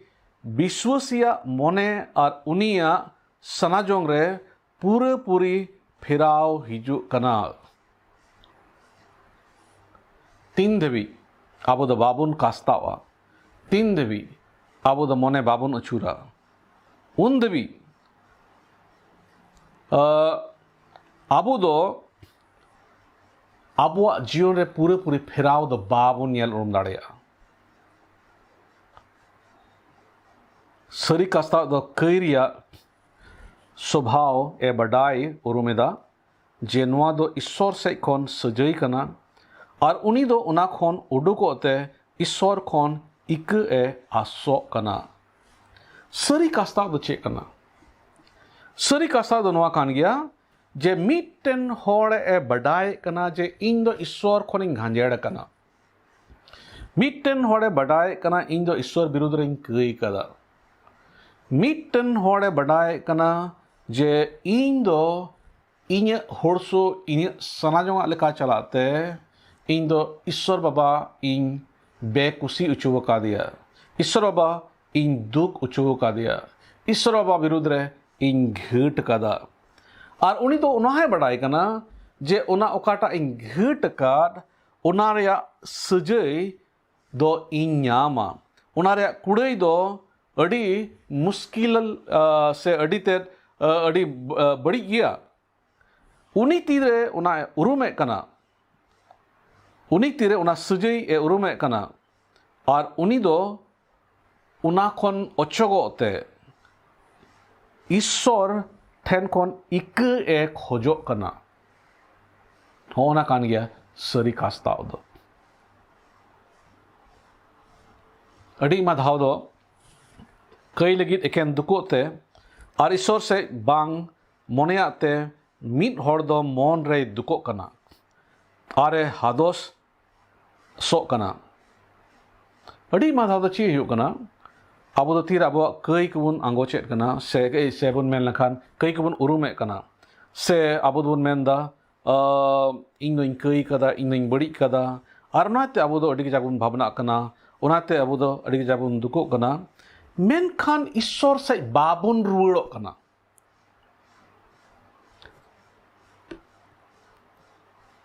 ᱵᱤᱥᱣᱟᱹᱥᱤᱭᱟᱜ ᱢᱚᱱᱮ ᱟᱨ ᱩᱱᱤᱭᱟᱜ ᱥᱟᱱᱟᱡᱚᱝ ᱨᱮ ᱯᱩᱨᱟᱹᱯᱩᱨᱤ ᱯᱷᱮᱨᱟᱣ ᱦᱤᱡᱩᱜ ᱠᱟᱱᱟ᱾ ᱛᱤᱱ ᱫᱷᱟᱹᱵᱤᱡ ᱟᱵᱚ ᱫᱚ ᱵᱟᱵᱚᱱ ᱠᱟᱥᱛᱟᱣᱟ, ᱛᱤᱱ ᱫᱷᱟᱹᱵᱤᱡ ᱟᱵᱚ ᱫᱚ ᱢᱚᱱᱮ ᱵᱟᱵᱚᱱ ᱟᱹᱪᱩᱨᱟ, ᱩᱱ ᱫᱷᱟᱹᱵᱤᱡ, ᱟ, ᱟᱵᱚ ᱫᱚ ᱟᱵᱚᱣᱟᱜ ᱡᱤᱭᱚᱱ ᱨᱮ ᱯᱩᱨᱟᱹᱯᱩᱨᱤ ᱯᱷᱮᱨᱟᱣ ᱫᱚ ᱵᱟᱵᱚᱱ ᱧᱮᱞ ᱩᱨᱩᱢ ᱫᱟᱲᱮᱭᱟᱜᱼᱟ᱾ ᱥᱟᱹᱨᱤ ᱠᱟᱥᱛᱟᱣ ᱫᱚ ᱠᱟᱹᱭ ᱨᱮᱭᱟᱜ ᱥᱚᱵᱷᱟᱣ ᱮ ᱵᱟᱰᱟᱭ ᱩᱨᱩᱢ ᱮᱫᱟ, ᱡᱮ ᱱᱚᱣᱟ ᱫᱚ ᱤᱥᱥᱚᱨ ᱥᱮᱫ ᱠᱷᱚᱱ ᱥᱟᱹᱡᱟᱹᱭ ᱠᱟᱱᱟ ᱟᱨ ᱩᱱᱤ ᱫᱚ ᱚᱱᱟ ᱠᱷᱚᱱ ᱩᱰᱩᱠᱚᱜ ᱛᱮ ᱤᱥᱥᱚᱨ ᱠᱷᱚᱱ ᱤᱠᱟᱹ ᱮ ᱟᱥᱚᱜ ᱠᱟᱱᱟ᱾ ᱥᱟᱹᱨᱤ ᱠᱟᱥᱛᱟᱣ ᱫᱚ ᱪᱮᱫ ᱠᱟᱱᱟ? ᱥᱟᱹᱨᱤ ᱠᱟᱥᱛᱟᱣ ᱫᱚ ᱱᱚᱣᱟ ᱠᱟᱱ ᱜᱮᱭᱟ ᱡᱮ ᱢᱤᱫᱴᱮᱱ ᱦᱚᱲ ᱮ ᱵᱟᱰᱟᱭᱮᱫ ᱠᱟᱱᱟ ᱡᱮ ᱤᱧ ᱫᱚ ᱤᱥᱥᱚᱨ ᱠᱷᱚᱱᱤᱧ ᱜᱷᱟᱸᱡᱮᱲ ᱟᱠᱟᱱᱟ᱾ ᱢᱤᱫᱴᱮᱱ ᱦᱚᱲ ᱮ ᱵᱟᱰᱟᱭᱮᱫ ᱠᱟᱱᱟ ᱤᱧ ᱫᱚ ᱤᱥᱥᱚᱨ ᱵᱤᱨᱩᱫᱽ ᱨᱮᱧ ᱠᱟᱹᱭ ᱠᱟᱫᱟ᱾ ᱢᱤᱫᱴᱮᱱ ᱦᱚᱲ ᱮ ᱵᱟᱰᱟᱭᱮᱫ ᱠᱟᱱᱟ ᱡᱮ ᱤᱧ ᱫᱚ ᱤᱧᱟᱹᱜ ᱦᱚᱲᱥᱚ ᱤᱧᱟᱹᱜ ᱥᱟᱱᱟ ᱡᱚᱝᱟᱜ ᱞᱮᱠᱟ ᱪᱟᱞᱟᱜ ᱛᱮ ᱤᱧ ᱫᱚ ᱤᱥᱥᱚᱨ ᱵᱟᱵᱟ ᱤᱧ ᱵᱮᱠᱩᱥᱤ ᱚᱪᱚ ᱟᱠᱟᱫᱮᱭᱟ, ᱤᱥᱥᱚᱨ ᱵᱟᱵᱟ ᱤᱧ ᱫᱩᱠ ᱚᱪᱚ ᱟᱠᱟᱫᱮᱭᱟ, ᱤᱥᱥᱚᱨ ᱵᱟᱵᱟ ᱵᱤᱨᱩᱫᱽ ᱨᱮ ᱤᱧ ᱜᱷᱟᱹᱴ ᱟᱠᱟᱫᱟ᱾ ᱟᱨ ᱩᱱᱤ ᱫᱚ ᱚᱱᱟ ᱦᱚᱸᱭ ᱵᱟᱰᱟᱭ ᱠᱟᱱᱟ ᱡᱮ ᱚᱱᱟ ᱚᱠᱟᱴᱟᱜ ᱤᱧ ᱜᱷᱟᱹᱴ ᱟᱠᱟᱫ, ᱚᱱᱟ ᱨᱮᱭᱟᱜ ᱥᱟᱹᱡᱟᱹᱭ ᱫᱚ ᱤᱧ ᱧᱟᱢᱟ, ᱚᱱᱟ ᱨᱮᱭᱟᱜ ᱠᱩᱲᱟᱹᱭ ᱫᱚ ᱟᱹᱰᱤ ᱢᱩᱥᱠᱤᱞ, ᱟ, ᱥᱮ ᱟᱹᱰᱤ ᱛᱮᱫ, ᱟ, ᱟᱹᱰᱤ, ᱟ, ᱵᱟᱹᱲᱤᱡ ᱜᱮᱭᱟ᱾ ᱩᱱᱤ ᱛᱤᱨᱮ ᱚᱱᱟ ᱩᱨᱩᱢᱮᱫ ᱠᱟᱱᱟ, ᱩᱱᱤ ᱛᱤᱨᱮ ᱚᱱᱟ ᱥᱟᱹᱡᱟᱹᱭ ᱮ ᱩᱨᱩᱢᱮᱫ ᱠᱟᱱᱟ, ᱟᱨ ᱩᱱᱤ ᱫᱚ ᱚᱱᱟ ᱠᱷᱚᱱ ᱚᱪᱚᱜᱚᱜ ᱛᱮ ᱤᱥᱥᱚᱨ ᱴᱷᱮᱱ ᱠᱷᱚᱱ ᱤᱠᱟᱹ ᱮ ᱠᱷᱚᱡᱚᱜ ᱠᱟᱱᱟ᱾ ᱦᱚᱸᱜᱼᱚ ᱱᱟ ᱠᱟᱱ ᱜᱮᱭᱟ ᱥᱟᱹᱨᱤ ᱠᱟᱥᱛᱟᱣ ᱫᱚ᱾ ᱟᱹᱰᱤ ᱟᱭᱢᱟ ᱫᱷᱟᱣ ᱫᱚ ᱠᱟᱹᱭ ᱞᱟᱹᱜᱤᱫ ᱮᱠᱮᱱ ᱫᱩᱠᱚᱜ ᱛᱮ ᱟᱨ ᱤᱥᱥᱚᱨ ᱥᱮᱫ ᱵᱟᱝ ᱢᱚᱱᱮᱭᱟᱜ ᱛᱮ ᱢᱤᱫ ᱦᱚᱲ ᱫᱚ ᱢᱚᱱ ᱨᱮᱭ ᱫᱩᱠᱚᱜ ᱠᱟᱱᱟ ᱟᱨ ᱮ ᱦᱟᱫᱚᱥ ᱥᱚᱜ ᱠᱟᱱᱟ᱾ ᱟᱹᱰᱤ ᱟᱭᱢᱟ ᱫᱷᱟᱣ ᱫᱚ ᱪᱮᱫ ᱦᱩᱭᱩᱜ ᱠᱟᱱᱟ, ᱟᱵᱚ ᱫᱚ ᱛᱤᱨᱮ ᱟᱵᱚᱣᱟᱜ ᱠᱟᱹᱭ ᱠᱚᱵᱚᱱ ᱟᱸᱜᱚᱪᱮᱫ ᱠᱟᱱᱟ, ᱥᱮ, ᱥᱮ ᱵᱚᱱ ᱢᱮᱱ ᱞᱮᱠᱷᱟᱱ ᱠᱟᱹᱭ ᱠᱚᱵᱚᱱ ᱩᱨᱩᱢᱮᱫ ᱠᱟᱱᱟ, ᱥᱮ ᱟᱵᱚ ᱫᱚᱵᱚᱱ ᱢᱮᱱᱫᱟ, "ᱟᱸ, ᱤᱧ ᱫᱚᱧ ᱠᱟᱹᱭ ᱠᱟᱫᱟ, ᱤᱧ ᱫᱚᱧ ᱵᱟᱹᱲᱤᱡ ᱠᱟᱫᱟ", ᱟᱨ ᱚᱱᱟᱛᱮ ᱟᱵᱚ ᱫᱚ ᱟᱹᱰᱤ ᱠᱟᱡᱟᱠ ᱵᱚᱱ ᱵᱷᱟᱵᱽᱱᱟᱜ ᱠᱟᱱᱟ, ᱚᱱᱟᱛᱮ ᱟᱵᱚ ᱫᱚ ᱟᱹᱰᱤ ᱠᱟᱡᱟᱠ ᱵᱚᱱ ᱫᱩᱠᱚᱜ ᱠᱟᱱᱟ, ᱢᱮᱱᱠᱷᱟᱱ ᱤᱥᱥᱚᱨ ᱥᱮᱫ ᱵᱟᱵᱚᱱ ᱨᱩᱣᱟᱹᱲᱚᱜ ᱠᱟᱱᱟ᱾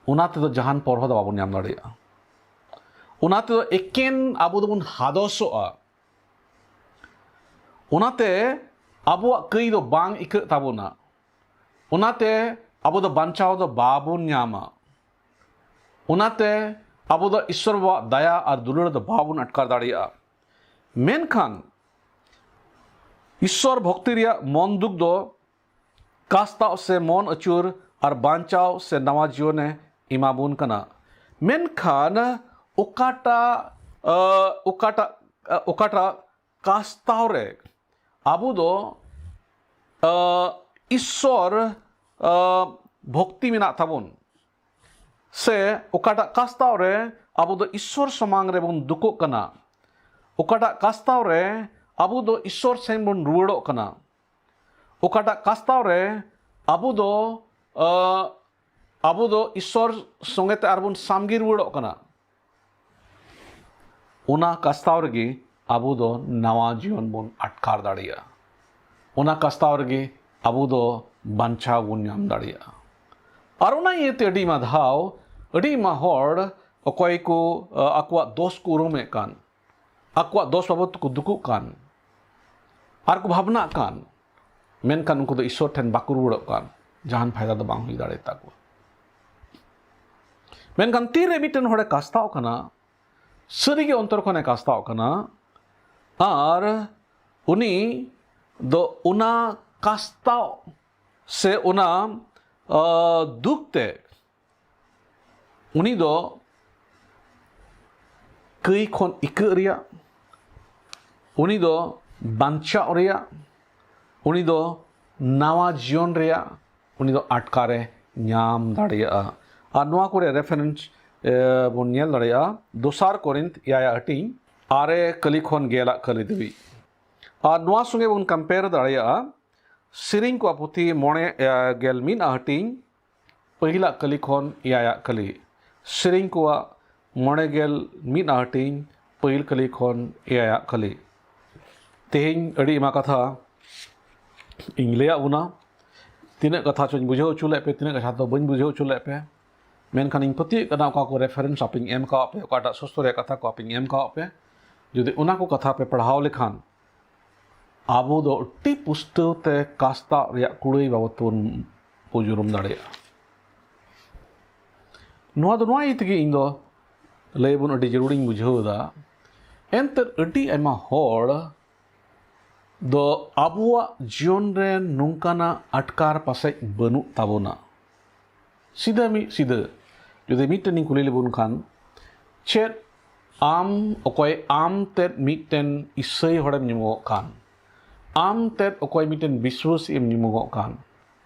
ᱚᱱᱟ ᱛᱮᱫᱚ ᱡᱟᱦᱟᱱ ᱯᱚᱨᱦᱚ ᱫᱚ ᱵᱟᱵᱚᱱ ᱧᱟᱢ ᱫᱟᱲᱮᱭᱟᱜᱼᱟ᱾ ᱚᱱᱟ ᱛᱮᱫᱚ ᱮᱠᱮᱱ ᱟᱵᱚ ᱫᱚᱵᱚᱱ ᱦᱟᱫᱚᱥᱚᱜᱼᱟ᱾ ᱚᱱᱟᱛᱮ ᱟᱵᱚᱣᱟᱜ ᱠᱟᱹᱭ ᱫᱚ ᱵᱟᱝ ᱤᱠᱟᱹᱜ ᱛᱟᱵᱚᱱᱟ᱾ ᱚᱱᱟᱛᱮ ᱟᱵᱚ ᱫᱚ ᱵᱟᱧᱪᱟᱣ ᱫᱚ ᱵᱟᱵᱚᱱ ᱧᱟᱢᱟ᱾ ᱚᱱᱟᱛᱮ ᱟᱵᱚ ᱫᱚ ᱤᱥᱥᱚᱨ ᱵᱟᱵᱟᱣᱟᱜ ᱫᱟᱭᱟ ᱟᱨ ᱫᱩᱞᱟᱹᱲ ᱫᱚ ᱵᱟᱵᱚᱱ ᱟᱴᱠᱟᱨ ᱫᱟᱲᱮᱭᱟᱜᱼᱟ᱾ ᱢᱮᱱᱠᱷᱟᱱ ᱤᱥᱥᱚᱨ ᱵᱷᱚᱠᱛᱤ ᱨᱮᱭᱟᱜ ᱢᱚᱱ ᱫᱩᱠ ᱫᱚ ᱠᱟᱥᱛᱟᱣ ᱥᱮ ᱢᱚᱱ ᱟᱹᱪᱩᱨ ᱟᱨ ᱵᱟᱧᱪᱟᱣ ᱥᱮ ᱱᱟᱣᱟ ᱡᱤᱭᱚᱱᱮ ᱮᱢᱟᱵᱚᱱ ᱠᱟᱱᱟ᱾ ᱢᱮᱱᱠᱷᱟᱱ ᱚᱠᱟᱴᱟᱜ, ᱚᱠᱟᱴᱟᱜ, ᱚᱠᱟᱴᱟᱜ ᱠᱟᱥᱛᱟᱣ ᱨᱮ ᱟᱵᱚ ᱫᱚ ᱤᱥᱥᱚᱨ ᱵᱷᱚᱠᱛᱤ ᱢᱮᱱᱟᱜ ᱛᱟᱵᱚᱱ, ᱥᱮ ᱚᱠᱟᱴᱟᱜ ᱠᱟᱥᱛᱟᱣ ᱨᱮ ᱟᱵᱚ ᱫᱚ ᱤᱥᱥᱚᱨ ᱥᱟᱢᱟᱝ ᱨᱮᱵᱚᱱ ᱫᱩᱠᱚᱜ ᱠᱟᱱᱟ, ᱚᱠᱟᱴᱟᱜ ᱠᱟᱥᱛᱟᱣ ᱨᱮ ᱟᱵᱚ ᱫᱚ ᱤᱥᱥᱚᱨ ᱥᱮᱱ ᱵᱚᱱ ᱨᱩᱣᱟᱹᱲᱚᱜ ᱠᱟᱱᱟ, ᱚᱠᱟᱴᱟᱜ ᱠᱟᱥᱛᱟᱣ ᱨᱮ ᱟᱵᱚ ᱫᱚ ᱟᱵᱚ ᱫᱚ ᱤᱥᱥᱚᱨ ᱥᱚᱸᱜᱮ ᱛᱮ ᱟᱨᱵᱚᱱ ᱥᱟᱢᱜᱮ ᱨᱩᱣᱟᱹᱲᱚᱜ ᱠᱟᱱᱟ, ᱚᱱᱟ ᱠᱟᱥᱛᱟᱣ ᱨᱮᱜᱮ ᱟᱵᱚ ᱫᱚ ᱱᱟᱣᱟ ᱡᱤᱭᱚᱱ ᱵᱚᱱ ᱟᱴᱠᱟᱨ ᱫᱟᱲᱮᱭᱟᱜᱼᱟ᱾ ᱚᱱᱟ ᱠᱟᱥᱛᱟᱣ ᱨᱮᱜᱮ ᱟᱵᱚ ᱫᱚ ᱵᱟᱧᱪᱟᱣ ᱵᱚᱱ ᱧᱟᱢ ᱫᱟᱲᱮᱭᱟᱜᱼᱟ᱾ ᱟᱨ ᱚᱱᱟ ᱤᱭᱟᱹᱛᱮ ᱟᱹᱰᱤ ᱟᱭᱢᱟ ᱫᱷᱟᱣ, ᱟᱹᱰᱤ ᱟᱭᱢᱟ ᱦᱚᱲ ᱚᱠᱚᱭ ᱠᱚ ᱟᱠᱚᱣᱟᱜ ᱫᱳᱥ ᱠᱚ ᱩᱨᱩᱢᱮᱫ ᱠᱟᱱ, ᱟᱠᱚᱣᱟᱜ ᱫᱳᱥ ᱵᱟᱵᱚᱫ ᱛᱮᱠᱚ ᱫᱩᱠᱩᱜ ᱠᱟᱱ ᱟᱨ ᱠᱚ ᱵᱷᱟᱵᱽᱱᱟᱜ ᱠᱟᱱ, ᱢᱮᱱᱠᱷᱟᱱ ᱩᱱᱠᱩ ᱫᱚ ᱤᱥᱥᱚᱨ ᱴᱷᱮᱱ ᱵᱟᱠᱚ ᱨᱩᱣᱟᱹᱲᱚᱜ ᱠᱟᱱ, ᱡᱟᱦᱟᱱ ᱯᱷᱟᱭᱫᱟ ᱫᱚ ᱵᱟᱝ ᱦᱩᱭ ᱫᱟᱲᱮᱭᱟᱛᱟ ᱠᱚᱣᱟ᱾ ᱢᱮᱱᱠᱷᱟᱱ ᱛᱤᱨᱮ ᱢᱤᱫᱴᱮᱱ ᱦᱚᱲᱮ ᱠᱟᱥᱛᱟᱣ ᱠᱟᱱᱟ, ᱥᱟᱹᱨᱤᱜᱮ ᱚᱱᱛᱚᱨ ᱠᱷᱚᱱᱮ ᱠᱟᱥᱛᱟᱣ ᱠᱟᱱᱟ, ᱟᱨ ᱩᱱᱤ ᱫᱚ ᱚᱱᱟ ᱠᱟᱥᱛᱟᱣ ᱥᱮ ᱚᱱᱟ ᱫᱩᱠ ᱛᱮ ᱩᱱᱤ ᱫᱚ ᱠᱟᱹᱭ ᱠᱷᱚᱱ ᱤᱠᱟᱹᱜ ᱨᱮᱭᱟᱜ, ᱩᱱᱤ ᱫᱚ ᱵᱟᱧᱪᱟᱣ ᱨᱮᱭᱟᱜ, ᱩᱱᱤ ᱫᱚ ᱱᱟᱣᱟ ᱡᱤᱭᱚᱱ ᱨᱮᱭᱟᱜ ᱩᱱᱤ ᱫᱚ ᱟᱴᱠᱟᱨᱮ ᱧᱟᱢ ᱫᱟᱲᱮᱭᱟᱜᱼᱟ᱾ ᱟᱨ ᱱᱚᱣᱟ ᱠᱚᱨᱮ ᱨᱮᱯᱷᱟᱨᱮᱱᱥ ᱵᱚᱱ ᱧᱮᱞ ᱫᱟᱲᱮᱭᱟᱜᱼᱟ ᱫᱚᱥᱟᱨ ᱠᱚᱨᱤᱱᱛᱷ ᱮᱭᱟᱭᱟᱜ ᱦᱟᱹᱴᱤᱧ ᱟᱨᱮ ᱠᱟᱹᱞᱤ ᱠᱷᱚᱱ ᱜᱮᱞᱟᱜ ᱠᱟᱹᱞᱤ ᱫᱷᱟᱹᱵᱤᱡ᱾ ᱟᱨ ᱱᱚᱣᱟ ᱥᱚᱸᱜᱮ ᱵᱚᱱ ᱠᱚᱢᱯᱮᱭᱟᱨ ᱫᱟᱲᱮᱭᱟᱜᱼᱟ ᱥᱮᱨᱮᱧ ᱠᱚᱣᱟᱜ ᱯᱩᱛᱷᱤ ᱢᱚᱬᱮ ᱜᱮᱞ ᱢᱤᱫ ᱟᱜ ᱦᱟᱹᱴᱤᱧ ᱯᱟᱹᱦᱤᱞᱟᱜ ᱠᱟᱹᱞᱤ ᱠᱷᱚᱱ ᱮᱭᱟᱭᱟᱜ ᱠᱟᱹᱞᱤ᱾ ᱥᱮᱨᱮᱧ ᱠᱚᱣᱟᱜ ᱢᱚᱬᱮ ᱜᱮᱞ ᱢᱤᱫ ᱟᱜ ᱦᱟᱹᱴᱤᱧ ᱯᱟᱹᱦᱤᱞ ᱠᱟᱹᱞᱤ ᱠᱷᱚᱱ ᱮᱭᱟᱭᱟᱜ ᱠᱟᱹᱞᱤ᱾ ᱛᱮᱦᱮᱧ ᱟᱹᱰᱤ ᱟᱭᱢᱟ ᱠᱟᱛᱷᱟ ᱤᱧ ᱞᱟᱹᱭᱟᱫ ᱵᱚᱱᱟ᱾ ᱛᱤᱱᱟᱹᱜ ᱠᱟᱛᱷᱟ ᱪᱚᱧ ᱵᱩᱡᱷᱟᱹᱣ ᱦᱚᱪᱚ ᱞᱮᱫ ᱯᱮ, ᱛᱤᱱᱟᱹᱜ ᱠᱟᱛᱷᱟ ᱫᱚ ᱵᱟᱹᱧ ᱵᱩᱡᱷᱟᱹᱣ ᱦᱚᱪᱚ ᱞᱮᱫ ᱯᱮ, ᱢᱮᱱᱠᱷᱟᱱ ᱤᱧ ᱯᱟᱹᱛᱭᱟᱹᱜ ᱠᱟᱱᱟ ᱚᱠᱟ ᱠᱚ ᱨᱮᱯᱷᱟᱨᱮᱱᱥ ᱟᱯᱮᱧ ᱮᱢ ᱠᱟᱣᱟᱫ ᱯᱮ, ᱚᱠᱟᱴᱟᱜ ᱥᱚᱥᱛᱚ ᱨᱮᱭᱟᱜ ᱠᱟᱛᱷᱟ ᱠᱚ ᱟᱯᱮᱧ ᱮᱢ ᱠᱟᱣᱟᱫ ᱯᱮ, ᱡᱩᱫᱤ ᱚᱱᱟ ᱠᱚ ᱠᱟᱛᱷᱟ ᱯᱮ ᱯᱟᱲᱦᱟᱣ ᱞᱮᱠᱷᱟᱱ ᱟᱵᱚ ᱫᱚ ᱟᱹᱰᱤ ᱯᱩᱥᱴᱟᱹᱣ ᱛᱮ ᱠᱟᱥᱛᱟᱣ ᱨᱮᱭᱟᱜ ᱠᱩᱲᱟᱹᱭ ᱵᱟᱵᱚᱫ ᱛᱮᱵᱚᱱ ᱵᱩᱡᱩᱨᱩᱢ ᱫᱟᱲᱮᱭᱟᱜᱼᱟ᱾ ᱱᱚᱣᱟ ᱫᱚ ᱱᱚᱣᱟ ᱤᱭᱟᱹ ᱛᱮᱜᱮ ᱤᱧ ᱫᱚ ᱞᱟᱹᱭ ᱵᱚᱱ ᱟᱹᱰᱤ ᱡᱟᱹᱨᱩᱲᱤᱧ ᱵᱩᱡᱷᱟᱹᱣ ᱮᱫᱟ᱾ ᱮᱱᱛᱮᱫ ᱟᱹᱰᱤ ᱟᱭᱢᱟ ᱦᱚᱲ ᱫᱚ ᱟᱵᱚᱣᱟᱜ ᱡᱤᱭᱚᱱ ᱨᱮ ᱱᱚᱝᱠᱟᱱᱟᱜ ᱟᱴᱠᱟᱨ ᱯᱟᱥᱮᱡ ᱵᱟᱹᱱᱩᱜ ᱛᱟᱵᱚᱱᱟ᱾ ᱥᱤᱫᱷᱟᱹ ᱢᱤᱫ ᱥᱤᱫᱷᱟᱹ ᱡᱩᱫᱤ ᱢᱤᱫᱴᱮᱱ ᱤᱧ ᱠᱩᱞᱤ ᱞᱮᱵᱚᱱ ᱠᱷᱟᱱ, ᱪᱮᱫ ᱟᱢ ᱚᱠᱚᱭ ᱟᱢ ᱛᱮᱫ ᱢᱤᱫᱴᱮᱱ ᱤᱥᱟᱹᱭ ᱦᱚᱲᱮᱢ ᱧᱩᱢᱚᱜᱚᱜ ᱠᱟᱱ, ᱟᱢ ᱛᱮᱫ ᱚᱠᱚᱭ ᱢᱤᱫᱴᱮᱱ ᱵᱤᱥᱣᱟᱹᱥᱤ ᱮᱢ ᱧᱩᱢᱚᱜᱚᱜ ᱠᱟᱱ,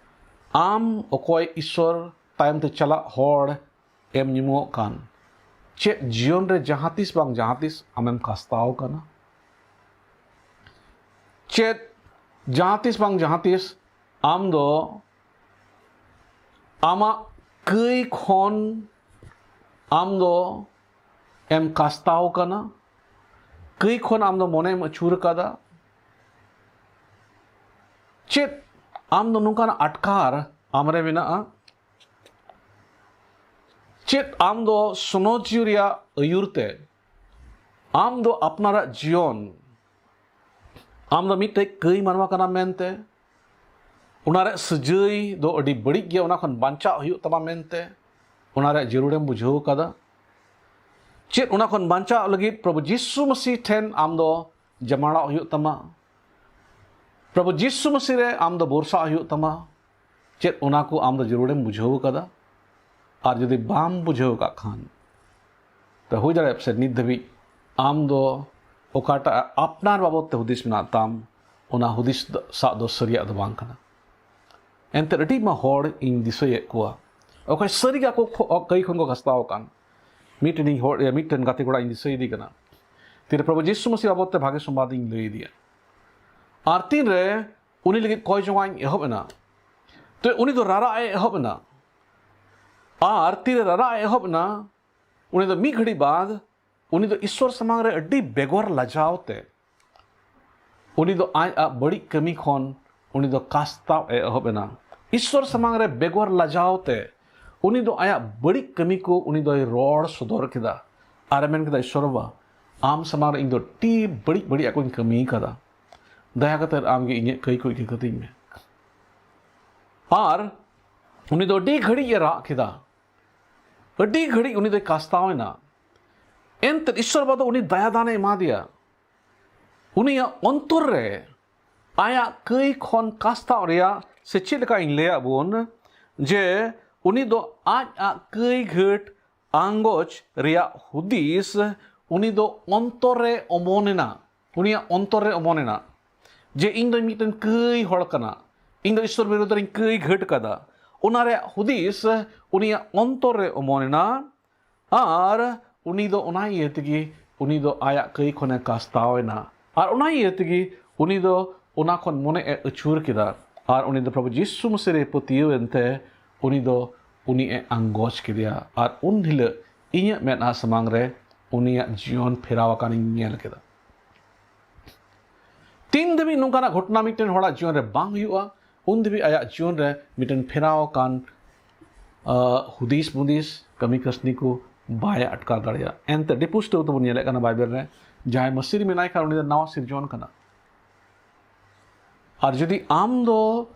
ᱟᱢ ᱚᱠᱚᱭ ᱤᱥᱚᱨ ᱛᱟᱭᱚᱢ ᱛᱮ ᱪᱟᱞᱟᱜ ᱦᱚᱲ ᱮᱢ ᱧᱩᱢᱚᱜ ᱠᱟᱱ, ᱪᱮᱫ ᱡᱤᱭᱚᱱ ᱨᱮ ᱡᱟᱦᱟᱸ ᱛᱤᱥ ᱵᱟᱝ ᱡᱟᱦᱟᱸ ᱛᱤᱥ ᱟᱢᱮᱢ ᱠᱟᱥᱛᱟᱣ ᱠᱟᱱᱟ? ᱪᱮᱫ ᱡᱟᱦᱟᱸ ᱛᱤᱥ ᱵᱟᱝ ᱡᱟᱦᱟᱸ ᱛᱤᱥ ᱟᱢ ᱫᱚ ᱟᱢᱟᱜ ᱠᱟᱹᱭ ᱠᱷᱚᱱ ᱟᱢ ᱫᱚ ᱮᱢ ᱠᱟᱥᱛᱟᱣ ᱠᱟᱱᱟ? ᱠᱟᱹᱭ ᱠᱷᱚᱱ ᱟᱢ ᱫᱚ ᱢᱚᱱᱮᱢ ᱟᱹᱪᱩᱨ ᱟᱠᱟᱫᱟ? ᱪᱮᱫ ᱟᱢ ᱫᱚ ᱱᱚᱝᱠᱟᱱᱟᱜ ᱟᱴᱠᱟᱨ ᱟᱢᱨᱮ ᱢᱮᱱᱟᱜᱼᱟ? ᱪᱮᱫ ᱟᱢ ᱫᱚ ᱥᱚᱱᱚᱛ ᱡᱤᱣᱤ ᱨᱮᱭᱟᱜ ᱟᱹᱭᱩᱨ ᱛᱮ ᱟᱢ ᱫᱚ ᱟᱯᱱᱟᱨᱟᱜ ᱡᱤᱭᱚᱱ, ᱟᱢ ᱫᱚ ᱢᱤᱫᱴᱮᱡ ᱠᱟᱹᱭ ᱢᱟᱱᱣᱟ ᱠᱟᱱᱟᱢ ᱢᱮᱱᱛᱮ, ᱚᱱᱟ ᱨᱮᱭᱟᱜ ᱥᱟᱹᱡᱟᱹᱭ ᱫᱚ ᱟᱹᱰᱤ ᱵᱟᱹᱲᱤᱡ ᱜᱮᱭᱟ, ᱚᱱᱟ ᱠᱷᱚᱱ ᱵᱟᱧᱪᱟᱜ ᱦᱩᱭᱩᱜ ᱛᱟᱢᱟ ᱢᱮᱱᱛᱮ ᱚᱱᱟ ᱨᱮᱭᱟᱜ ᱡᱟᱹᱨᱩᱲᱮᱢ ᱵᱩᱡᱷᱟᱹᱣ ᱠᱟᱫᱟ? ᱪᱮᱫ ᱚᱱᱟ ᱠᱷᱚᱱ ᱵᱟᱧᱪᱟᱜ ᱞᱟᱹᱜᱤᱫ ᱯᱨᱚᱵᱷᱩ ᱡᱤᱥᱩ ᱢᱟᱹᱥᱤ ᱴᱷᱮᱱ ᱟᱢ ᱫᱚ ᱡᱟᱢᱟᱲᱟᱜ ᱦᱩᱭᱩᱜ ᱛᱟᱢᱟ? ᱯᱨᱚᱵᱷᱩ ᱡᱤᱥᱩ ᱢᱟᱹᱥᱤ ᱨᱮ ᱟᱢ ᱫᱚ ᱵᱷᱚᱨᱥᱟᱜ ᱦᱩᱭᱩᱜ ᱛᱟᱢᱟ? ᱪᱮᱫ ᱚᱱᱟ ᱠᱚ ᱟᱢ ᱫᱚ ᱡᱟᱹᱨᱩᱲᱮᱢ ᱵᱩᱡᱷᱟᱹᱣ ᱠᱟᱫᱟ? ᱟᱨ ᱡᱩᱫᱤ ᱵᱟᱢ ᱵᱩᱡᱷᱟᱹᱣ ᱠᱟᱜ ᱠᱷᱟᱱ, ᱛᱚ ᱦᱩᱭ ᱫᱟᱲᱮᱭᱟᱜᱼᱟ ᱯᱟᱥᱮᱡ ᱱᱤᱛ ᱫᱷᱟᱹᱵᱤᱡ ᱟᱢ ᱫᱚ ᱚᱠᱟᱴᱟᱜ ᱟᱯᱱᱟᱨ ᱵᱟᱵᱚᱫ ᱛᱮ ᱦᱩᱫᱤᱥ ᱢᱮᱱᱟᱜ ᱛᱟᱢ, ᱚᱱᱟ ᱦᱩᱫᱤᱥ ᱫᱚ, ᱥᱟᱜ ᱫᱚ ᱥᱟᱹᱨᱤᱭᱟᱜ ᱫᱚ ᱵᱟᱝ ᱠᱟᱱᱟ᱾ ᱮᱱᱛᱮ ᱟᱹᱰᱤ ᱢᱟ ᱦᱚᱲ ᱤᱧ ᱫᱤᱥᱟᱹᱭᱮᱫ ᱠᱚᱣᱟ, ᱚᱠᱚᱭ ᱥᱟᱹᱨᱤ ᱜᱮ ᱟᱠᱚ ᱠᱷᱚ-, ᱠᱟᱹᱭ ᱠᱷᱚᱱ ᱠᱚ ᱠᱟᱥᱛᱟᱣ ᱟᱠᱟᱱ᱾ ᱢᱤᱫᱴᱮᱱ ᱤᱧ ᱦᱚᱲ, ᱢᱤᱫᱴᱮᱱ ᱜᱟᱛᱮ ᱠᱚᱲᱟ ᱤᱧ ᱫᱤᱥᱟᱹᱭᱮᱫᱮ ᱠᱟᱱᱟ᱾ ᱛᱤᱨᱮ ᱯᱨᱚᱵᱷᱩ ᱡᱤᱥᱩ ᱢᱟᱹᱥᱤ ᱵᱟᱵᱚᱫ ᱛᱮ ᱵᱷᱟᱜᱮ ᱥᱚᱢᱵᱟᱫ ᱤᱧ ᱞᱟᱹᱭ ᱟᱫᱮᱭᱟ᱾ ᱟᱨ ᱛᱤᱱᱨᱮ ᱩᱱᱤ ᱞᱟᱹᱜᱤᱫ ᱠᱚᱭ ᱡᱚᱝᱟᱜ ᱤᱧ ᱮᱦᱚᱵ ᱮᱱᱟ, ᱛᱚ ᱩᱱᱤ ᱫᱚ ᱨᱟᱨᱟᱜ ᱮ ᱮᱦᱚᱵ ᱮᱱᱟ᱾ ᱟᱨ ᱛᱤᱨᱮ ᱨᱟᱨᱟᱜ ᱮ ᱮᱦᱚᱵ ᱮᱱᱟ, ᱩᱱᱤ ᱫᱚ ᱢᱤᱫ ᱜᱷᱟᱹᱲᱤᱡ ᱵᱟᱫ ᱩᱱᱤ ᱫᱚ ᱤᱥᱥᱚᱨ ᱥᱟᱢᱟᱝ ᱨᱮ ᱟᱹᱰᱤ ᱵᱮᱜᱚᱨ ᱞᱟᱡᱟᱣ ᱛᱮ ᱩᱱᱤ ᱫᱚ ᱟᱡ ᱟᱜ ᱵᱟᱹᱲᱤᱡ ᱠᱟᱹᱢᱤ ᱠᱷᱚᱱ ᱩᱱᱤ ᱫᱚ ᱠᱟᱥᱛᱟᱣ ᱮ ᱮᱦᱚᱵ ᱮᱱᱟ᱾ ᱤᱥᱥᱚᱨ ᱥᱟᱢᱟᱝ ᱨᱮ ᱵᱮᱜᱚᱨ ᱞᱟᱡᱟᱣ ᱛᱮ ᱩᱱᱤ ᱫᱚ ᱟᱭᱟᱜ ᱵᱟᱹᱲᱤᱡ ᱠᱟᱹᱢᱤ ᱠᱚ ᱩᱱᱤ ᱫᱚᱭ ᱨᱚᱲ ᱥᱚᱫᱚᱨ ᱠᱮᱫᱟ᱾ ᱟᱨᱮ ᱢᱮᱱ ᱠᱮᱫᱟ, "ᱤᱥᱥᱚᱨ ᱵᱟᱵᱟ, ᱟᱢ ᱥᱟᱢᱟᱝ ᱨᱮ ᱤᱧ ᱫᱚ ᱟᱹᱰᱤ ᱵᱟᱹᱲᱤᱡ ᱵᱟᱹᱲᱤᱡ ᱟᱜ ᱠᱚᱧ ᱠᱟᱹᱢᱤ ᱠᱟᱫᱟ᱾ ᱫᱟᱭᱟ ᱠᱟᱛᱮ ᱟᱢ ᱜᱮ ᱤᱧᱟᱹᱜ ᱠᱟᱹᱭ ᱠᱚ ᱤᱠᱟᱹ ᱠᱟᱹᱛᱤᱧ ᱢᱮ᱾" ᱟᱨ ᱩᱱᱤ ᱫᱚ ᱟᱹᱰᱤ ᱜᱷᱟᱹᱲᱤᱡ ᱮ ᱨᱟᱜ ᱠᱮᱫᱟ᱾ ᱟᱹᱰᱤ ᱜᱷᱟᱹᱲᱤᱡ ᱩᱱᱤ ᱫᱚᱭ ᱠᱟᱥᱛᱟᱣ ᱮᱱᱟ᱾ ᱮᱱᱛᱮᱫ ᱤᱥᱥᱚᱨ ᱵᱟᱵᱟ ᱫᱚ ᱩᱱᱤ ᱫᱟᱭᱟ ᱫᱟᱱᱮ ᱮᱢᱟ ᱫᱮᱭᱟ᱾ ᱩᱱᱤᱭᱟᱜ ᱚᱱᱛᱚᱨ ᱨᱮ ᱟᱭᱟᱜ ᱠᱟᱹᱭ ᱠᱷᱚᱱ ᱠᱟᱥᱛᱟᱣ ᱨᱮᱭᱟᱜ, ᱥᱮ ᱪᱮᱫ ᱞᱮᱠᱟ ᱤᱧ ᱞᱟᱹᱭᱟᱫ ᱵᱚᱱ, ᱡᱮ ᱩᱱᱤ ᱫᱚ ᱟᱡ ᱟᱜ ᱠᱟᱹᱭ ᱜᱷᱟᱹᱴ ᱟᱸᱜᱚᱪ ᱨᱮᱭᱟᱜ ᱦᱩᱫᱤᱥ ᱩᱱᱤ ᱫᱚ ᱚᱱᱛᱚᱨ ᱨᱮ ᱚᱢᱚᱱ ᱮᱱᱟ᱾ ᱩᱱᱤᱭᱟᱜ ᱚᱱᱛᱚᱨ ᱨᱮ ᱚᱢᱚᱱ ᱮᱱᱟ ᱡᱮ ᱤᱧ ᱫᱚ ᱢᱤᱫᱴᱮᱱ ᱠᱟᱹᱭ ᱦᱚᱲ ᱠᱟᱱᱟ, ᱤᱧ ᱫᱚ ᱤᱥᱥᱚᱨ ᱵᱤᱨᱩᱫᱷ ᱨᱮᱧ ᱠᱟᱹᱭ ᱜᱷᱟᱹᱴ ᱠᱟᱫᱟ᱾ ᱚᱱᱟ ᱨᱮᱭᱟᱜ ᱦᱩᱫᱤᱥ ᱩᱱᱤᱭᱟᱜ ᱚᱱᱛᱚᱨ ᱨᱮ ᱚᱢᱚᱱ ᱮᱱᱟ᱾ ᱟᱨ ᱩᱱᱤ ᱫᱚ ᱚᱱᱟ ᱤᱭᱟᱹ ᱛᱮᱜᱮ ᱩᱱᱤ ᱫᱚ ᱟᱭᱟᱜ ᱠᱟᱹᱭ ᱠᱷᱚᱱᱮ ᱠᱟᱥᱛᱟᱣ ᱮᱱᱟ᱾ ᱟᱨ ᱚᱱᱟ ᱤᱭᱟᱹ ᱛᱮᱜᱮ ᱩᱱᱤ ᱫᱚ ᱚᱱᱟ ᱠᱷᱚᱱ ᱢᱚᱱᱮ ᱮ ᱟᱹᱪᱩᱨ ᱠᱮᱫᱟ᱾ ᱟᱨ ᱩᱱᱤ ᱫᱚ ᱯᱨᱚᱵᱷᱩ ᱡᱤᱥᱩ ᱢᱟᱹᱥᱤ ᱨᱮ ᱯᱟᱹᱛᱭᱟᱹᱣ ᱮᱱᱛᱮ ᱩᱱᱤ ᱫᱚ ᱩᱱᱤ ᱮ ᱟᱸᱜᱚᱪ ᱠᱮᱫᱮᱭᱟ᱾ ᱟᱨ ᱩᱱ ᱦᱤᱞᱳᱜ ᱤᱧᱟᱹᱜ ᱢᱮᱫᱦᱟ ᱥᱟᱢᱟᱝ ᱨᱮ ᱩᱱᱤᱭᱟᱜ ᱡᱤᱭᱚᱱ ᱯᱷᱮᱨᱟᱣ ᱟᱠᱟᱱᱤᱧ ᱧᱮᱞ ᱠᱮᱫᱟ᱾ ᱛᱤᱱ ᱫᱷᱟᱹᱵᱤᱡ ᱱᱚᱝᱠᱟᱱᱟᱜ ᱜᱷᱚᱴᱚᱱᱟ ᱢᱤᱫᱴᱮᱱ ᱦᱚᱲᱟᱜ ᱡᱤᱭᱚᱱ ᱨᱮ ᱵᱟᱝ ᱦᱩᱭᱩᱜᱼᱟ, ᱩᱱ ᱫᱷᱟᱹᱵᱤᱡ ᱟᱭᱟᱜ ᱡᱤᱭᱚᱱ ᱨᱮ ᱢᱤᱫᱴᱮᱱ ᱯᱷᱮᱨᱟᱣ ᱟᱠᱟᱱ, ᱟᱸ, ᱦᱩᱫᱤᱥ ᱵᱩᱫᱤᱥ, ᱠᱟᱹᱢᱤ ᱠᱟᱹᱥᱱᱤ ᱠᱚ ᱵᱟᱭ ᱟᱴᱠᱟᱨ ᱫᱟᱲᱮᱭᱟᱜᱼᱟ᱾ ᱮᱱᱛᱮ ᱟᱹᱰᱤ ᱯᱩᱥᱴᱟᱹᱣ ᱛᱮᱵᱚᱱ ᱧᱮᱞᱮᱫ ᱠᱟᱱᱟ ᱵᱟᱭᱵᱮᱞ ᱨᱮ, ᱡᱟᱦᱟᱸᱭ ᱢᱟᱹᱥᱤ ᱨᱮ ᱢᱮᱱᱟᱭ ᱠᱷᱟᱱ ᱩᱱᱤ ᱫᱚ ᱱᱟᱣᱟ ᱥᱤᱨᱡᱚᱱ ᱠᱟᱱᱟ᱾ ᱟᱨ ᱡᱩᱫᱤ ᱟᱢ ᱫᱚ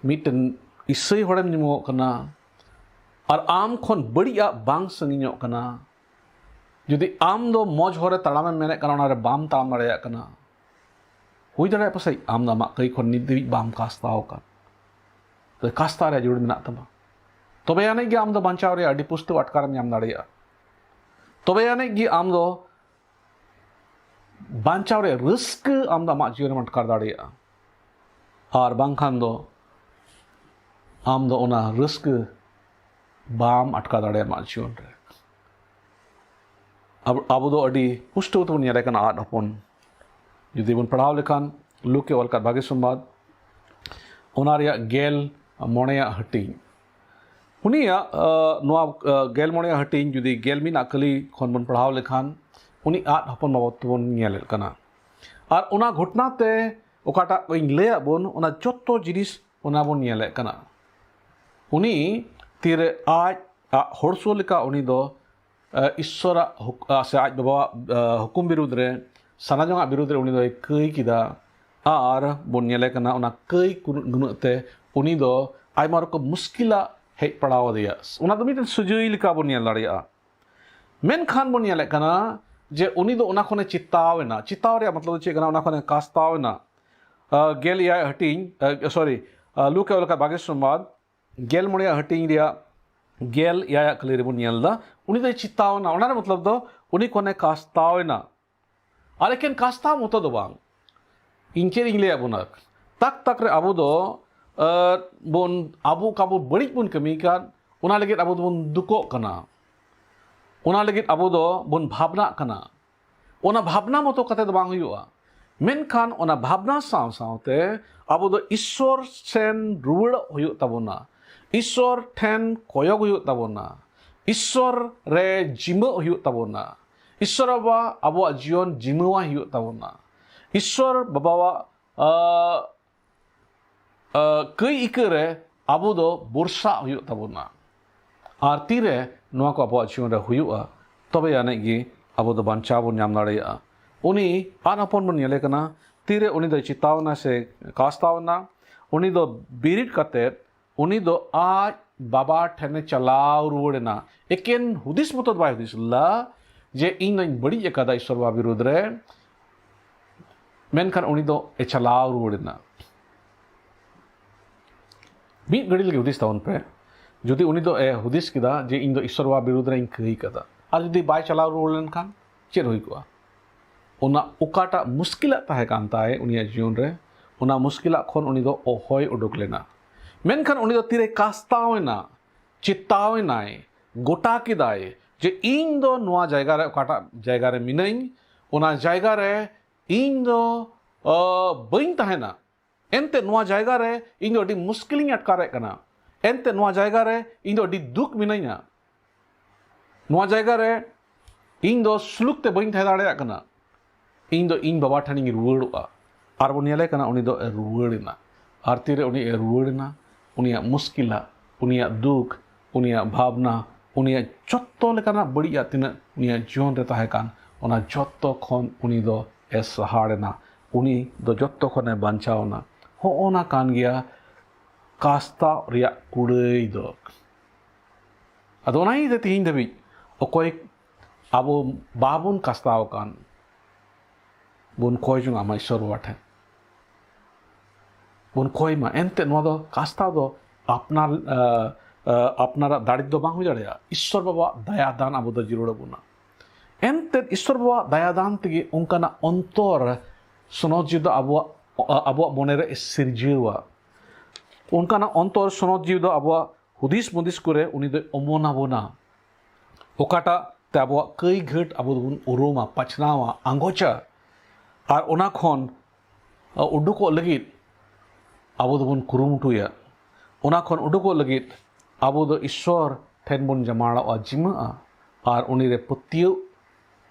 ᱢᱤᱫᱴᱮᱱ ᱤᱥᱟᱹᱭ ᱦᱚᱲᱮᱢ ᱧᱩᱢᱚᱜ ᱠᱟᱱᱟ ᱟᱨ ᱟᱢ ᱠᱷᱚᱱ ᱵᱟᱹᱲᱤᱡ ᱟᱜ ᱵᱟᱝ ᱥᱟᱺᱜᱤᱧᱚᱜ ᱠᱟᱱᱟ, ᱡᱩᱫᱤ ᱟᱢ ᱫᱚ ᱢᱚᱡᱽ ᱦᱚᱨ ᱨᱮ ᱛᱟᱲᱟᱢᱮᱢ ᱢᱮᱱᱮᱫ ᱠᱟᱱᱟ, ᱚᱱᱟ ᱨᱮ ᱵᱟᱢ ᱛᱟᱲᱟᱢ ᱫᱟᱲᱮᱭᱟᱜ ᱠᱟᱱᱟ, ᱦᱩᱭ ᱫᱟᱲᱮᱭᱟᱜᱼᱟ ᱯᱟᱥᱮᱡ ᱟᱢ ᱫᱚ ᱟᱢᱟᱜ ᱠᱟᱹᱭ ᱠᱷᱚᱱ ᱱᱤᱛ ᱫᱷᱟᱹᱵᱤᱡ ᱵᱟᱢ ᱠᱟᱥᱛᱟᱣ ᱟᱠᱟᱱ᱾ ᱛᱚ ᱠᱟᱥᱛᱟᱣ ᱨᱮᱭᱟᱜ ᱡᱟᱹᱨᱩᱲ ᱢᱮᱱᱟᱜ ᱛᱟᱢᱟ᱾ ᱛᱚᱵᱮ ᱟᱹᱱᱤᱡ ᱜᱮ ᱟᱢ ᱫᱚ ᱵᱟᱧᱪᱟᱣ ᱨᱮᱭᱟᱜ ᱟᱹᱰᱤ ᱯᱩᱥᱴᱟᱹᱣ ᱟᱴᱠᱟᱨᱮᱢ ᱧᱟᱢ ᱫᱟᱲᱮᱭᱟᱜᱼᱟ᱾ ᱛᱚᱵᱮ ᱟᱹᱱᱤᱡ ᱜᱮ ᱟᱢ ᱫᱚ ᱵᱟᱧᱪᱟᱣ ᱨᱮᱭᱟᱜ ᱨᱟᱹᱥᱠᱟᱹ ᱟᱢ ᱫᱚ ᱟᱢᱟᱜ ᱡᱤᱭᱚᱱ ᱨᱮᱢ ᱟᱴᱠᱟᱨ ᱫᱟᱲᱮᱭᱟᱜᱼᱟ᱾ ᱟᱨ ᱵᱟᱝᱠᱷᱟᱱ ᱫᱚ ᱟᱢ ᱫᱚ ᱚᱱᱟ ᱨᱟᱹᱥᱠᱟᱹ ᱵᱟᱢ ᱟᱴᱠᱟᱨ ᱫᱟᱲᱮᱭᱟᱜᱼᱟ ᱟᱢᱟᱜ ᱡᱤᱭᱚᱱ ᱨᱮ᱾ ᱟᱵᱚ, ᱟᱵᱚ ᱫᱚ ᱟᱹᱰᱤ ᱯᱩᱥᱴᱟᱹᱣ ᱛᱮᱵᱚᱱ ᱧᱮᱞᱮ ᱠᱟᱱᱟ ᱟᱫ ᱦᱚᱯᱚᱱ᱾ ᱡᱩᱫᱤ ᱵᱚᱱ ᱯᱟᱲᱦᱟᱣ ᱞᱮᱠᱷᱟᱱ ᱞᱩᱠᱮ ᱚᱞ ᱠᱟᱫ ᱵᱷᱟᱜᱮ ᱥᱚᱢᱵᱟᱫ, ᱚᱱᱟ ᱨᱮᱭᱟᱜ ᱜᱮᱞ ᱢᱚᱬᱮᱭᱟᱜ ᱦᱟᱹᱴᱤᱧ᱾ ᱩᱱᱤᱭᱟᱜ, ᱟᱸ, ᱱᱚᱣᱟ, ᱟᱸ, ᱜᱮᱞ ᱢᱚᱬᱮᱭᱟᱜ ᱦᱟᱹᱴᱤᱧ ᱡᱩᱫᱤ ᱜᱮᱞ ᱢᱤᱫ ᱟᱜ ᱠᱟᱹᱞᱤ ᱠᱷᱚᱱ ᱵᱚᱱ ᱯᱟᱲᱦᱟᱣ ᱞᱮᱠᱷᱟᱱ, ᱩᱱᱤ ᱟᱫ ᱦᱚᱯᱚᱱ ᱵᱟᱵᱚᱫ ᱛᱮᱵᱚᱱ ᱧᱮᱞᱮᱫ ᱠᱟᱱᱟ᱾ ᱟᱨ ᱚᱱᱟ ᱜᱷᱚᱴᱚᱱᱟ ᱛᱮ ᱚᱠᱟᱴᱟᱜ ᱤᱧ ᱞᱟᱹᱭᱟᱫ ᱵᱚᱱ, ᱚᱱᱟ ᱡᱚᱛᱚ ᱡᱤᱱᱤᱥ ᱚᱱᱟ ᱵᱚᱱ ᱧᱮᱞᱮᱫ ᱠᱟᱱᱟ᱾ ᱩᱱᱤ ᱛᱤᱨᱮ ᱟᱡ ᱟᱜ ᱦᱚᱲ ᱥᱩᱨ ᱞᱮᱠᱟ ᱩᱱᱤ ᱫᱚ, ᱟᱸ, ᱤᱥᱥᱚᱨᱟᱜ ᱦᱩᱠ-, ᱟᱸ, ᱥᱮ ᱟᱡ ᱵᱟᱵᱟᱣᱟᱜ, ᱟᱸ, ᱦᱩᱠᱩᱢ ᱵᱤᱨᱩᱫᱽ ᱨᱮ ᱥᱟᱱᱟᱡᱚᱝᱟᱜ ᱵᱤᱨᱩᱫᱽ ᱨᱮ ᱩᱱᱤ ᱫᱚᱭ ᱠᱟᱹᱭ ᱠᱮᱫᱟ᱾ ᱟᱨ ᱵᱚᱱ ᱧᱮᱞᱮ ᱠᱟᱱᱟ ᱚᱱᱟ ᱠᱟᱹᱭ ᱠᱩᱱᱩᱜ ᱱᱩᱱᱟᱹᱜ ᱛᱮ ᱩᱱᱤ ᱫᱚ ᱟᱭᱢᱟ ᱨᱚᱠᱚᱢ ᱢᱩᱥᱠᱤᱞᱟᱜ ᱦᱮᱡ ᱯᱟᱲᱟᱣ ᱟᱫᱮᱭᱟ᱾ ᱚᱱᱟ ᱫᱚ ᱢᱤᱫᱴᱮᱱ ᱥᱚᱡᱷᱮ ᱞᱮᱠᱟ ᱵᱚᱱ ᱧᱮᱞ ᱫᱟᱲᱮᱭᱟᱜᱼᱟ᱾ ᱢᱮᱱᱠᱷᱟᱱ ᱵᱚᱱ ᱧᱮᱞᱮᱫ ᱠᱟᱱᱟ ᱡᱮ ᱩᱱᱤ ᱫᱚ ᱚᱱᱟ ᱠᱷᱚᱱᱮ ᱪᱮᱛᱟᱣ ᱮᱱᱟ᱾ ᱪᱮᱛᱟᱣ ᱨᱮᱭᱟᱜ ᱢᱚᱛᱞᱚᱵ ᱫᱚ ᱪᱮᱫ ᱠᱟᱱᱟ? ᱚᱱᱟ ᱠᱷᱚᱱᱮ ᱠᱟᱥᱛᱟᱣ ᱮᱱᱟ᱾ ᱟᱨ ᱜᱮᱞ ᱮᱭᱟᱭ ᱦᱟᱹᱴᱤᱧ, ᱥᱚᱨᱤ, ᱞᱩᱠᱟ ᱚᱞ ᱟᱠᱟᱫ ᱵᱟᱜᱮ ᱥᱚᱢᱵᱟᱫ ᱜᱮᱞ ᱢᱚᱬᱮᱭᱟᱜ ᱦᱟᱹᱴᱤᱧ ᱨᱮᱭᱟᱜ ᱜᱮᱞ ᱮᱭᱟᱭᱟᱜ ᱠᱟᱹᱞᱤ ᱨᱮᱵᱚᱱ ᱧᱮᱞ ᱮᱫᱟ, ᱩᱱᱤ ᱫᱚᱭ ᱪᱮᱛᱟᱣ ᱮᱱᱟ᱾ ᱚᱱᱟ ᱨᱮ ᱢᱚᱛᱞᱚᱵ ᱫᱚ ᱩᱱᱤ ᱠᱷᱚᱱᱮ ᱠᱟᱥᱛᱟᱣ ᱮᱱᱟ᱾ ᱟᱨ ᱮᱠᱮᱱ ᱠᱟᱥᱛᱟᱣ ᱢᱚᱛᱚ ᱫᱚ ᱵᱟᱝ, ᱤᱧ ᱪᱮᱫ ᱤᱧ ᱞᱟᱹᱭᱟᱫ ᱵᱚᱱᱟ, ᱛᱟᱠ ᱛᱟᱠ ᱨᱮ ᱟᱵᱚ ᱫᱚ ᱟᱸ, ᱵᱚᱱ ᱟᱵᱚ ᱚᱠᱟ ᱵᱚᱱ ᱵᱟᱹᱲᱤᱡ ᱵᱚᱱ ᱠᱟᱹᱢᱤ ᱠᱟᱱ, ᱚᱱᱟ ᱞᱟᱹᱜᱤᱫ ᱟᱵᱚ ᱫᱚᱵᱚᱱ ᱫᱩᱠᱚᱜ ᱠᱟᱱᱟ, ᱚᱱᱟ ᱞᱟᱹᱜᱤᱫ ᱟᱵᱚ ᱫᱚ ᱵᱚᱱ ᱵᱷᱟᱵᱽᱱᱟᱜ ᱠᱟᱱᱟ᱾ ᱚᱱᱟ ᱵᱷᱟᱵᱽᱱᱟ ᱢᱚᱛᱚ ᱠᱟᱛᱮ ᱫᱚ ᱵᱟᱝ ᱦᱩᱭᱩᱜᱼᱟ, ᱢᱮᱱᱠᱷᱟᱱ ᱚᱱᱟ ᱵᱷᱟᱵᱽᱱᱟ ᱥᱟᱶ ᱥᱟᱶᱛᱮ ᱟᱵᱚ ᱫᱚ ᱤᱥᱥᱚᱨ ᱥᱮᱱ ᱨᱩᱣᱟᱹᱲᱚᱜ ᱦᱩᱭᱩᱜ ᱛᱟᱵᱚᱱᱟ, ᱤᱥᱥᱚᱨ ᱴᱷᱮᱱ ᱠᱚᱭᱚᱜ ᱦᱩᱭᱩᱜ ᱛᱟᱵᱚᱱᱟ, ᱤᱥᱥᱚᱨ ᱨᱮ ᱡᱤᱢᱟᱹᱜ ᱦᱩᱭᱩᱜ ᱛᱟᱵᱚᱱᱟ, ᱤᱥᱥᱚᱨ ᱵᱟᱵᱟ ᱟᱵᱚᱣᱟᱜ ᱡᱤᱭᱚᱱ ᱡᱤᱢᱟᱹᱣᱟᱭ ᱦᱩᱭᱩᱜ ᱛᱟᱵᱚᱱᱟ, ᱤᱥᱥᱚᱨ ᱵᱟᱵᱟᱣᱟᱜ ᱟᱸ, ᱟᱸ, ᱠᱟᱹᱭ ᱤᱠᱟᱹ ᱨᱮ ᱟᱵᱚ ᱫᱚ ᱵᱚᱨᱥᱟᱜ ᱦᱩᱭᱩᱜ ᱛᱟᱵᱚᱱᱟ᱾ ᱟᱨ ᱛᱤᱨᱮ ᱱᱚᱣᱟ ᱠᱚ ᱟᱵᱚᱣᱟᱜ ᱡᱤᱭᱚᱱ ᱨᱮ ᱦᱩᱭᱩᱜᱼᱟ, ᱛᱚᱵᱮ ᱟᱹᱱᱤᱡ ᱜᱮ ᱟᱵᱚ ᱫᱚ ᱵᱟᱧᱪᱟᱣ ᱵᱚᱱ ᱧᱟᱢ ᱫᱟᱲᱮᱭᱟᱜᱼᱟ᱾ ᱩᱱᱤ ᱟᱨ ᱦᱚᱯᱚᱱ ᱵᱚᱱ ᱧᱮᱞᱮ ᱠᱟᱱᱟ, ᱛᱤᱨᱮ ᱩᱱᱤ ᱫᱚᱭ ᱪᱮᱛᱟᱣ ᱮᱱᱟ ᱥᱮ ᱠᱟᱥᱛᱟᱣ ᱮᱱᱟ, ᱩᱱᱤ ᱫᱚ ᱵᱤᱨᱤᱫ ᱠᱟᱛᱮ ᱩᱱᱤ ᱫᱚ ᱟᱡ ᱵᱟᱵᱟ ᱴᱷᱮᱱᱮ ᱪᱟᱞᱟᱣ ᱨᱩᱣᱟᱹᱲ ᱮᱱᱟ᱾ ᱮᱠᱮᱱ ᱦᱩᱫᱤᱥ ᱢᱚᱛᱚ ᱫᱚ ᱵᱟᱭ ᱦᱩᱫᱤᱥ ᱞᱮᱫᱟ ᱡᱮ ᱤᱧ ᱫᱚᱧ ᱵᱟᱹᱲᱤᱡ ᱟᱠᱟᱫᱟ ᱤᱥᱥᱚᱨ ᱵᱟᱵᱟ ᱵᱤᱨᱩᱫᱽ ᱨᱮ, ᱢᱮᱱᱠᱷᱟᱱ ᱩᱱᱤ ᱫᱚ ᱮ ᱪᱟᱞᱟᱣ ᱨᱩᱣᱟᱹᱲ ᱮᱱᱟ᱾ ᱢᱤᱫ ᱜᱷᱟᱹᱲᱤ ᱞᱟᱹᱜᱤᱫ ᱦᱩᱫᱤᱥ ᱛᱟᱵᱚᱱ ᱯᱮ, ᱡᱩᱫᱤ ᱩᱱᱤ ᱫᱚ ᱮ ᱦᱩᱫᱤᱥ ᱠᱮᱫᱟ ᱡᱮ ᱤᱧ ᱫᱚ ᱤᱥᱥᱚᱨ ᱵᱟᱵᱟ ᱵᱤᱨᱩᱫᱽ ᱨᱮᱧ ᱠᱟᱹᱭ ᱠᱟᱫᱟ, ᱟᱨ ᱡᱩᱫᱤ ᱵᱟᱭ ᱪᱟᱞᱟᱣ ᱨᱩᱣᱟᱹᱲ ᱞᱮᱱᱠᱷᱟᱱ ᱪᱮᱫ ᱦᱩᱭ ᱠᱚᱜᱼᱟ? ᱚᱱᱟ ᱚᱠᱟᱴᱟᱜ ᱢᱩᱥᱠᱤᱞᱟᱜ ᱛᱟᱦᱮᱸ ᱠᱟᱱ ᱛᱟᱭ ᱩᱱᱤᱭᱟᱜ ᱡᱤᱭᱚᱱ ᱨᱮ, ᱚᱱᱟ ᱢᱩᱥᱠᱤᱞᱟᱜ ᱠᱷᱚᱱ ᱩᱱᱤ ᱫᱚ ᱚᱦᱚᱭ ᱩᱰᱩᱠ ᱞᱮᱱᱟ᱾ ᱢᱮᱱᱠᱷᱟᱱ ᱩᱱᱤ ᱫᱚ ᱛᱤᱨᱮ ᱠᱟᱥᱛᱟᱣ ᱮᱱᱟ, ᱪᱮᱛᱟᱣ ᱮᱱᱟᱭ, ᱜᱚᱴᱟ ᱠᱮᱫᱟᱭ ᱡᱮ ᱤᱧ ᱫᱚ ᱱᱚᱣᱟ ᱡᱟᱭᱜᱟ ᱨᱮ, ᱚᱠᱟᱴᱟᱜ ᱡᱟᱭᱜᱟ ᱨᱮ ᱢᱤᱱᱟᱹᱧ, ᱚᱱᱟ ᱡᱟᱭᱜᱟ ᱨᱮ ᱤᱧ ᱫᱚ, ᱟᱹ, ᱵᱟᱹᱧ ᱛᱟᱦᱮᱱᱟ᱾ ᱮᱱᱛᱮ ᱱᱚᱣᱟ ᱡᱟᱭᱜᱟ ᱨᱮ ᱤᱧ ᱫᱚ ᱟᱹᱰᱤ ᱢᱩᱥᱠᱤᱞᱤᱧ ᱟᱴᱠᱟᱨᱮᱫ ᱠᱟᱱᱟ᱾ ᱮᱱᱛᱮ ᱱᱚᱣᱟ ᱡᱟᱭᱜᱟ ᱨᱮ ᱤᱧ ᱫᱚ ᱟᱹᱰᱤ ᱫᱩᱠ ᱢᱤᱱᱟᱹᱧᱟ᱾ ᱱᱚᱣᱟ ᱡᱟᱭᱜᱟ ᱨᱮ ᱤᱧ ᱫᱚ ᱥᱩᱞᱩᱠ ᱛᱮ ᱵᱟᱹᱧ ᱛᱟᱦᱮᱸ ᱫᱟᱲᱮᱭᱟᱜ ᱠᱟᱱᱟ᱾ ᱤᱧ ᱫᱚ ᱤᱧ ᱵᱟᱵᱟ ᱴᱷᱮᱱᱤᱧ ᱨᱩᱣᱟᱹᱲᱚᱜᱼᱟ᱾ ᱟᱨ ᱵᱚᱱ ᱧᱮᱞᱮ ᱠᱟᱱᱟ, ᱩᱱᱤ ᱫᱚ ᱮ ᱨᱩᱣᱟᱹᱲ ᱮᱱᱟ᱾ ᱟᱨ ᱛᱤᱨᱮ ᱩᱱᱤ ᱮ ᱨᱩᱣᱟᱹᱲ ᱮᱱᱟ, ᱩᱱᱤᱭᱟᱜ ᱢᱩᱥᱠᱤᱞᱟᱜ, ᱩᱱᱤᱭᱟᱜ ᱫᱩᱠ, ᱩᱱᱤᱭᱟᱜ ᱵᱷᱟᱵᱽᱱᱟ, ᱩᱱᱤᱭᱟᱜ ᱡᱚᱛᱚ ᱞᱮᱠᱟᱱᱟᱜ ᱵᱟᱹᱲᱤᱡᱟᱜ ᱛᱤᱱᱟᱹᱜ ᱩᱱᱤᱭᱟᱜ ᱡᱤᱭᱚᱱ ᱨᱮ ᱛᱟᱦᱮᱸ ᱠᱟᱱ, ᱚᱱᱟ ᱡᱚᱛᱚ ᱠᱷᱚᱱ ᱩᱱᱤ ᱫᱚ ᱮ ᱥᱟᱦᱟᱲ ᱮᱱᱟ᱾ ᱩᱱᱤ ᱫᱚ ᱡᱚᱛᱚ ᱠᱷᱚᱱᱮ ᱵᱟᱧᱪᱟᱣ ᱮᱱᱟ᱾ ᱦᱚᱸᱜᱼᱚ ᱱᱟ ᱠᱟᱱ ᱜᱮᱭᱟ ᱠᱟᱥᱛᱟᱣ ᱨᱮᱭᱟᱜ ᱠᱩᱲᱟᱹᱭ ᱫᱚ᱾ ᱟᱫᱚ ᱚᱱᱟ ᱤᱭᱟᱹᱛᱮ ᱛᱮᱦᱮᱧ ᱫᱷᱟᱹᱵᱤᱡ ᱚᱠᱚᱭ ᱟᱵᱚ ᱵᱟᱵᱚᱱ ᱠᱟᱥᱛᱟᱣ ᱟᱠᱟᱱ, ᱵᱚᱱ ᱠᱚᱭ ᱡᱚᱝ ᱟᱢᱟ ᱤᱥᱥᱚᱨ ᱵᱟᱵᱟ ᱴᱷᱮᱱ᱾ ᱵᱚᱱ ᱠᱚᱭ ᱢᱟ᱾ ᱮᱱᱛᱮ ᱱᱚᱣᱟ ᱫᱚ ᱠᱟᱥᱛᱟᱣ ᱫᱚ ᱟᱯᱱᱟᱨ, ᱟ, ᱟ, ᱟᱯᱱᱟᱨᱟᱜ ᱫᱟᱲᱮ ᱫᱚ ᱵᱟᱝ ᱦᱩᱭ ᱫᱟᱲᱮᱭᱟᱜᱼᱟ᱾ ᱤᱥᱥᱚᱨ ᱵᱟᱵᱟᱣᱟᱜ ᱫᱟᱭᱟ ᱫᱟᱱ ᱟᱵᱚ ᱫᱚ ᱡᱟᱹᱨᱩᱲ ᱟᱵᱚᱱᱟ᱾ ᱮᱱᱛᱮ ᱤᱥᱥᱚᱨ ᱵᱟᱵᱟᱣᱟᱜ ᱫᱟᱭᱟ ᱫᱟᱱ ᱛᱮᱜᱮ ᱚᱱᱠᱟᱱᱟᱜ ᱚᱱᱛᱚᱨ ᱥᱚᱱᱚᱛ ᱡᱤᱣᱤ ᱫᱚ ᱟᱵᱚᱣᱟᱜ, ᱟ, ᱟᱵᱚᱣᱟᱜ ᱢᱚᱱᱮ ᱨᱮ ᱥᱤᱨᱡᱟᱹᱣᱟ᱾ ᱚᱱᱠᱟᱱᱟᱜ ᱚᱱᱛᱚᱨ ᱥᱚᱱᱚᱛ ᱡᱤᱣᱤ ᱫᱚ ᱟᱵᱚᱣᱟᱜ ᱦᱩᱫᱤᱥ ᱢᱩᱫᱤᱥ ᱠᱚᱨᱮ ᱩᱱᱤ ᱫᱚᱭ ᱚᱢᱚᱱ ᱟᱵᱚᱱᱟ᱾ ᱚᱠᱟᱴᱟᱜ ᱛᱮ ᱟᱵᱚᱣᱟᱜ ᱠᱟᱹᱭ ᱜᱷᱟᱹᱴ ᱟᱵᱚ ᱫᱚᱵᱚᱱ ᱩᱨᱩᱢᱟ, ᱯᱟᱪᱷᱱᱟᱣᱟ, ᱟᱸᱜᱚᱪᱟ᱾ ᱟᱨ ᱚᱱᱟ ᱠᱷᱚᱱ ᱩᱰᱩᱠᱚᱜ ᱞᱟᱹᱜᱤᱫ ᱟᱵᱚ ᱫᱚᱵᱚᱱ ᱠᱩᱨᱩᱢᱩᱴᱩᱭᱟ᱾ ᱚᱱᱟ ᱠᱷᱚᱱ ᱩᱰᱩᱠᱚᱜ ᱞᱟᱹᱜᱤᱫ ᱟᱵᱚ ᱫᱚ ᱤᱥᱥᱚᱨ ᱴᱷᱮᱱ ᱵᱚᱱ ᱡᱟᱢᱟᱲᱟᱜᱼᱟ, ᱡᱤᱢᱟᱹᱜᱼᱟ, ᱟᱨ ᱩᱱᱤ ᱨᱮ ᱯᱟᱹᱛᱭᱟᱹᱣ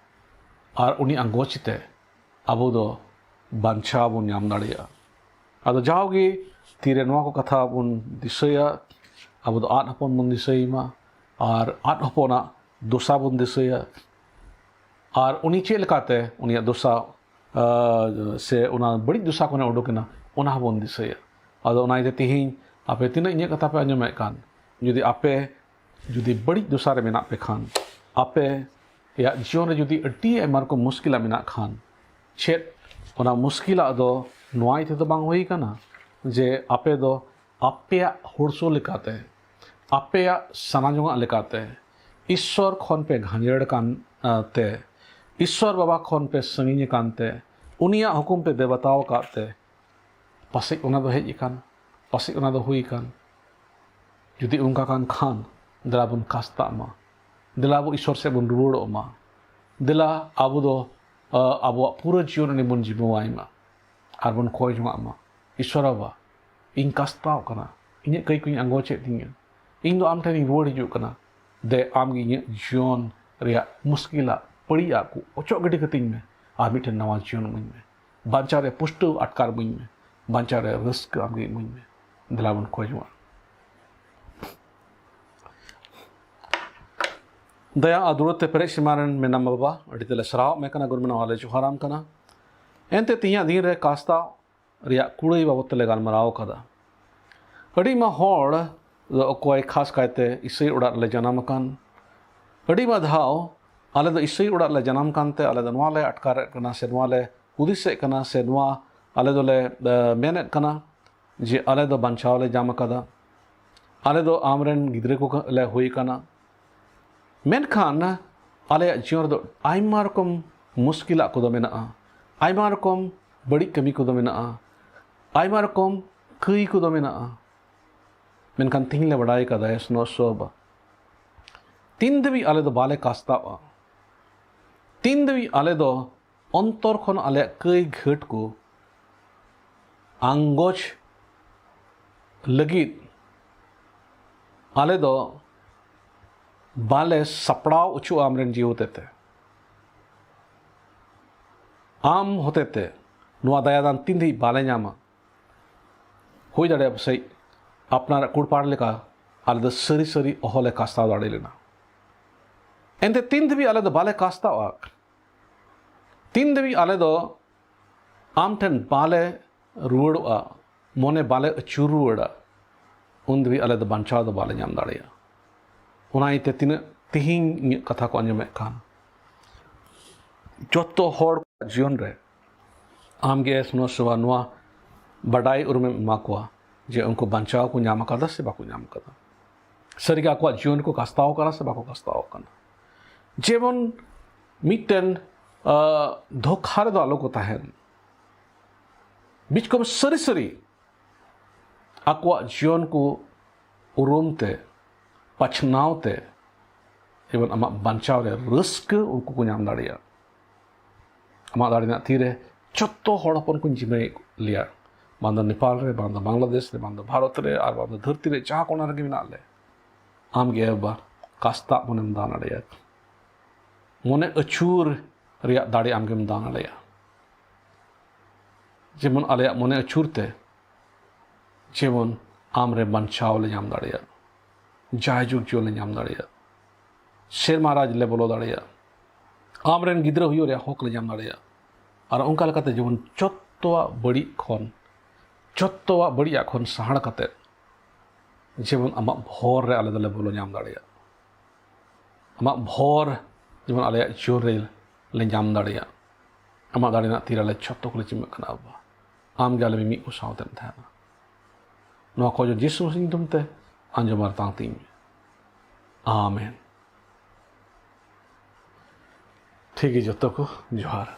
ᱟᱨ ᱩᱱᱤ ᱟᱸᱜᱚᱪ ᱛᱮ ᱟᱵᱚ ᱫᱚ ᱵᱟᱧᱪᱟᱣ ᱵᱚᱱ ᱧᱟᱢ ᱫᱟᱲᱮᱭᱟᱜᱼᱟ᱾ ᱟᱫᱚ ᱡᱟᱣᱜᱮ ᱛᱤᱨᱮ ᱱᱚᱣᱟ ᱠᱚ ᱠᱟᱛᱷᱟ ᱵᱚᱱ ᱫᱤᱥᱟᱹᱭᱟ, ᱟᱵᱚ ᱫᱚ ᱟᱫ ᱦᱚᱯᱚᱱ ᱵᱚᱱ ᱫᱤᱥᱟᱹᱭᱮ ᱢᱟ, ᱟᱨ ᱟᱫ ᱦᱚᱯᱚᱱᱟᱜ ᱫᱚᱥᱟ ᱵᱚᱱ ᱫᱤᱥᱟᱹᱭᱟ, ᱟᱨ ᱩᱱᱤ ᱪᱮᱫ ᱞᱮᱠᱟᱛᱮ ᱩᱱᱤᱭᱟᱜ ᱫᱚᱥᱟ, ᱟ, ᱥᱮ ᱚᱱᱟ ᱵᱟᱹᱲᱤᱡ ᱫᱚᱥᱟ ᱠᱷᱚᱱᱮ ᱩᱰᱩᱠᱮᱱᱟ, ᱚᱱᱟ ᱦᱚᱸᱵᱚᱱ ᱫᱤᱥᱟᱹᱭᱟ᱾ ᱟᱫᱚ ᱚᱱᱟ ᱤᱭᱟᱹᱛᱮ ᱛᱮᱦᱮᱧ ᱟᱯᱮ ᱛᱤᱱᱟᱹᱜ ᱤᱧᱟᱹᱜ ᱠᱟᱛᱷᱟ ᱯᱮ ᱟᱸᱡᱚᱢᱮᱫ ᱠᱟᱱ, ᱡᱩᱫᱤ ᱟᱯᱮ ᱡᱩᱫᱤ ᱵᱟᱹᱲᱤᱡ ᱫᱚᱥᱟ ᱨᱮ ᱢᱮᱱᱟᱜ ᱯᱮ ᱠᱷᱟᱱ, ᱟᱯᱮᱭᱟᱜ ᱡᱤᱭᱚᱱ ᱨᱮ ᱡᱩᱫᱤ ᱟᱹᱰᱤ ᱟᱭᱢᱟ ᱨᱚᱠᱚᱢ ᱢᱩᱥᱠᱤᱞᱟ ᱢᱮᱱᱟᱜ ᱠᱷᱟᱱ, ᱪᱮᱫ ᱚᱱᱟ ᱢᱩᱥᱠᱤᱞᱟᱜ ᱫᱚ ᱱᱚᱣᱟ ᱤᱭᱟᱹ ᱛᱮᱫᱚ ᱵᱟᱝ ᱦᱩᱭ ᱠᱟᱱᱟ ᱡᱮ ᱟᱯᱮ ᱫᱚ ᱟᱯᱮᱭᱟᱜ ᱦᱚᱲᱥᱚ ᱞᱮᱠᱟᱛᱮ, ᱟᱯᱮᱭᱟᱜ ᱥᱟᱱᱟ ᱡᱚᱝᱟᱜ ᱞᱮᱠᱟᱛᱮ ᱤᱥᱥᱚᱨ ᱠᱷᱚᱱ ᱯᱮ ᱜᱷᱟᱸᱡᱮᱲ ᱠᱟᱱ, ᱟ, ᱛᱮ, ᱤᱥᱥᱚᱨ ᱵᱟᱵᱟ ᱠᱷᱚᱱ ᱯᱮ ᱥᱟᱺᱜᱤᱧ ᱟᱠᱟᱱ ᱛᱮ, ᱩᱱᱤᱭᱟᱜ ᱦᱩᱠᱩᱢ ᱯᱮ ᱵᱮᱵᱟᱛᱟᱣ ᱟᱠᱟᱫ ᱛᱮ, ᱯᱟᱥᱮᱡ ᱚᱱᱟ ᱫᱚ ᱦᱮᱡ ᱟᱠᱟᱱ, ᱯᱟᱥᱮᱡ ᱚᱱᱟ ᱫᱚ ᱦᱩᱭ ᱟᱠᱟᱱ᱾ ᱡᱩᱫᱤ ᱚᱱᱠᱟ ᱠᱟᱱ ᱠᱷᱟᱱ, ᱫᱮᱞᱟ ᱵᱚᱱ ᱠᱟᱥᱛᱟᱜ ᱢᱟ, ᱫᱮᱞᱟ ᱟᱵᱚ ᱤᱥᱥᱚᱨ ᱥᱮᱫ ᱵᱚᱱ ᱨᱩᱣᱟᱹᱲᱚᱜ ᱢᱟ, ᱫᱮᱞᱟ ᱟᱵᱚ ᱫᱚ, ᱟ, ᱟᱵᱚᱣᱟᱜ ᱯᱩᱨᱟᱹ ᱡᱤᱭᱚᱱ ᱩᱱᱤ ᱵᱚᱱ ᱡᱤᱢᱟᱹᱣᱟᱭ ᱢᱟ, ᱟᱨ ᱵᱚᱱ ᱠᱚᱭ ᱡᱚᱝᱟᱜ ᱢᱟ, ᱤᱥᱥᱚᱨ ᱵᱟᱵᱟ, ᱤᱧ ᱠᱟᱥᱛᱟᱣ ᱠᱟᱱᱟ, ᱤᱧᱟᱹᱜ ᱠᱟᱹᱭ ᱠᱚᱧ ᱟᱸᱜᱚᱪᱮᱫ ᱛᱤᱧᱟᱹ, ᱤᱧ ᱫᱚ ᱟᱢ ᱴᱷᱮᱱᱤᱧ ᱨᱩᱣᱟᱹᱲ ᱦᱤᱡᱩᱜ ᱠᱟᱱᱟ᱾ ᱫᱮ, ᱟᱢ ᱜᱮ ᱤᱧᱟᱹᱜ ᱡᱤᱭᱚᱱ ᱨᱮᱭᱟᱜ ᱢᱩᱥᱠᱤᱞᱟᱜ, ᱯᱟᱹᱲᱤᱭᱟᱜ ᱠᱚ ᱚᱪᱚᱜ ᱜᱤᱰᱤ ᱠᱟᱹᱛᱤᱧ ᱢᱮ, ᱟᱨ ᱢᱤᱫᱴᱮᱱ ᱱᱟᱣᱟ ᱡᱤᱭᱚᱱ ᱤᱢᱟᱹᱧ ᱢᱮ᱾ ᱵᱟᱧᱪᱟᱣ ᱨᱮ ᱯᱩᱥᱴᱟᱹᱣ ᱟᱴᱠᱟᱨ ᱤᱢᱟᱹᱧ ᱢᱮ, ᱵᱟᱧᱪᱟᱣ ᱨᱮ ᱨᱟᱹᱥᱠᱟᱹ ᱟᱢ ᱜᱮ ᱤᱢᱟᱹᱧ ᱢᱮ᱾ ᱫᱮᱞᱟ ᱵᱚᱱ ᱠᱷᱚᱡᱚᱜᱼᱟ᱾ ᱫᱟᱭᱟ ᱟᱨ ᱫᱩᱞᱟᱹᱲ ᱛᱮ ᱯᱮᱨᱮᱡ ᱥᱮᱢᱟ ᱨᱮᱱ ᱢᱮᱱᱟᱢ ᱵᱟᱵᱟ, ᱟᱹᱰᱤ ᱛᱮᱞᱮ ᱥᱟᱨᱦᱟᱣ ᱢᱮ ᱠᱟᱱᱟ, ᱜᱩᱱ ᱢᱟᱱᱟᱣ ᱞᱮ ᱡᱚᱦᱟᱨᱟᱢ ᱠᱟᱱᱟ᱾ ᱮᱱᱛᱮ ᱛᱮᱦᱮᱧᱟᱜ ᱫᱤᱱ ᱨᱮ ᱠᱟᱥᱛᱟᱣ ᱨᱮᱭᱟᱜ ᱠᱩᱲᱟᱹᱭ ᱵᱟᱵᱚᱫ ᱛᱮᱞᱮ ᱜᱟᱞᱢᱟᱨᱟᱣ ᱠᱟᱫᱟ᱾ ᱟᱹᱰᱤ ᱢᱟ ᱦᱚᱲ ᱫᱚ ᱚᱠᱚᱭ ᱠᱷᱟᱥ ᱠᱟᱭᱛᱮ ᱤᱥᱟᱹᱭ ᱚᱲᱟᱜ ᱨᱮᱞᱮ ᱡᱟᱱᱟᱢ ᱟᱠᱟᱱ, ᱟᱹᱰᱤ ᱢᱟ ᱫᱷᱟᱣ ᱟᱞᱮ ᱫᱚ ᱤᱥᱟᱹᱭ ᱚᱲᱟᱜ ᱨᱮᱞᱮ ᱡᱟᱱᱟᱢ ᱠᱟᱱᱛᱮ ᱟᱞᱮ ᱫᱚ ᱱᱚᱣᱟ ᱞᱮ ᱟᱴᱠᱟᱨᱮᱫ ᱠᱟᱱᱟ ᱥᱮ ᱱᱚᱣᱟ ᱞᱮ ᱦᱩᱫᱤᱥᱮᱫ ᱠᱟᱱᱟ ᱥᱮ ᱱᱚᱣᱟ ᱟᱞᱮ ᱫᱚᱞᱮ, ᱮ, ᱢᱮᱱᱮᱫ ᱠᱟᱱᱟ ᱡᱮ ᱟᱞᱮ ᱫᱚ ᱵᱟᱧᱪᱟᱣ ᱞᱮ ᱧᱟᱢ ᱟᱠᱟᱫᱟ, ᱟᱞᱮ ᱫᱚ ᱟᱢᱨᱮᱱ ᱜᱤᱫᱽᱨᱟᱹ ᱠᱚ ᱞᱮ ᱦᱩᱭ ᱟᱠᱟᱱᱟ᱾ ᱢᱮᱱᱠᱷᱟᱱ ᱟᱞᱮᱭᱟᱜ ᱡᱤᱭᱚᱱ ᱨᱮᱫᱚ ᱟᱭᱢᱟ ᱨᱚᱠᱚᱢ ᱢᱩᱥᱠᱤᱞᱟᱜ ᱠᱚᱫᱚ ᱢᱮᱱᱟᱜᱼᱟ, ᱟᱭᱢᱟ ᱨᱚᱠᱚᱢ ᱵᱟᱹᱲᱤᱡ ᱠᱟᱹᱢᱤ ᱠᱚᱫᱚ ᱢᱮᱱᱟᱜᱼᱟ, ᱟᱭᱢᱟ ᱨᱚᱠᱚᱢ ᱠᱟᱹᱭ ᱠᱚᱫᱚ ᱢᱮᱱᱟᱜᱼᱟ᱾ ᱢᱮᱱᱠᱷᱟᱱ ᱛᱤᱦᱤᱧ ᱞᱮ ᱵᱟᱰᱟᱭ ᱠᱟᱫᱟ, ᱮ ᱥᱱᱚᱥᱚᱵ, ᱛᱤᱱ ᱫᱷᱟᱹᱵᱤᱡ ᱟᱞᱮ ᱫᱚ ᱵᱟᱞᱮ ᱠᱟᱥᱛᱟᱣᱟ, ᱛᱤᱱ ᱫᱷᱟᱹᱵᱤᱡ ᱟᱞᱮ ᱫᱚ ᱚᱱᱛᱚᱨ ᱠᱷᱚᱱ ᱟᱞᱮᱭᱟᱜ ᱠᱟᱹᱭ ᱜᱷᱟᱹᱴ ᱠᱚ ᱟᱸᱜᱚᱪ ᱞᱟᱹᱜᱤᱫ ᱟᱞᱮ ᱫᱚ ᱵᱟᱞᱮ ᱥᱟᱯᱲᱟᱣ ᱚᱪᱚᱜᱼᱟ ᱟᱢᱨᱮᱱ ᱡᱤᱣᱤ ᱦᱚᱛᱮᱛᱮ᱾ ᱟᱢ ᱦᱚᱛᱮᱛᱮ ᱱᱚᱣᱟ ᱫᱟᱭᱟ ᱫᱟᱱ ᱛᱤᱱ ᱫᱷᱟᱹᱵᱤᱡ ᱵᱟᱞᱮ ᱧᱟᱢᱟ, ᱦᱩᱭ ᱫᱟᱲᱮᱭᱟᱜᱼᱟ ᱯᱟᱥᱮᱡ ᱟᱯᱱᱟᱨᱟᱜ ᱠᱩᱲᱯᱟᱲ ᱞᱮᱠᱟ ᱟᱞᱮ ᱫᱚ ᱥᱟᱹᱨᱤ ᱥᱟᱹᱨᱤ ᱚᱦᱚᱞᱮ ᱠᱟᱥᱛᱟᱣ ᱫᱟᱲᱮ ᱞᱮᱱᱟ᱾ ᱮᱱᱛᱮ ᱛᱤᱱ ᱫᱷᱟᱹᱵᱤᱡ ᱟᱞᱮ ᱫᱚ ᱵᱟᱞᱮ ᱠᱟᱥᱛᱟᱣᱟ, ᱛᱤᱱ ᱫᱷᱟᱹᱵᱤᱡ ᱟᱞᱮ ᱫᱚ ᱟᱢ ᱴᱷᱮᱱ ᱵᱟᱞᱮ ᱨᱩᱣᱟᱹᱲᱚᱜᱼᱟ, ᱢᱚᱱᱮ ᱵᱟᱞᱮ ᱟᱹᱪᱩᱨ ᱨᱩᱣᱟᱹᱲᱟ, ᱩᱱ ᱫᱷᱟᱹᱵᱤᱡ ᱟᱞᱮ ᱫᱚ ᱵᱟᱧᱪᱟᱣ ᱫᱚ ᱵᱟᱞᱮ ᱧᱟᱢ ᱫᱟᱲᱮᱭᱟᱜᱼᱟ᱾ ᱚᱱᱟ ᱤᱭᱟᱹᱛᱮ ᱛᱤᱱᱟᱹᱜ ᱛᱤᱦᱤᱧ ᱤᱧᱟᱹᱜ ᱠᱟᱛᱷᱟ ᱠᱚ ᱟᱸᱡᱚᱢᱮᱫ ᱠᱟᱱ ᱡᱚᱛᱚ ᱦᱚᱲ ᱡᱤᱭᱚᱱ ᱨᱮ ᱟᱢᱜᱮ ᱥᱩᱱᱚ ᱥᱮᱵᱟ ᱱᱚᱣᱟ ᱵᱟᱰᱟᱭ ᱩᱨᱩᱢᱮᱢ ᱮᱢᱟ ᱠᱚᱣᱟ ᱡᱮ ᱩᱱᱠᱩ ᱵᱟᱧᱪᱟᱣ ᱠᱚ ᱧᱟᱢ ᱟᱠᱟᱫᱟ ᱥᱮ ᱵᱟᱠᱚ ᱧᱟᱢ ᱟᱠᱟᱫᱟ, ᱥᱟᱹᱨᱤᱜᱮ ᱟᱠᱚᱣᱟᱜ ᱡᱤᱭᱚᱱ ᱠᱚ ᱠᱟᱥᱛᱟᱣ ᱟᱠᱟᱱᱟ ᱥᱮ ᱵᱟᱠᱚ ᱠᱟᱥᱛᱟᱣ ᱟᱠᱟᱱᱟ᱾ ᱡᱮᱢᱚᱱ ᱢᱤᱫᱴᱮᱱ, ᱟᱸ, ᱫᱷᱳᱠᱷᱟ ᱨᱮᱫᱚ ᱟᱞᱚ ᱠᱚ ᱛᱟᱦᱮᱱ᱾ ᱵᱤᱪᱠᱚᱢ ᱥᱟᱹᱨᱤ ᱥᱟᱹᱨᱤ ᱟᱠᱚᱣᱟᱜ ᱡᱤᱭᱚᱱ ᱠᱚ ᱩᱨᱩᱢ ᱛᱮ, ᱯᱟᱪᱷᱱᱟᱣ ᱛᱮ, ᱡᱮᱢᱚᱱ ᱟᱢᱟᱜ ᱵᱟᱧᱪᱟᱣ ᱨᱮ ᱨᱟᱹᱥᱠᱟᱹ ᱩᱱᱠᱩ ᱠᱚ ᱧᱟᱢ ᱫᱟᱲᱮᱭᱟᱜᱼᱟ᱾ ᱟᱢᱟᱜ ᱫᱟᱲᱮ ᱨᱮᱱᱟᱜ ᱛᱤᱨᱮ ᱡᱚᱛᱚ ᱦᱚᱲ ᱦᱚᱯᱚᱱ ᱠᱚᱧ ᱡᱤᱢᱟᱹᱭᱮᱫ ᱞᱮᱭᱟ, ᱵᱟᱝ ᱫᱚ ᱱᱮᱯᱟᱞ ᱨᱮ, ᱵᱟᱝ ᱫᱚ ᱵᱟᱝᱞᱟᱫᱮᱥ ᱨᱮ, ᱵᱟᱝ ᱫᱚ ᱵᱷᱟᱨᱚᱛ ᱨᱮ, ᱟᱨ ᱵᱟᱝ ᱫᱚ ᱫᱷᱟᱹᱨᱛᱤ ᱨᱮ ᱡᱟᱦᱟᱸ ᱠᱚᱱᱟ ᱨᱮᱜᱮ ᱢᱮᱱᱟᱜ ᱞᱮ, ᱟᱢᱜᱮ ᱮ ᱵᱟᱵᱟ ᱠᱟᱥᱛᱟᱜ ᱢᱚᱱᱮᱢ ᱫᱟᱱ ᱟᱞᱮᱭᱟ᱾ ᱢᱚᱱᱮ ᱟᱹᱪᱩᱨ ᱨᱮᱭᱟᱜ ᱫᱟᱲᱮ ᱟᱢᱜᱮᱢ ᱫᱟᱱ ᱟᱞᱮᱭᱟ᱾ ᱡᱮᱢᱚᱱ ᱟᱞᱮᱭᱟᱜ ᱢᱚᱱᱮ ᱟᱹᱪᱩᱨ ᱛᱮ ᱡᱮᱢᱚᱱ ᱟᱢᱨᱮ ᱵᱟᱧᱪᱟᱣ ᱞᱮ ᱧᱟᱢ ᱫᱟᱲᱮᱭᱟᱜ, ᱡᱟᱭᱡᱩᱜᱽ ᱡᱤᱭᱚᱱ ᱞᱮ ᱧᱟᱢ ᱫᱟᱲᱮᱭᱟᱜ, ᱥᱮᱨᱢᱟ ᱨᱟᱡᱽ ᱞᱮ ᱵᱚᱞᱚ ᱫᱟᱲᱮᱭᱟᱜ, ᱟᱢᱨᱮᱱ ᱜᱤᱫᱽᱨᱟᱹ ᱦᱩᱭᱩᱜ ᱨᱮᱭᱟᱜ ᱦᱚᱠ ᱞᱮ ᱧᱟᱢ ᱫᱟᱲᱮᱭᱟᱜ᱾ ᱟᱨ ᱚᱱᱠᱟ ᱞᱮᱠᱟᱛᱮ ᱡᱮᱢᱚᱱ ᱡᱚᱛᱚᱣᱟᱜ ᱵᱟᱹᱲᱤᱡ ᱠᱷᱚᱱ, ᱡᱚᱛᱚᱣᱟᱜ ᱵᱟᱹᱲᱤᱡᱟᱜ ᱠᱷᱚᱱ ᱥᱟᱦᱟᱲ ᱠᱟᱛᱮ ᱡᱮᱢᱚᱱ ᱟᱢᱟᱜ ᱵᱷᱚᱨ ᱨᱮ ᱟᱞᱮ ᱫᱚᱞᱮ ᱵᱚᱞᱚ ᱧᱟᱢ ᱫᱟᱲᱮᱭᱟᱜ᱾ ᱟᱢᱟᱜ ᱵᱷᱚᱨ ᱡᱮᱢᱚᱱ ᱟᱞᱮᱭᱟᱜ ᱡᱳᱨ ᱨᱮ ᱞᱮ ᱧᱟᱢ ᱫᱟᱲᱮᱭᱟᱜ᱾ ᱟᱢᱟᱜ ᱫᱟᱲᱮ ᱨᱮᱱᱟᱜ ᱛᱤ ᱨᱮ ᱟᱞᱮ ᱡᱷᱚᱛᱚ ᱠᱚᱞᱮ ᱪᱤᱢᱟᱹᱜ ᱠᱟᱱᱟ ᱟᱵᱟ᱾ ᱟᱢ ᱜᱮ ᱟᱞᱮ ᱢᱤᱢᱤᱫ ᱠᱚ ᱥᱟᱶᱛᱮᱢ ᱛᱟᱦᱮᱱᱟ᱾ ᱱᱚᱣᱟ ᱠᱚ ᱡᱤᱥᱩ ᱢᱟᱥᱤ ᱧᱩᱛᱩᱢ ᱛᱮ ᱟᱸᱡᱚᱢ ᱟᱨ ᱛᱟᱝ ᱛᱤᱧ ᱢᱮ᱾ ᱟᱢᱮᱱ᱾ ᱴᱷᱤᱠ ᱜᱮ, ᱡᱚᱛᱚ ᱠᱚ ᱡᱚᱦᱟᱨ᱾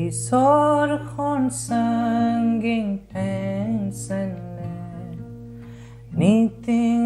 ᱤᱥᱚᱨ ᱠᱷᱚᱱ ᱥᱟᱺᱜᱤᱧ ᱴᱷᱮᱱ ᱥᱮᱱ ᱞᱮᱱ ᱱᱤᱛᱤ